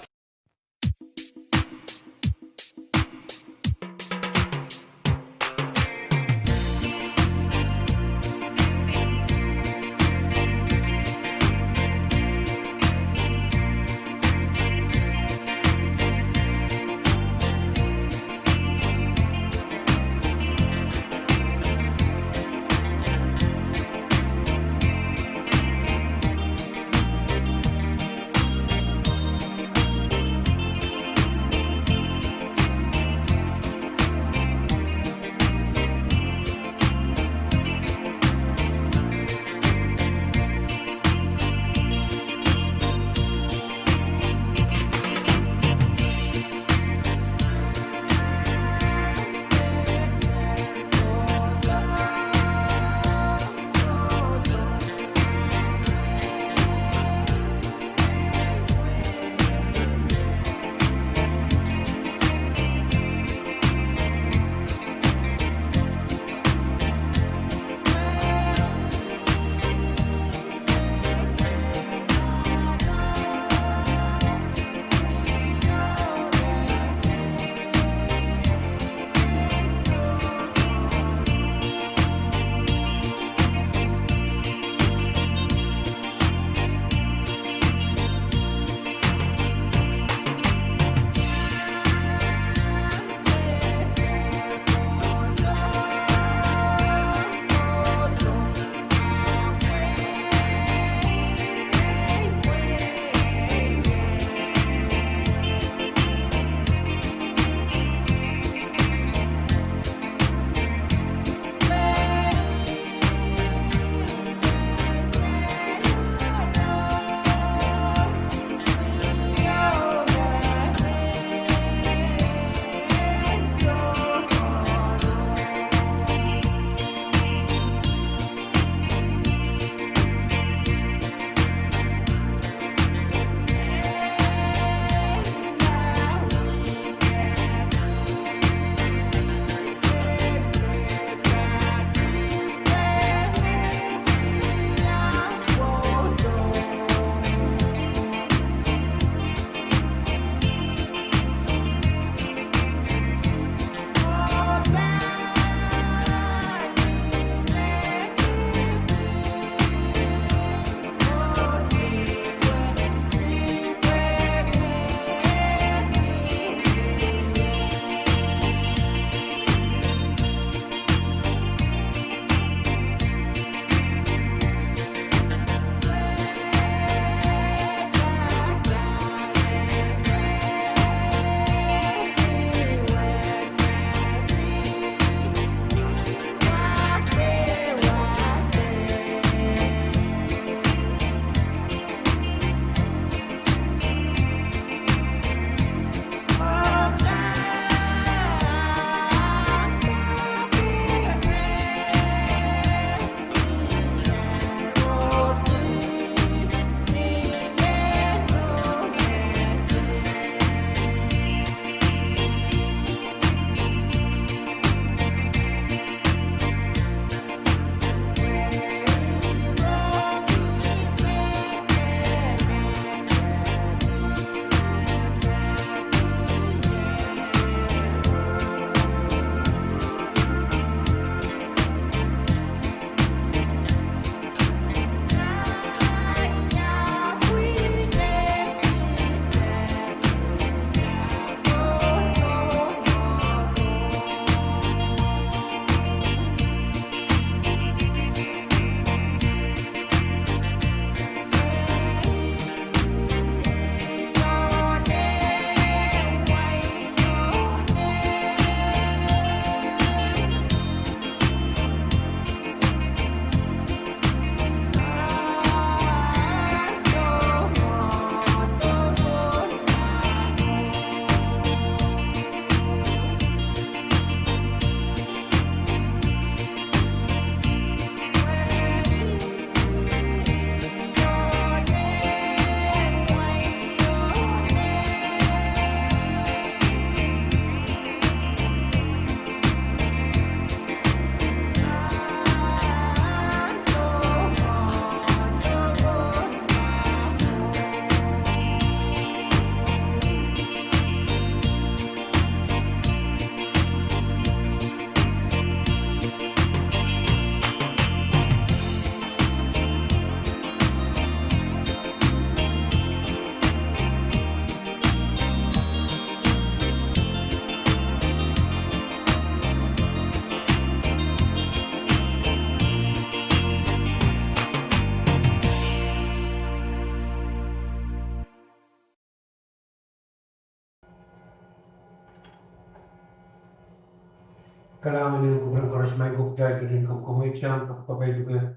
Kalahngan en kupwuren koaros, ma I pwupwudahr ketin kapwkamweitsang, kapwkapwaiada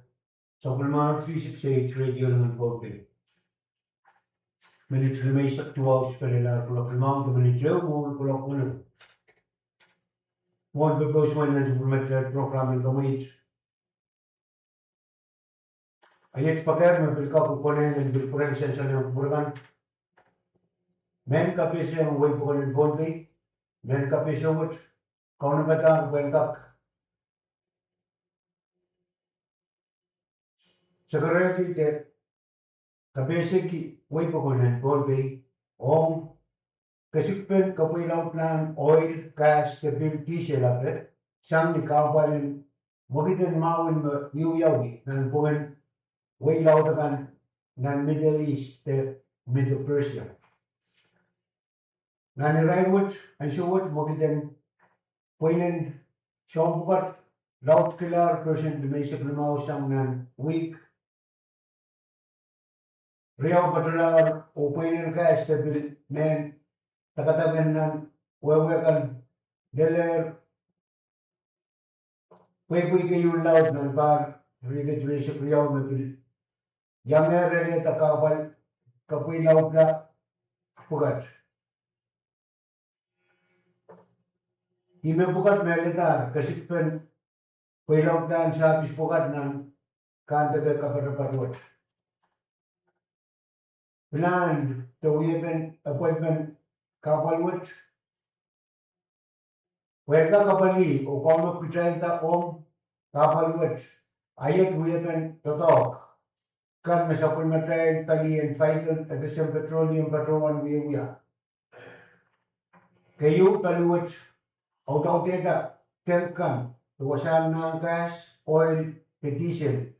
sapwellimomwi V six H Radio en Pohnpei. Minit limeisek duwau, spelelahr kuloak limau de minit ehu mwohn kuloak weneu. Mwohn pepous wet nan sapwellimatail program en komweit, iet pakair me pil kak konehng en pil pwurehng sansal en kupwur kan. Mehn kapehse en wehi pokon en Pohnpei, mehn kapehse wet, kaunopada pwehn kak sekerehki de kapehseki wehi pokon en Pohnpei ong kesikpen kapweilaudlahn oil, gas de pil diesel ape sang ni kahpwal en mwekid en mahwen me wiewiawi nanpwungen wehi laud akan nan Middle East de Medo-Persia. Nan irair wet, ansou wet, mwekid en pweinen soahng pwukat laudkilahr percent limeisek limau sang nan wihk riau patohlahr, oh pweinen gas de pil mehn dakadaken nan wehwe kan lelehr pwehpwei keieu laud nan pahr riekid rieisek riau me pil iangehr alehda kahpwal kapweilaudla pwukat. Ih me pwukat me aledahr kesikpen pweilaudlahn sahpis pwukat nan kandeke kapatapat wet. Pilahn de wiepen apwalipen kahpwal wet, pwehn kak apwalih oh kaunopada kitailda ong kahpwal wet, iet wiepen doadoahk kan me sapwellimatail pali en vital FSM petroleum patohwan wiewia. Keieu, pali wet audaudehda tank kan de wasahn nahn gas, oil de diesel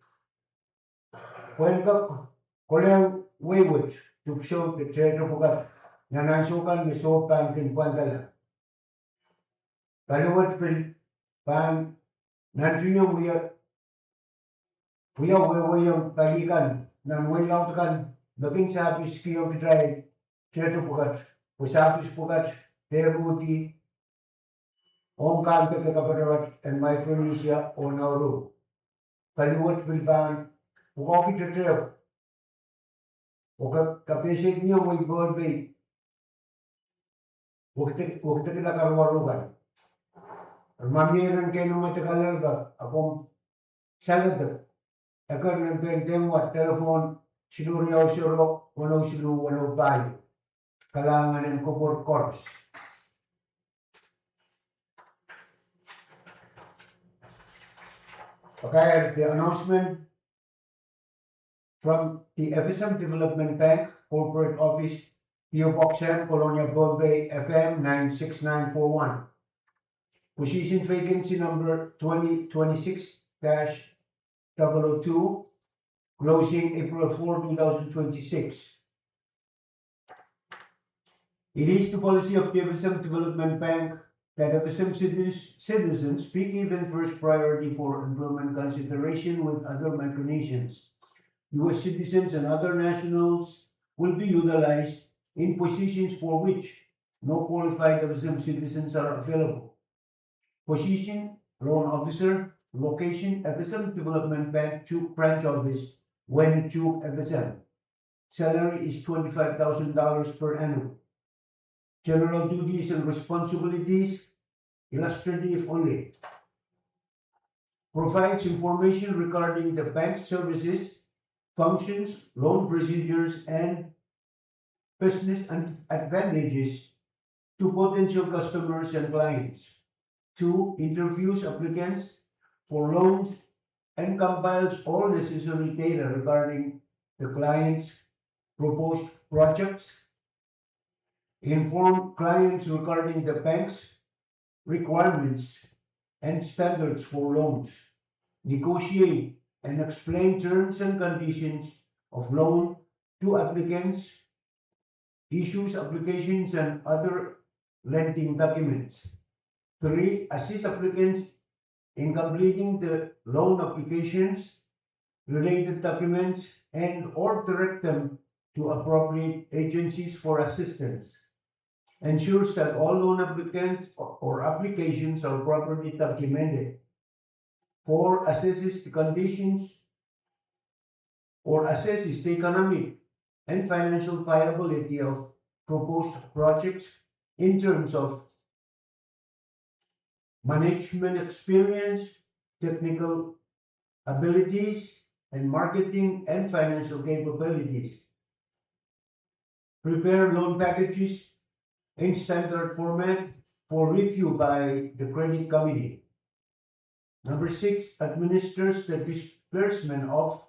pwehn kak kolehng wehi wet dipwisou de tehte pwukat nan ansou kan me sohp pahn kin pwandala. Pali wet pil pahn nantihong wia, wia wehweiong pali kan nan wehi laud kan me kin sahpis kihong kitail tehte pwukat, pwe sahpis pwukat dehr uhdi ong kandeke kapatapat en Micronesia oh Nauru. Pali wet pil pahn pwukoahki tehtehk oh kapehsehkihong wehi Pohnpei wekidekla karuwaru kan. Ma mie ren keinemwe de kalelapak, ahpw komw saledek, eker nan pehn dengwa telephone siluh riau sero weneu siluh weneu pahieu. Kalahngan en kupwur koaros. Pakair de announcement from the FSM Development Bank, Corporate Office, P O Box M, Kolonia, Pohnpei, FM nine six nine four one. Position vacancy number twenty twenty-six dash double oh two, closing April fourth, two thousand twenty-six. It is the policy of the FSM Development Bank that FSM citi-, citizens be given first priority for employment consideration with other Micronesians. U S citizens and other nationals will be utilized in positions for which no qualified FSM citizens are available. Position: Loan Officer. Location: FSM Development Bank, Chuuk Branch Office, Wenep, Chuuk, FSM. Salary is twenty-five thousand dollars per annum. General duties and responsibilities, illustrative only. Provides information regarding the bank's services, functions, loan procedures, and business and advantages to potential customers and clients. Two, interviews applicants for loans and compiles all necessary data regarding the client's proposed projects. Inform clients regarding the bank's requirements and standards for loans. Negotiate and explain terms and conditions of loan to applicants. Issues applications and other lending documents. Three, assist applicants in completing the loan applications, related documents, and or direct them to appropriate agencies for assistance. ensures that all loan applicants or applications are properly documented. Four, assesses the conditions or assesses the economic and financial viability of proposed projects in terms of management experience, technical abilities, and marketing and financial capabilities. Prepare loan packages in standard format for review by the credit committee. Number six, administers the disbursement of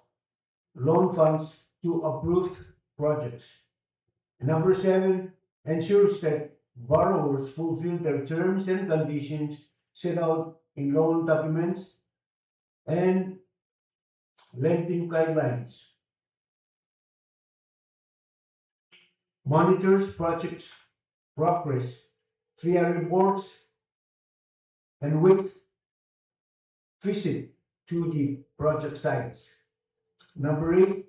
loan funds to approved projects. Number seven, ensures that borrowers fulfill the terms and conditions set out in loan documents and lending guidelines. Monitors project progress via reports and with visit to the project sites. Number eight,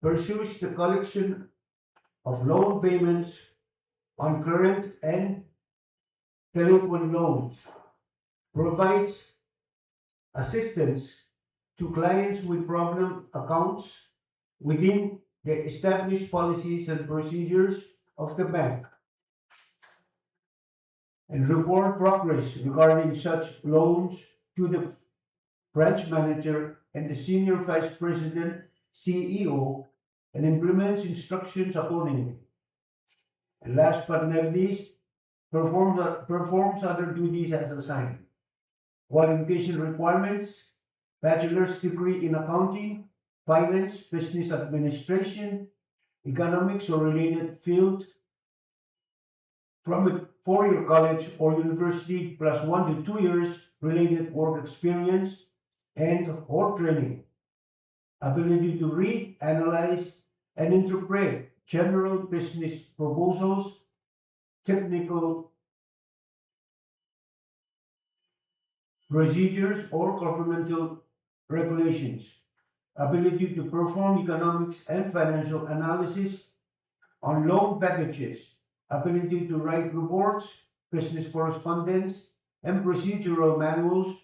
pursues the collection of loan payments on current and delinquent loans, provides assistance to clients with problem accounts within the established policies and procedures of the bank, and report progress regarding such loans to the branch manager and the senior vice president, C E O, and implements instructions accordingly. And last but not least, performs, performs other duties as assigned. Qualification requirements: bachelor's degree in accounting, finance, business administration, economics or related field, from a four-year college or university plus one to two years related work experience and or training. Ability to read, analyze, and interpret general business proposals, technical procedures, or governmental regulations. Ability to perform economics and financial analysis on loan packages. Ability to write reports, business correspondence, and procedural manuals.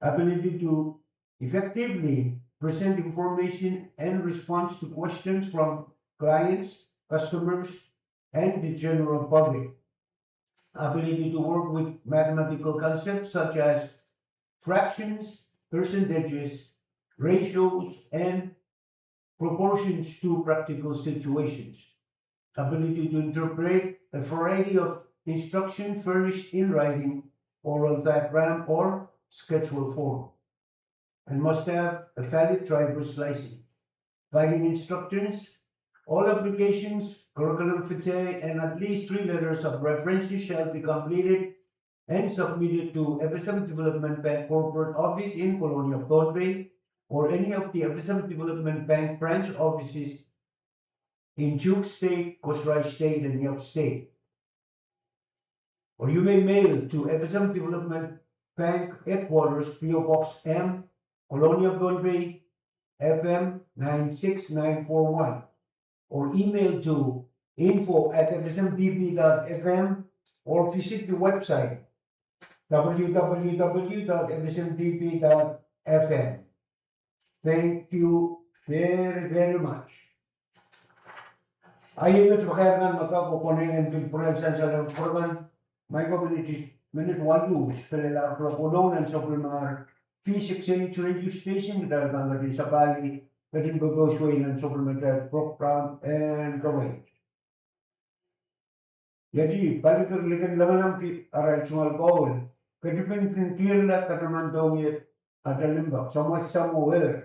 Ability to effectively present information and response to questions from clients, customers, and the general public. Ability to work with mathematical concepts such as fractions, percentages, ratios, and proportions to practical situations. Ability to interpret a variety of instruction furnished in writing, oral diagram, or schedule form. And must have a valid driver's license. Filing instructions: all applications, curriculum vitae, and at least three letters of references shall be completed and submitted to F S M Development Bank Corporate Office in Kolonia, Pohnpei, or any of the F S M Development Bank branch offices in Chuuk State, Kosrae State, and Iap State. Or you may mail to F S M Development Bank Headquarters, P O Box M, Kolonia, Pohnpei, F M nine six nine four one, or email to info at F S M D B dot F M, or visit the website W W W dot F S M D B dot F M. Thank you very, very much. Ahi met pakairkan me kak konehng en pil pwurehng sansal en program, ma ko minit, minit waluh, spelel ar kuloak waluh nan sapwellimar Fish Exchange Radio Station, kitail pahn ketin sapahl, ketin pepehswei nan sapwellimatail program en kawei. Iei paliker likin lamalam ki arail tungoal koul, ketipin kin kihrla katamandohng ie atail limpoak, Samuel Samuel.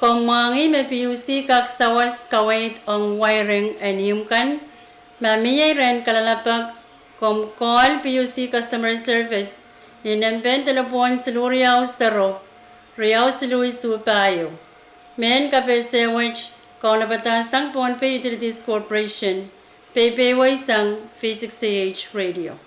Komw mwahngih me PUC kak sawas kaweid ong wiring en ihmw kan. Ma mie rehn kalelapak, komw call PUC Customer Service ni nempehn delepwohn siluh riau sero, riau siluh isuh pahieu. Mehn kapehse wet kaunopada sang Pohnpei Utilities Corporation, peipehiwei sang V six A H Radio.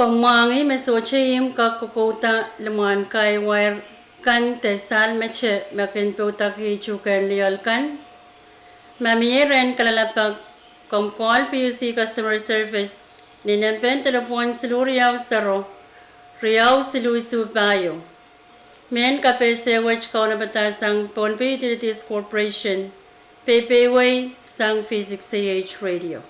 Komw mwahngih me sohte ihmw kak kokouda limwahn kahi wair kan de sahl mete me kin poudakih tuhkehn lioal kan? Ma mie rehn kalelapak, komw call P U C Customer Service ni nempehn delepwohn siluh riau sero, riau siluh isuh pahieu. Mehn kapehse wet kaunopada sang Pohnpei Utilities Corporation, peiwei sang V six A H Radio.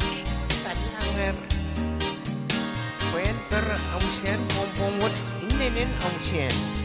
Kalahngan. Pwehn per amwsahn pwompwom wet inenen amwsahn.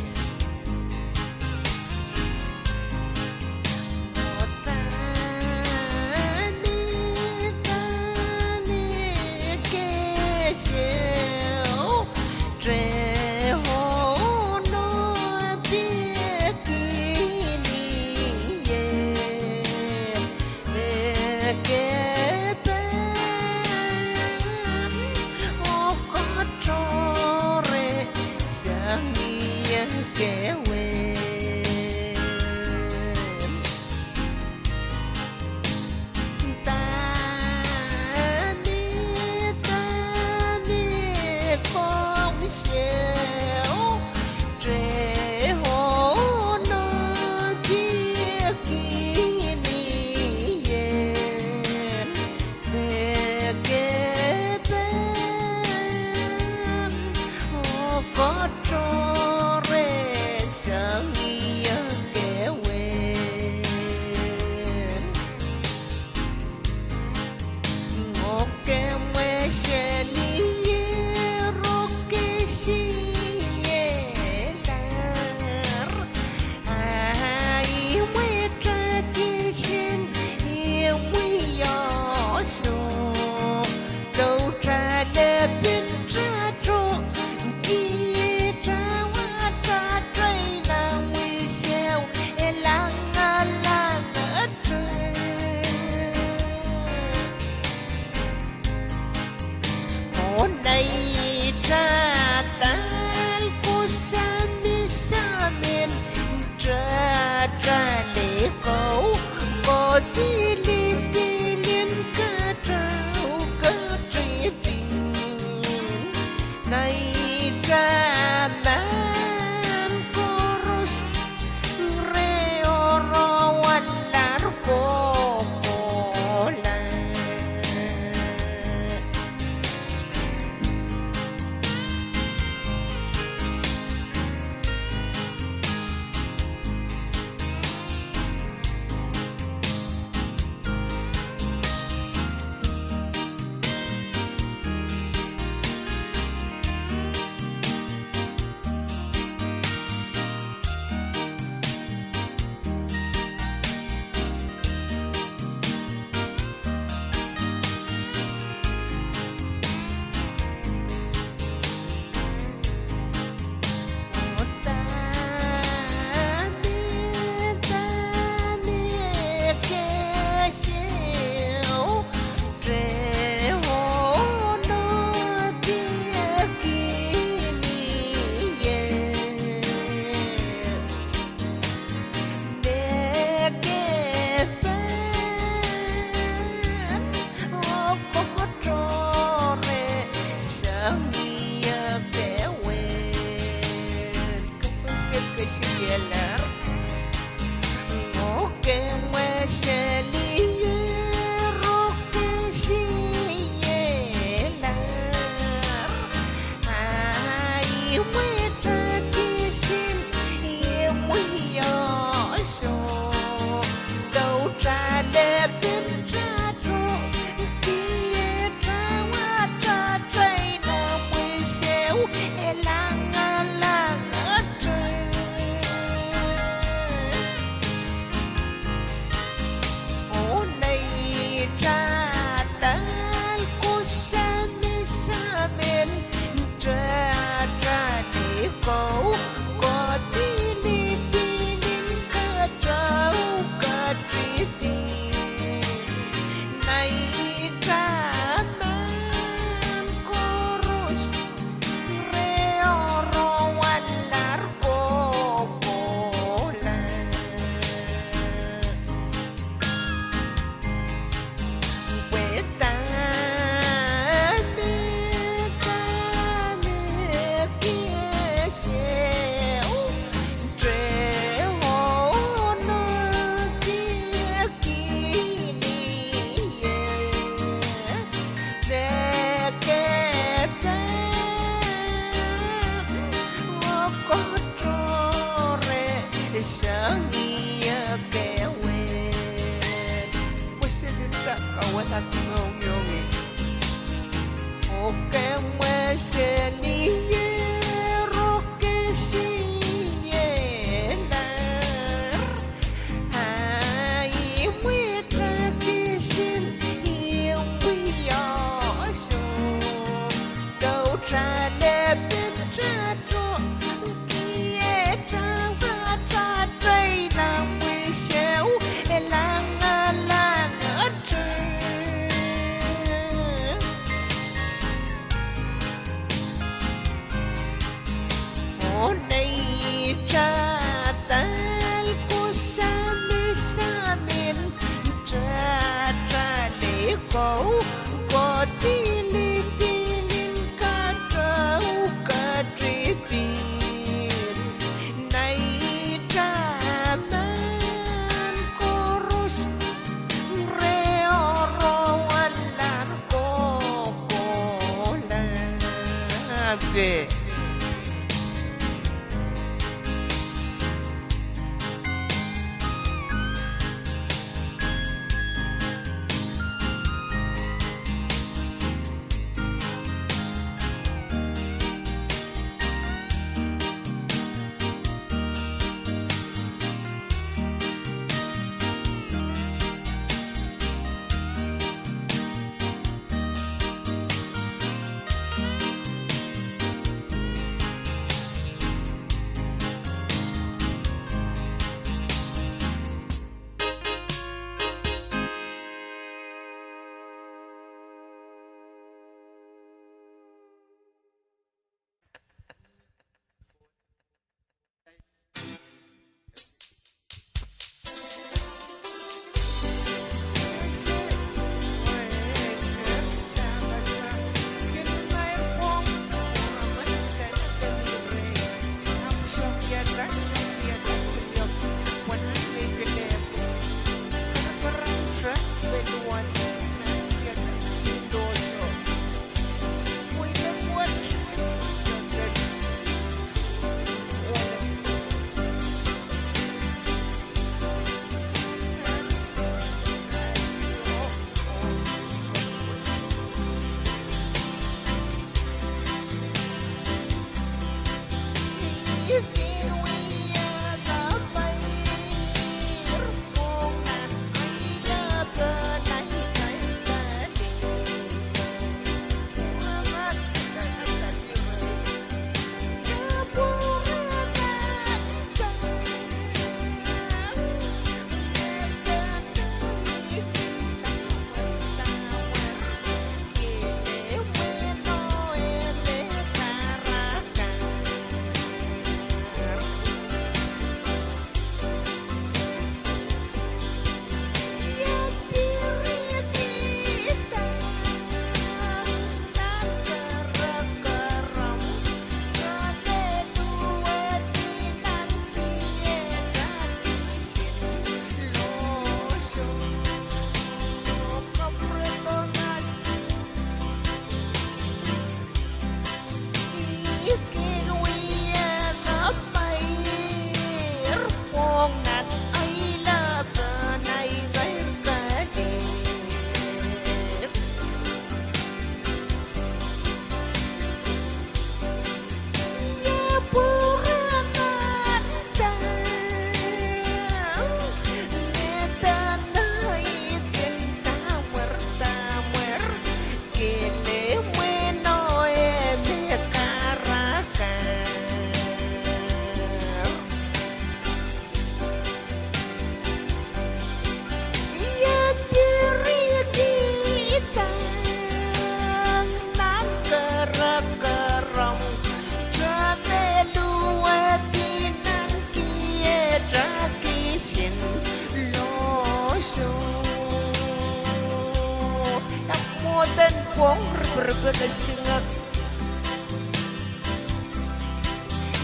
Ripene singet.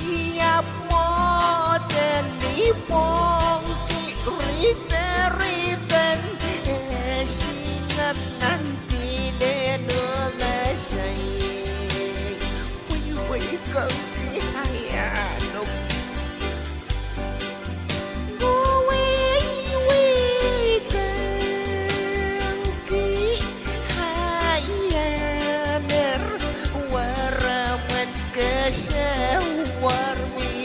Iap mwohte ni pwongki riperipen, eh, singet nan pihl en oh mesei. Pwipwi kouki aia nuk. Pwipwi kouki aia ner, waramwet kese war wie.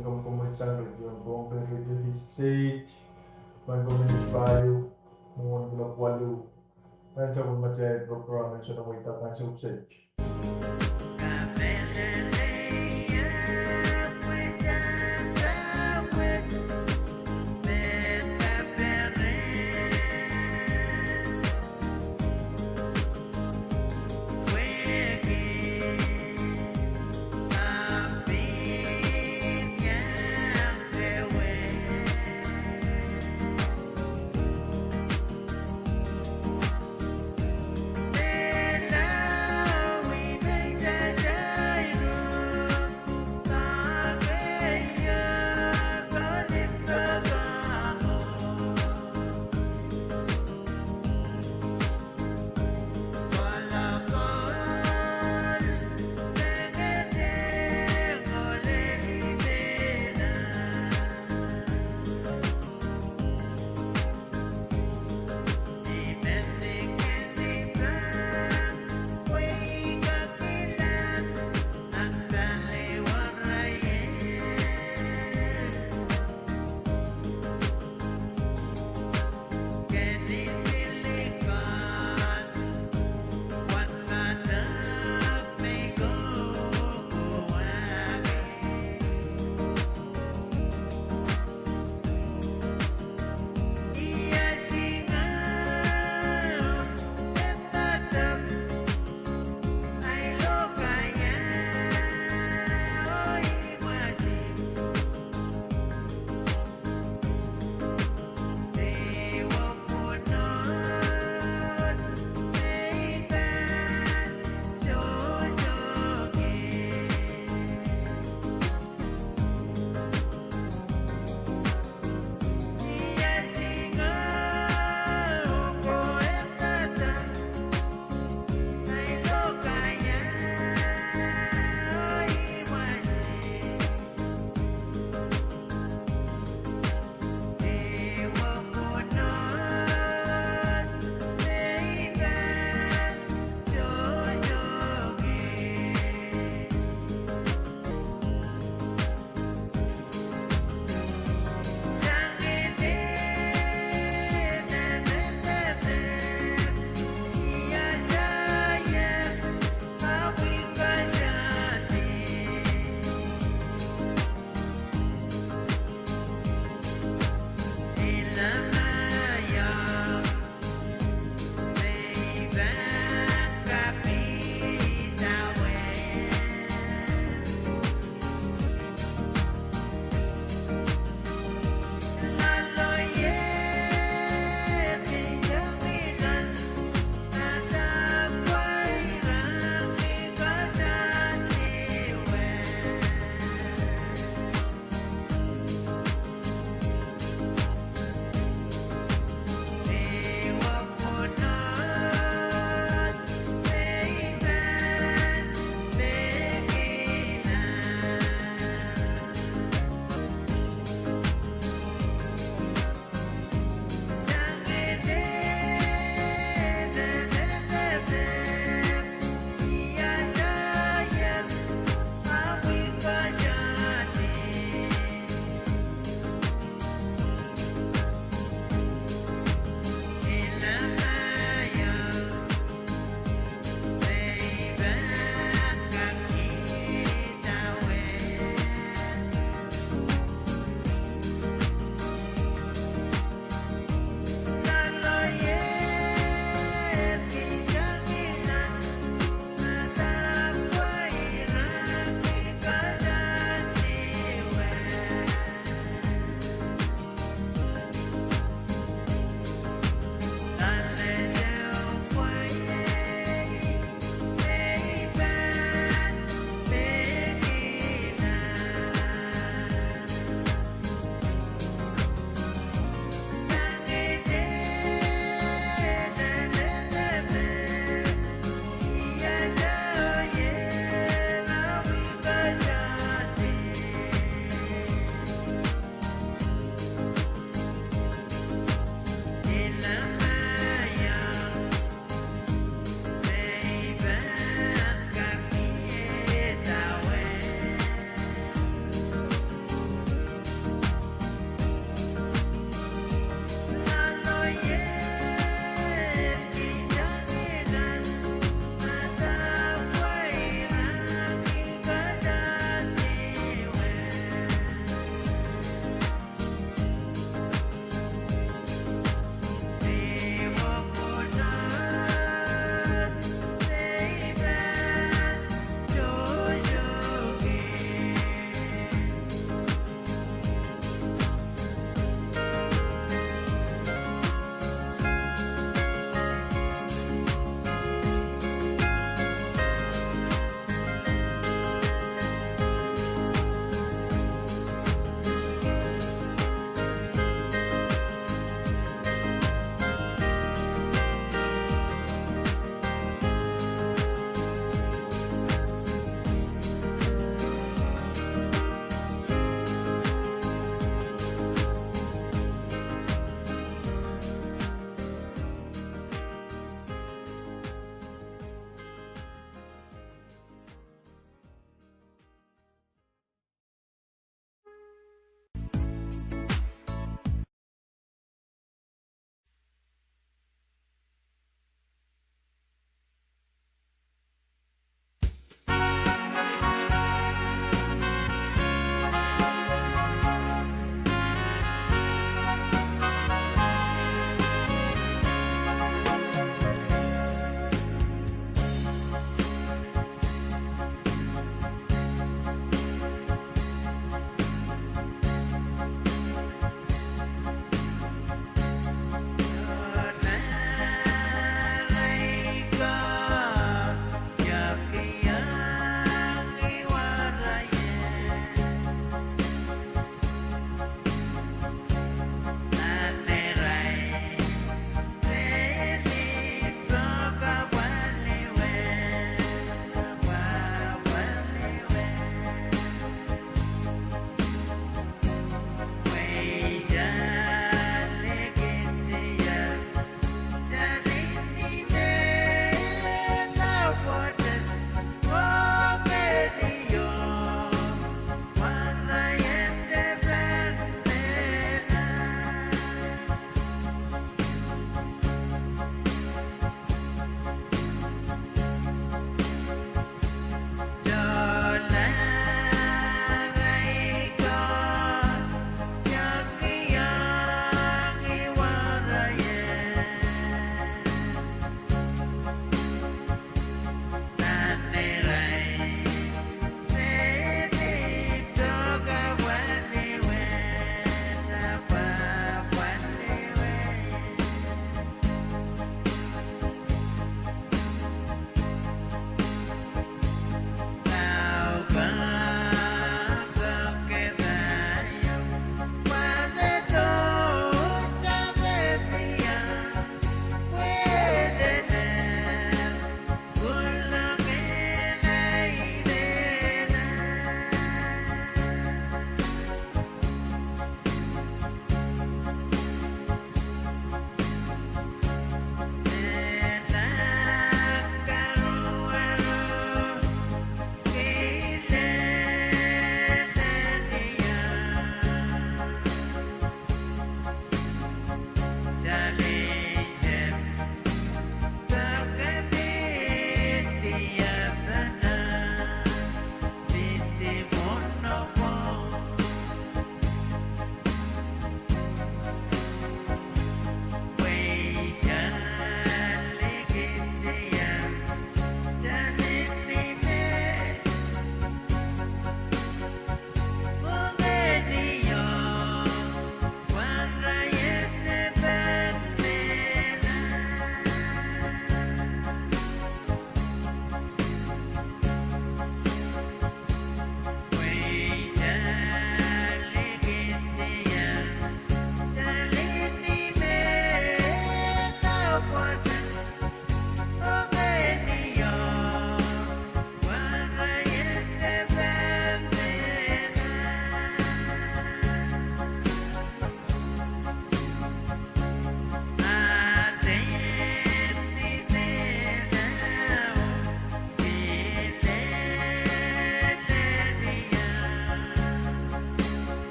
Komw komwi sang radio, komw pil radio station, pahn community radio, mwomwen kuloak waluh. Nan sapwellimatail program en Sounkomouro Ansou Kiset.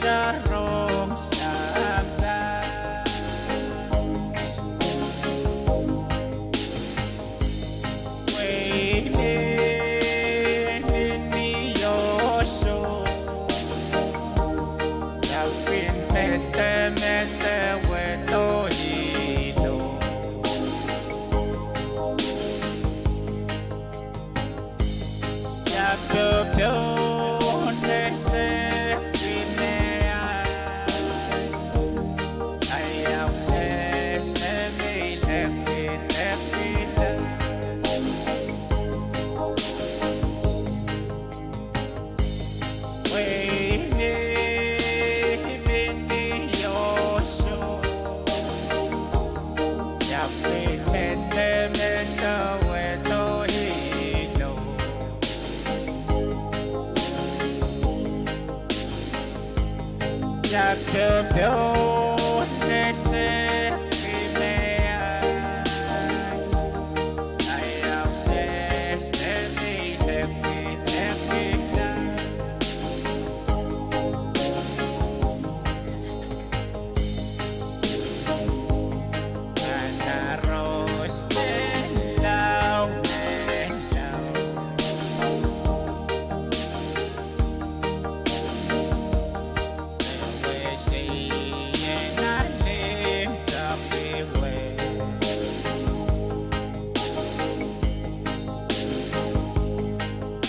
Rong sampah. Wehi mihmi ni osho, lapin medemedewe dohilo. Ia popohl ese kimeai, ai auksese me I lekilekilahr. Wehi mihmi ni osho, lapin medemedewe dohilo. Ia popohl ese kimeai, ai auksese me I lekilekilahr. Nan aros menlau, menlau, ewe seien nan limpoak iwe.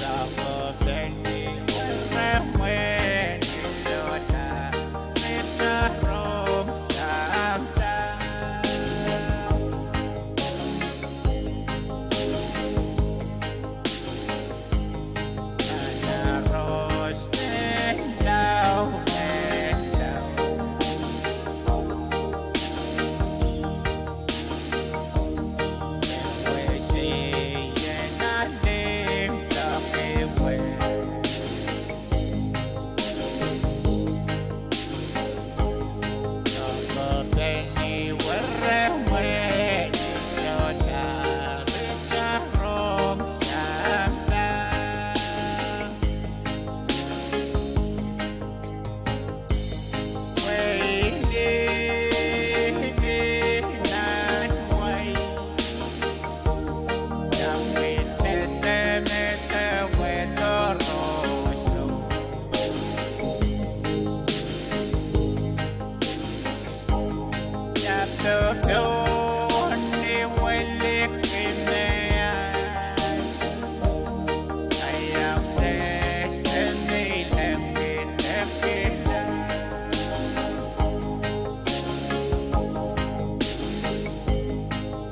Sako peni weremwe ni sohla, mehta rong sampah. Nan aros menlau, menlau, ewe seien nan limpoak iwe. Sako peni weremwe ni sohla, mehta rong sampah. Wehi mihmi nan wehi, lapin medemedewe dohrohsang. Ia popohl ni welikimeai, ai auksese me I lekilekilahr.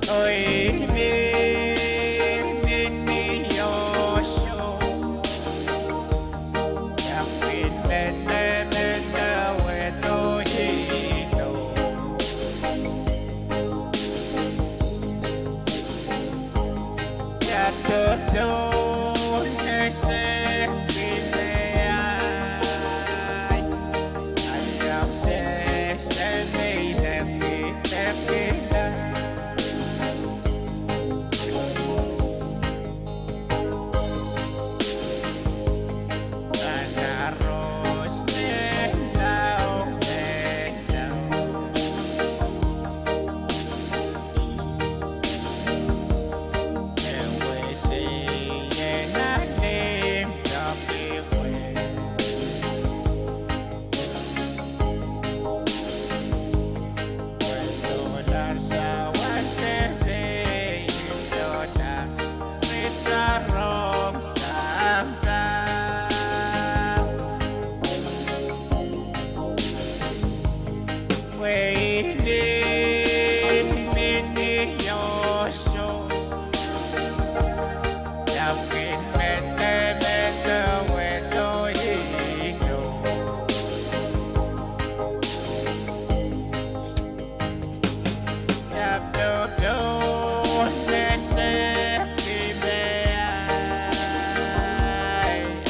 Wehi mihmi ni osho, lapin medemedewe dohilo. Ia popohl ese kimeai, ai auksese me I lekilekilahr. Nan aros menlau, menlau, ewe seien nan limpoak iwe. Pwe solahr sawas me I sohla, mehta rong sampah. Wehi mihmi ni osho, lapin medemedewe dohilo. Ia popohl ese kimeai,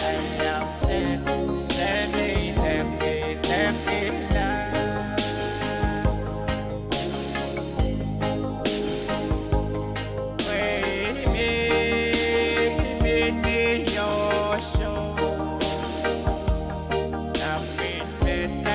ai auksese me I lekilekilahr. Wehi mihmi ni osho, lapin medemedewe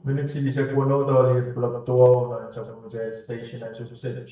Minit silihsek weneu dohlehr kuloak duwau nan sapwellimatail station ansou kiset.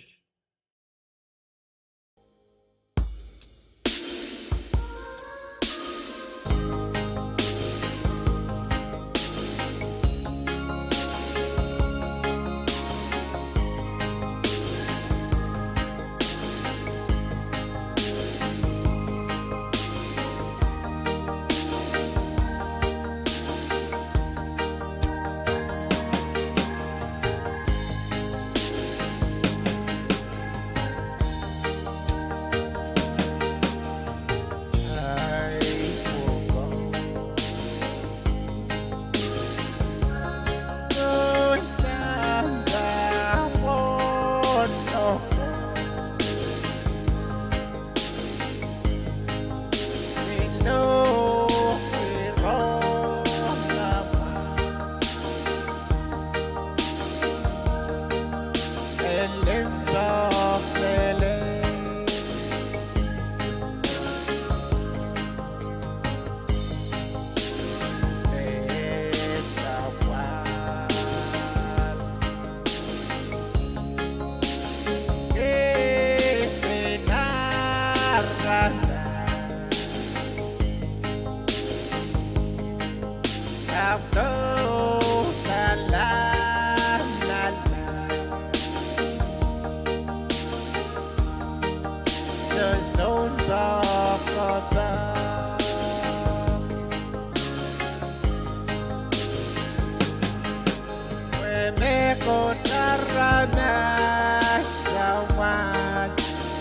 Pwe mehkot aramas awan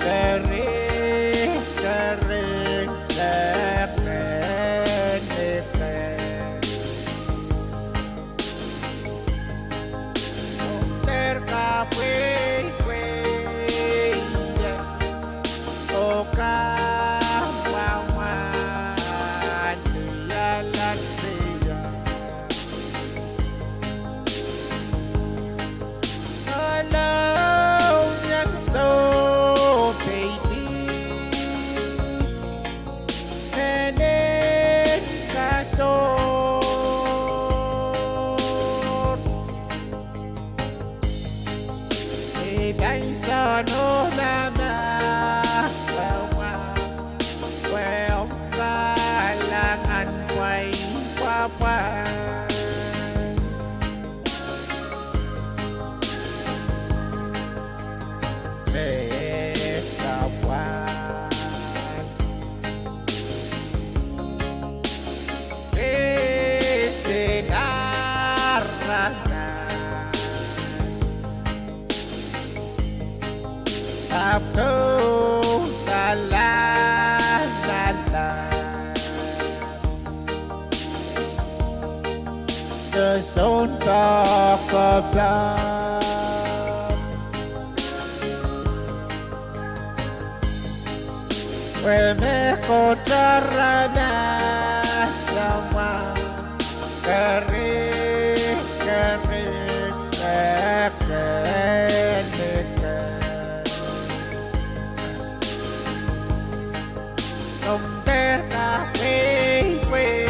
kerihkerihlahng mehn ike. Dehr kapweipwei ie oh kamwahmwahlihala. Alang sohpeidi, mehn kasoh. I pahn sohte mah, mah, mah, pwe omw kalahngan pwain pwapwa. Mehn kapwa. Peisin aramas ahpw tou kalahngahlahr. Se sounpar kapwa. Pwe mehkot aramas awan kerihkerihlahng mehn ike. Omw dehr kapweipwei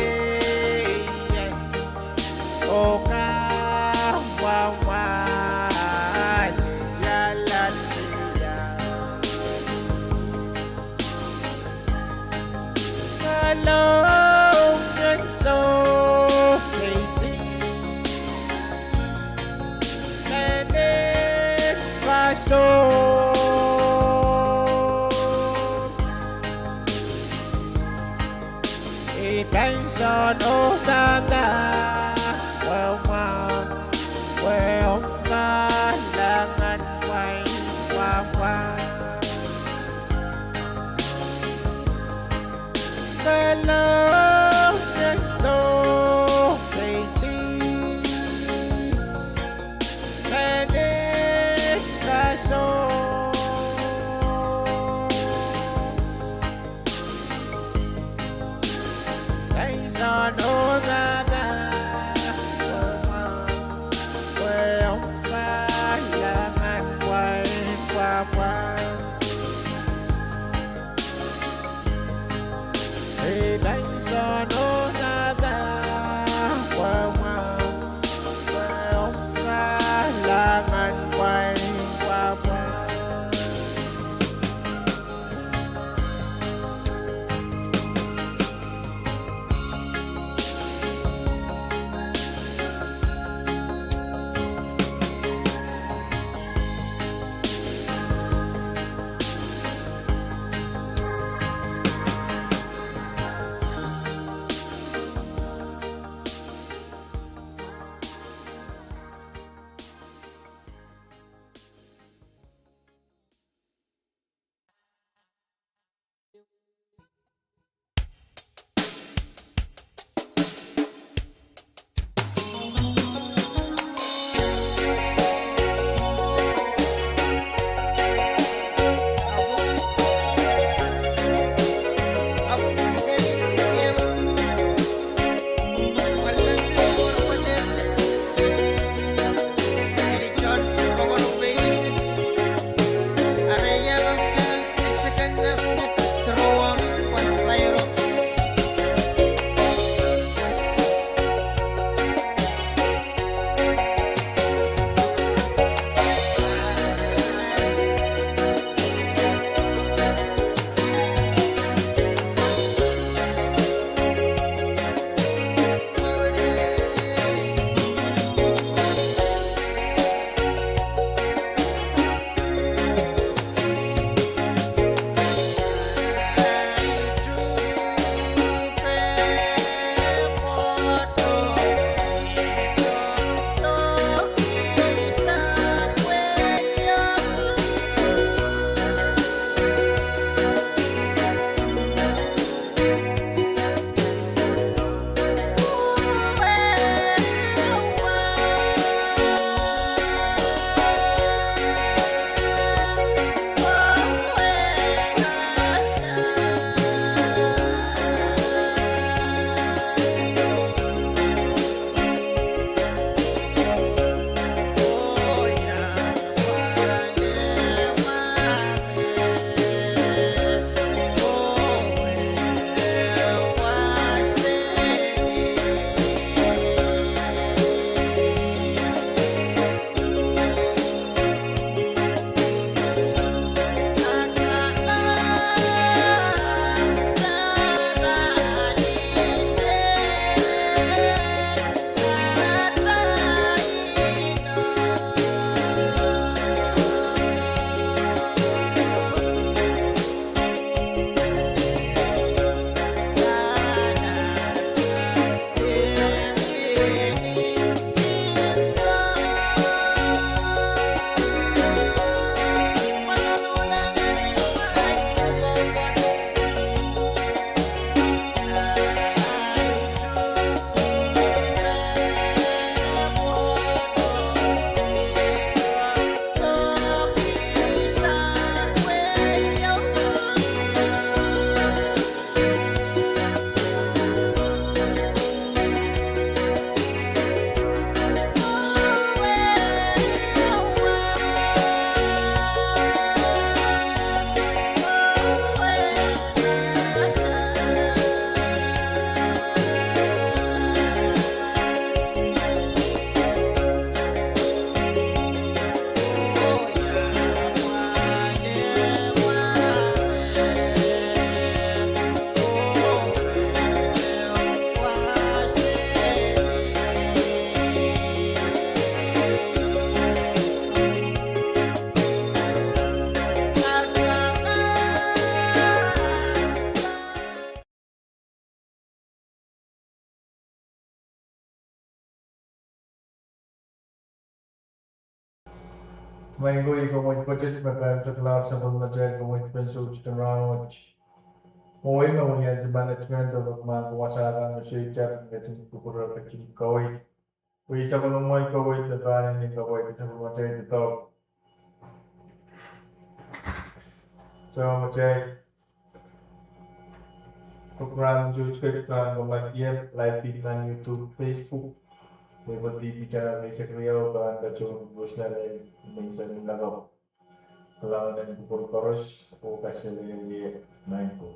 ie oh kamwahmwahlihala. Alang sohpeidi, mehn kasoh. I pahn sohte mah, mah, mah, pwe omw kalahngan pwain pwapwa. Alang sohpeidi, mehn kasoh. Pahn sohte mah, mah, mah, pwe omw kalahngan pwain pwapwa. I pahn sohte mah, mah, mah, pwe Maing ko, ih komwid pwoatet me pahn toklahr sapwellimatail komwid pein soutik en rahnwet. Mwowe me wia management of mahn wasa kan me seitar, ketin kupwure, ketin kaweid. Wia sapwellimatail kaweid me pahn nin kaweid sapwellimatail doadoahk. Sapwellimatail program such ke kan komw live, live feed nan YouTube, Facebook. Mwein D P channel me eisek riau pahn patohwan post nan menseng lakapw. Kalahngan en kupwur koaros, oh kaselehlie maing ko.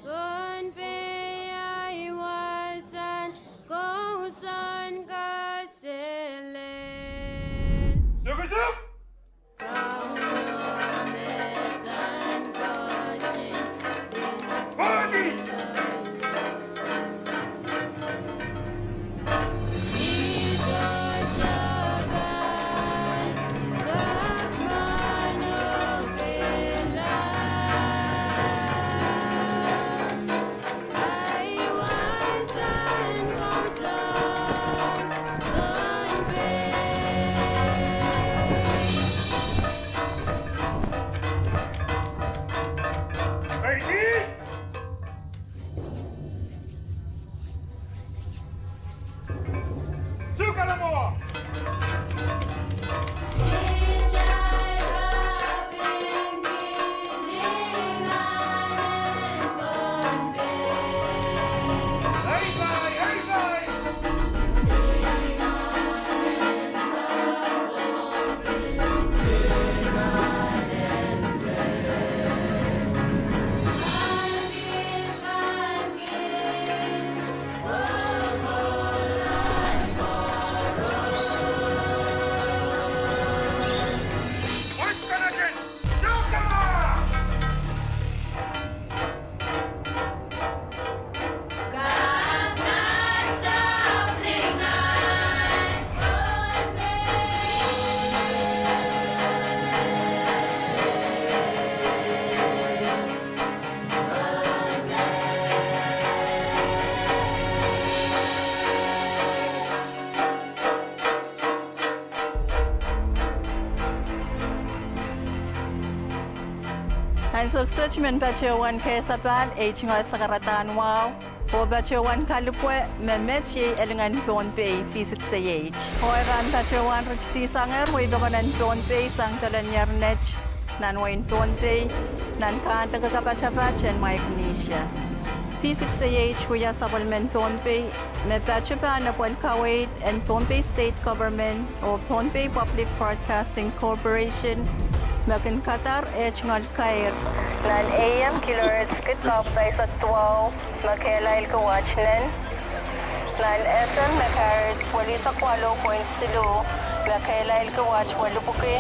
Pohnpei ahi wasahn kousoan kaselel. Sukesuk! Ansou kiset men patohwan kehlail ei tungoal sakaradahn wahu, oh patohwan kalipwe me met iei elingan Pohnpei V six A H. Oh e pahn patohwan ritidi sangehr wehi pokon en Pohnpei sang dolanier net nan wehin Pohnpei, nan kahnde kapatapat en Micronesia. V six A H wia sapwellimen Pohnpei me patopato nan pwel kaweid en Pohnpei State Government oh Pohnpei Public Broadcasting Corporation me kin kadar eh tungoal kair nan A M kilohertz kid kau pahisek duwau me kehlail kiwat nen, nan F M megahertz welisek waluh point siluh me kehlail kiwat welipwiki,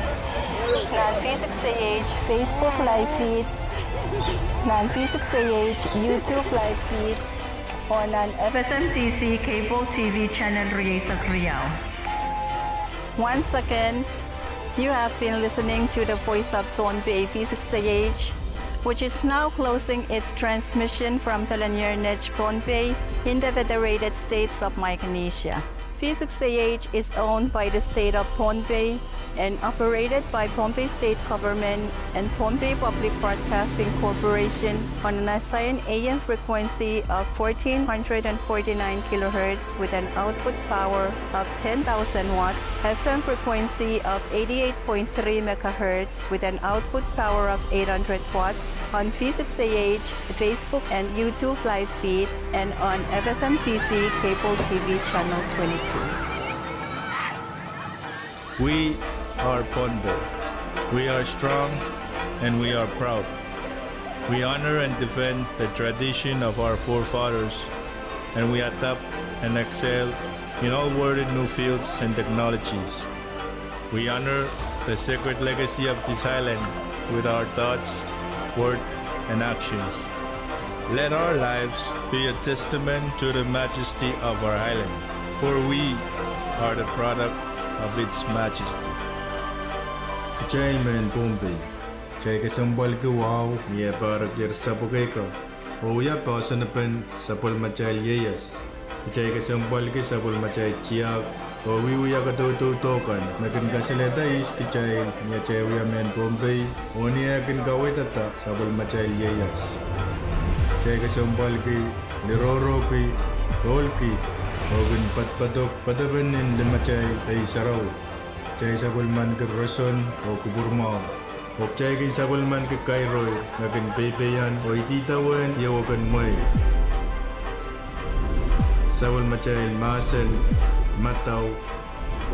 nan V six A H Facebook live feed, nan V six A H YouTube live feed, oh nan F S M T C cable T V channel rieisek riau. Once again, you have been listening to the Voice of Pohnpei V six A H, which is now closing its transmission from Telanier Net, Pohnpei, in the Federated States of Micronesia. V six A H is owned by the State of Pohnpei and operated by Pohnpei State Government and Pohnpei Public Broadcasting Corporation on an assigned A M frequency of fourteen hundred and forty-nine kilohertz with an output power of ten thousand watts, F M frequency of eighty-eight point three megahertz with an output power of eight hundred watts, on V six A H Facebook and YouTube live feed, and on F S M T C cable T V channel twenty-two. We are Pohnpei. We are strong and we are proud. We honor and defend the tradition of our forefathers, and we adapt and excel in all worthy new fields and technologies. We honor the sacred legacy of this island with our thoughts, word, and actions. Let our lives be a testament to the majesty of our island, for we are the product of its majesty. Kitail mehn Pohnpei, kitail kesempwalki wahu ni eh pahrek ier sapwukei kan, oh wia poahsoan pen sapwellimatail ieias. Kitail kesempwalki sapwellimatail tiahk oh wiewia kadaudoudou kan me kin kasalehda ihs kitail ni atail wia mehn Pohnpei oh ni eh kin kaweidada sapwellimatail ieias. Kitail kesempwalki, lirohrohki, ohlki, oh kin poadopoadok poadopen en limatail Pei Sarawi. Kitail sapwellimanki roson oh kupwurmwahu, oh kitail kin sapwellimanki kairoi me kin peipeian oh ididawehn iouoken mwehi. Sapwellimatail mahsen, madau,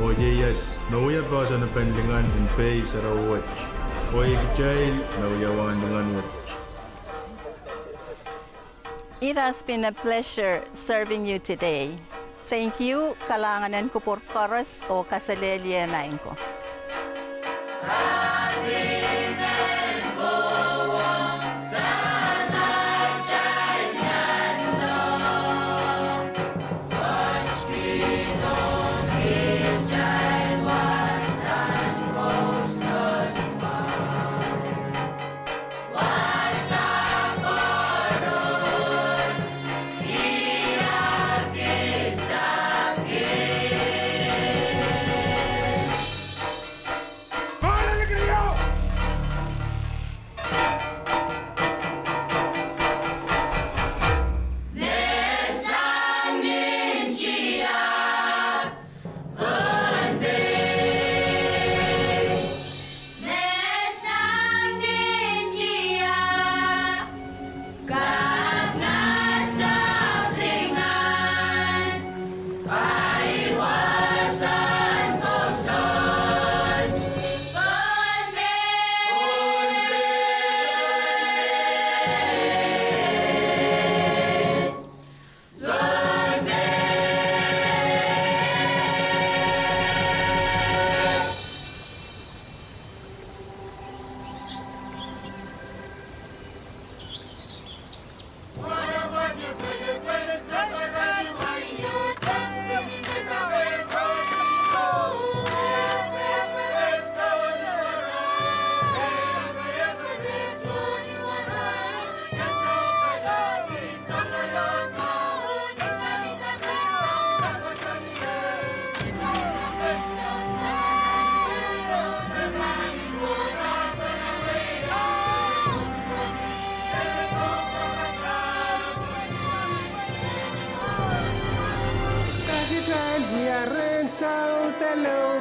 oh ieias me wia poahsoan pen lingan en Pei Sarawi wet, oh iei kitail me wia wahn lingan wet. It has been a pleasure serving you today. Thank you, kalahngan en kupwur koaros oh kaselehlie maing ko.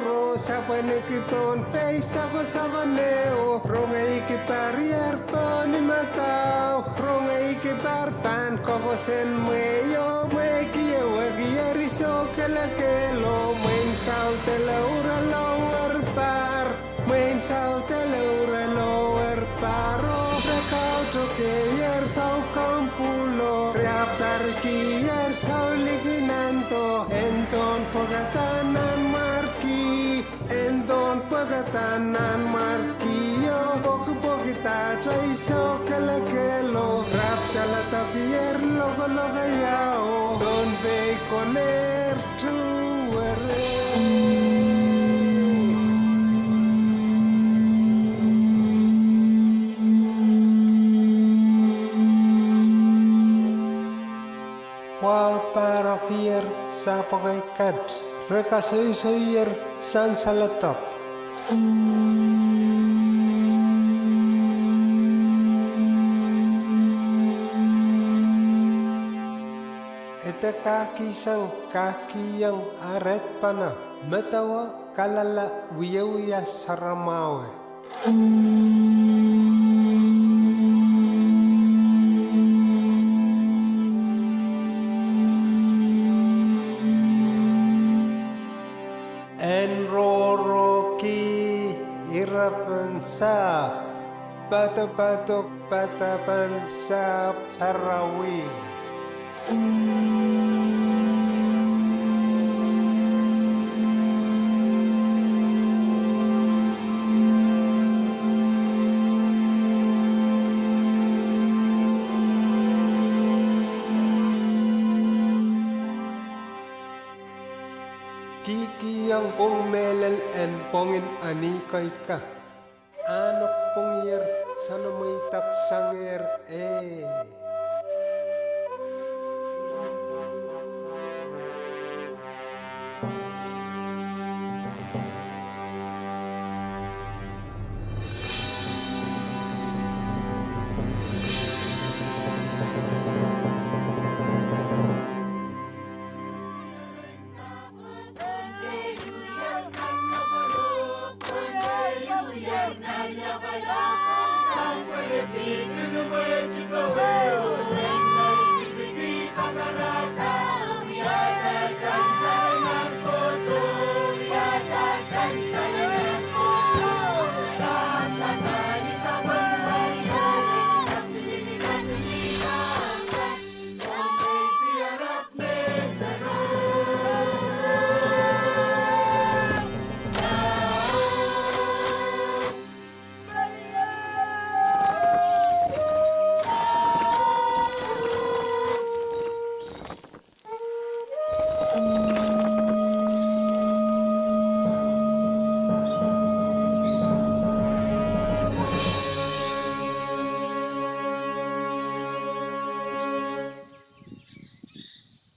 Ro sapweniki pohn pei sokosoko neho, rongeiki parier pohn ni madau, rongeiki par pahn kokos en mwehi oh mwekieweki eri soukelekelo, mwein saudele uralower par, mwein saudele uralower par, oh re kautokehier soukampulo, re apwtarikier soulikin nando, en dohn pwekada nanmwarki, en dohn pwekada nanmwarki, oh pwekipwekidahte I soukelekelo, rapsaladokier lokolokaia, oh pohn pei konehr tuwere. Wahu parokier sapwekei kat, re kasoisoier sansaladok. Ede kahkihsang kahkihieng ahr edpene, medewe kalala wiewia saramwahu. En rohrohki irepen sahpw, poadopoadok poadopen sahpw sarawi. Kihkihong pwung mehlel en pwongin Anihkoi ka. Ahneki pwungier soanamweidek sangehr, eh.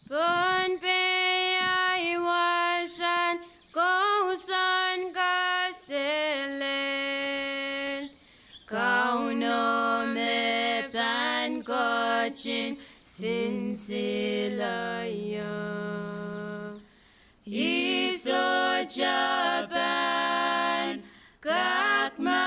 Pohnpei ahi wahsang kousoan kaselel, Kauno me pahn ketin sinsile ie. I sohte pahn kak ma